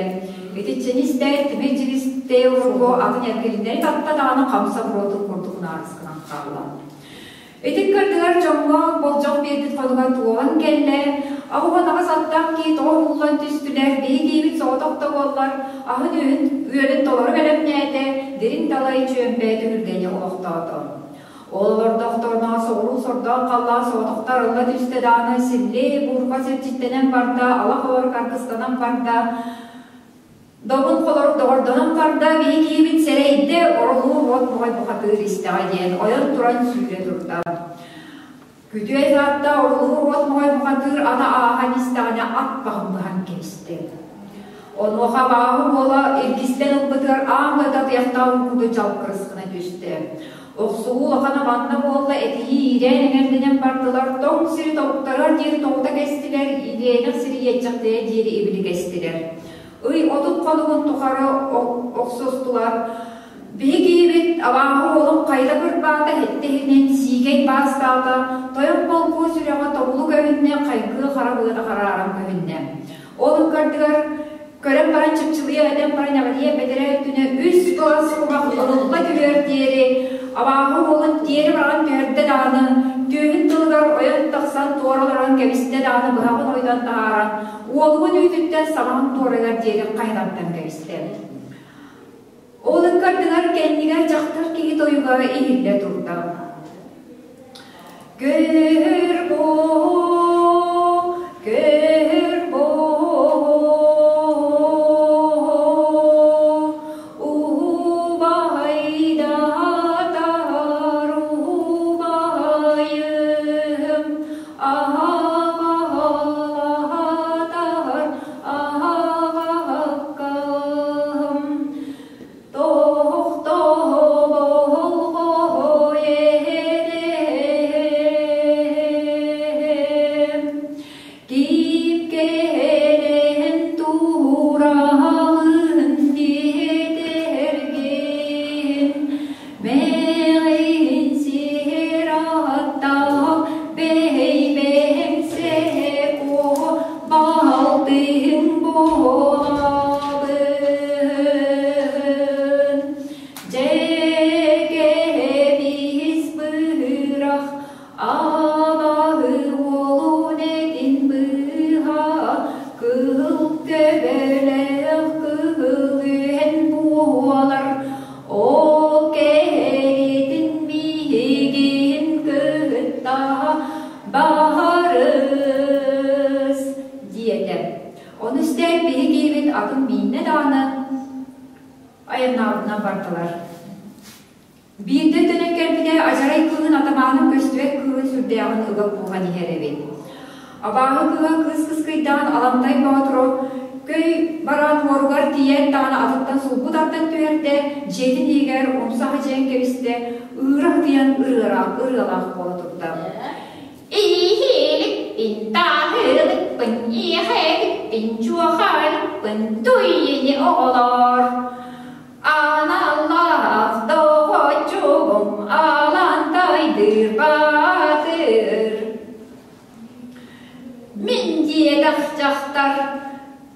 Итиччэни истээт тимир дьигистэй урукку атын эргилиннэри татта даҕаны хамса буруотун курдук наарысканан хаалла. Ити кырдыгар дьоҥҥо болдьох биэрбит хонуга туолан кэллэ, аҕыс аттаах киһи тоҕо уһуллан түстүлэр, биһи киһибит соҕотох да буоллар, аһын үөһүн үөлүн толору бэлэмнээтэ, дириҥ далай чүөмпэ түһүлгэни олохтоото. Ол олордохторуна соҕуруу сордоох халлаан соҕотохто арылла түстэ даҕаны силлиэ буурҕа сирдьиттэнэн барда, ала холорук аргыстанан барда, Добун холорук доҕордонон барда, биһи киһибит сэрэйдэ, оролуу уот моҕой бухатыыр истэҕэ диэн ойон туран сүүрэ турда. Күтүө саатта оролуу уот моҕой бухатыыр ата ааһан истэҕинэ ат баһын быһан кэбистэ. Онуоха абааһы уола илгистэн ылбытыгар аан дойду атыйахтаах уруккутун чалкырыс гына түстэ. Охсуһуу улахана манна буолла, этиһии иирээн эҥэрдэнэн бардылар, тоҥ сири тобуктарыгар диэри тоҕута кэстилэр, иилээнэх сири иэччэхтэйэ диэри ибили кэстилэр. Ый 30 хонугун тухары охсустулар. Биһи киһибит абааһы уолун хайда кырбаата, һэттэ иһинэн сиикэй баастаата, тойон болкуо сүрэҕэ тобулу көһүннэ, хайгыы хара быата харааран көһүннэ. Ол ыккардыгар көрөн баран чыпчылыйа этэн баран эҕирийэ бэтэрээ өттүнэ үс кылас кумах ылылла түһүөр диэри абааһы уолун тиэрэ баран түһэрдэ даҕаны, түөһүн тылыгар ойон тахсан туора олорон кэбистэ даҕаны быһаҕын ойдон таһааран, уолугун үүтүттэн саҥаһын туорайар диэри хайҕантан кэбистэ. Ол ыккардыгар кэннигэр дьахтар киһи тойуга иһиллэ турда. Көр бу, көр бу, убайдатар убайым, аҕалаатар аҕаккам, тохтоболго эһэм, кип кэлэн тураҕын диэтэргин, Мэҕин сир аттаах бэйбэҥсэ куо балтыҥ буолабын. Дьэкэбис бырах абаһы уолун этин быһа кыһыл төбөлөөх кыһыл үһэн буолар. Ол кэһэтин биһигин кытта баһарыс диэтэ. Ону истээт биһи киһибит атын мииннэ даҕаны айаннаабытынан бардылар. Биирдэ өтөнөн кэлбитэ адьарай кыыһын атамаанын көстүбэт кыыһын сүрдээҕин ыга кууһан иһэр эбит. Абааһы кыыһа кыыс кыскыйдаан Аламтай Боотуру көй бараан уоругар тиийэн даҕаны атыттан сулбу тардан түһэрдэ, дьиэтин иһигэр умса хадьайан кэбистэ, ыыра ытыйан ырыалаах буола турда. Иһиликпин, тааһылыкпын, иэхэликпин, чуохалыкпын, туйини оҕолоор. Аналлаах доҕоччугум Алантайдыыр баатыр. Мин диэтэх дьахтар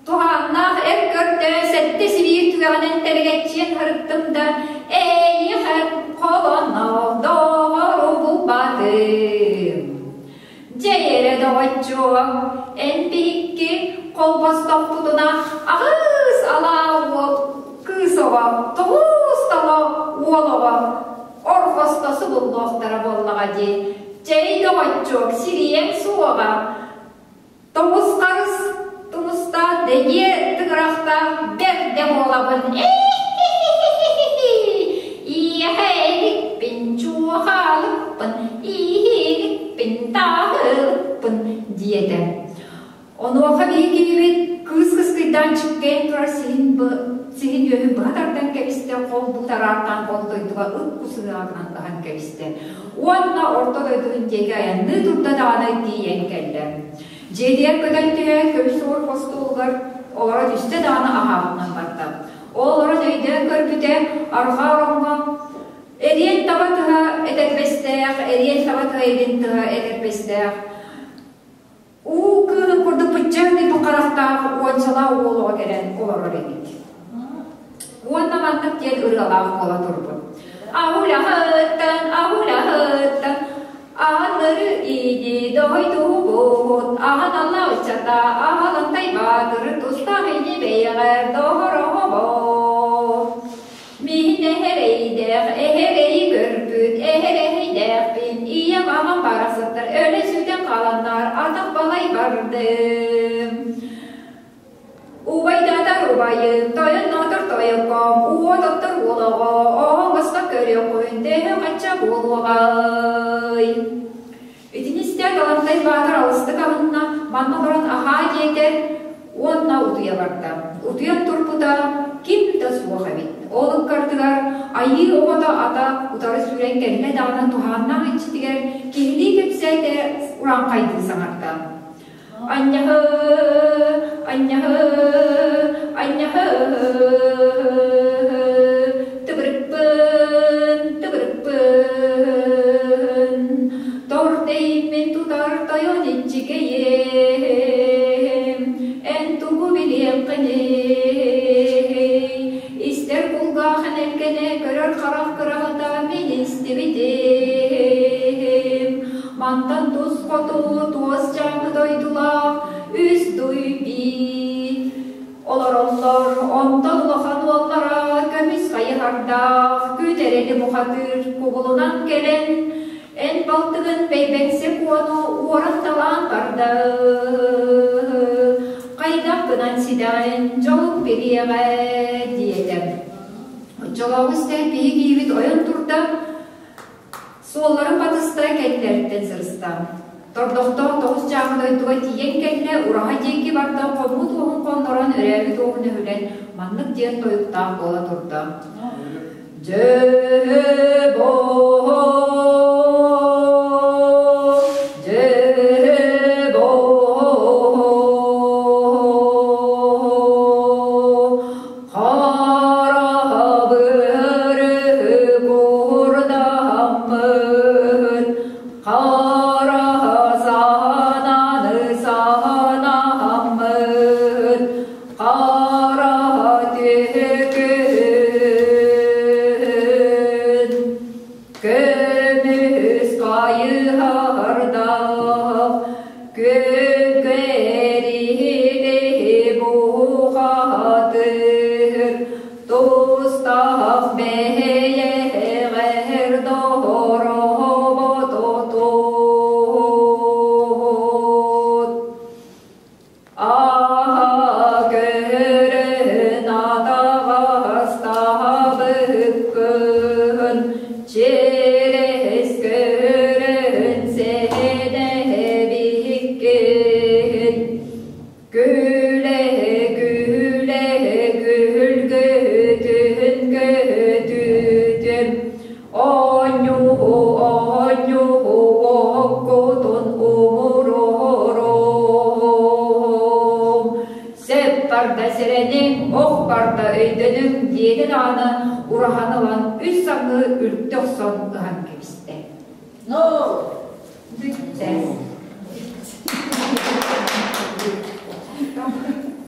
туһааннаах эр көрдөө сэттэ сибиир түгэҕинэн тэлгэччиэн һырыттым да эйиэхэ холоноох доҕору булбатым. Дьэ эрэ доҕоччуом, эн биһикки холбостохпутуна аҕыс алаа уол кыыс оҕо, тоҕус тоҕо уол оҕо орҕосто субуллуохтара буоллаҕа дии. Чэй доҕоччуок, сириэҥ суоҕа. Тоҕус харыс тумустаах дэгиэ тыгырахтаах бэрдэ буолабын. Иэхэ-иликпин, чуохаалыкпын, ииһиликпин, тааһылыкпын диэтэ. Онуоха биһиги кыыс кыскыйдаан чиккэйэн турар сиһин сиһин үөһүн быһа тардан кэбистэ, хол-бу тараартаан ол дойдуга ыт кусуһаҕынан ыһан кэбистэ. Уонна орто дойдутун диэки айанныы турда даҕаны тиийэн кэллэ. Дьиэтигэр көтөн түһэн көмүс уор остуолугар олоро түстэ даҕаны аһаабытынан барда. Ол олорон өйдөөн көрбүтэ, арҕаа ороҥҥо эриэн таба тыһа этэрбэстээх, эриэн таба тыһа илин тыһа этэрбэстээх, уу кыыһын курдук быччаҥный бу харахтаах уончалаах уол оҕо кэлэн олорор эбит. Уонна маннык диэн ырыалаах буола турбут. Аһулаһыттан, аһулаһыттан, аһаннары иди дойдубут, аһан алла ыччата, аһалантай баатыр тустаах ини бэйэҕэр доһороһобо. Мин эһэрэйдээх эһэрэйи көрбүт эһэрэйдээх. барахсаттар өлөн-сүтэн хааланнар атах балай бардым. Убайдаатар убайым, тойонноотор тойокком, уот оттор уол оҕо, оһоҥосто көрүөххүн, төһө хачча буолуоҕай? Итини истээт Алантай Баатыр алыстык аһынна, манна олорон аһаа диэтэ уонна утуйа барда. Утуйан турбута ким да суох эбит. Ол ыккардыгар айыы оҕото ата утары сүүрэн кэллэ даҕаны туһааннаах иччитигэр киһилии кэпсээтэ урааҥхайдыы саҥарда. Анньаһы, анньаһы, анньаһы, тыбырыкпын, тыбырыкпын, тордеймин тутар тойон иччигэйим, эн тугу билиэххиний? Истэр кулгаах энэлгэнэ, көрөр харах кыраҕыта мин истибитим. Мантан тус хоту туос дьааҥы дойдулаах үс дуй бии олороллор, онтон улахан уоллара көмүс хайыһардаах күн эрэли бухатыыр кубулунан кэлэн эн балтыгын Бэйбэҥсэ Куону уоран-талаан барда. Хайдах гынан ситэҕин, дьолуҥ билиэҕэ, диэтэ. Оччолооҕу истэн биһи киһибит ойон турда, Суолларын батыста, кэннилэриттэн сырыста. Тордохтоох тоҕус чааһы дойдуга тиийэн кэллэ, ураһа диэки барда, хоммут уоһун хоннорон, өрөөбүт уоһун өһүлэн, маннык диэн тойуктаах буола турда. Дьэ дьэ Харабыры курдаммын, хара сананы санаммын, хара түкүн, көмүс хайыһардаах, Күкэрили бухатыр, тустаах бэйэҕэр доробототут. Аһа көрөн атаҕастаабыккын, чирэс көрөн сээнэбиккин. Күлэ күлэ күлгүтүн көтүтүм, оонньуу оонньуу оккутун умуруорум. Сөп барда сэрэниҥ, ох барда өйдөнүҥ диэтэ даҕаны ураһаны ылан үс саҥыы үлтү охсон ыһан кэбистэ. No! Бүттэ.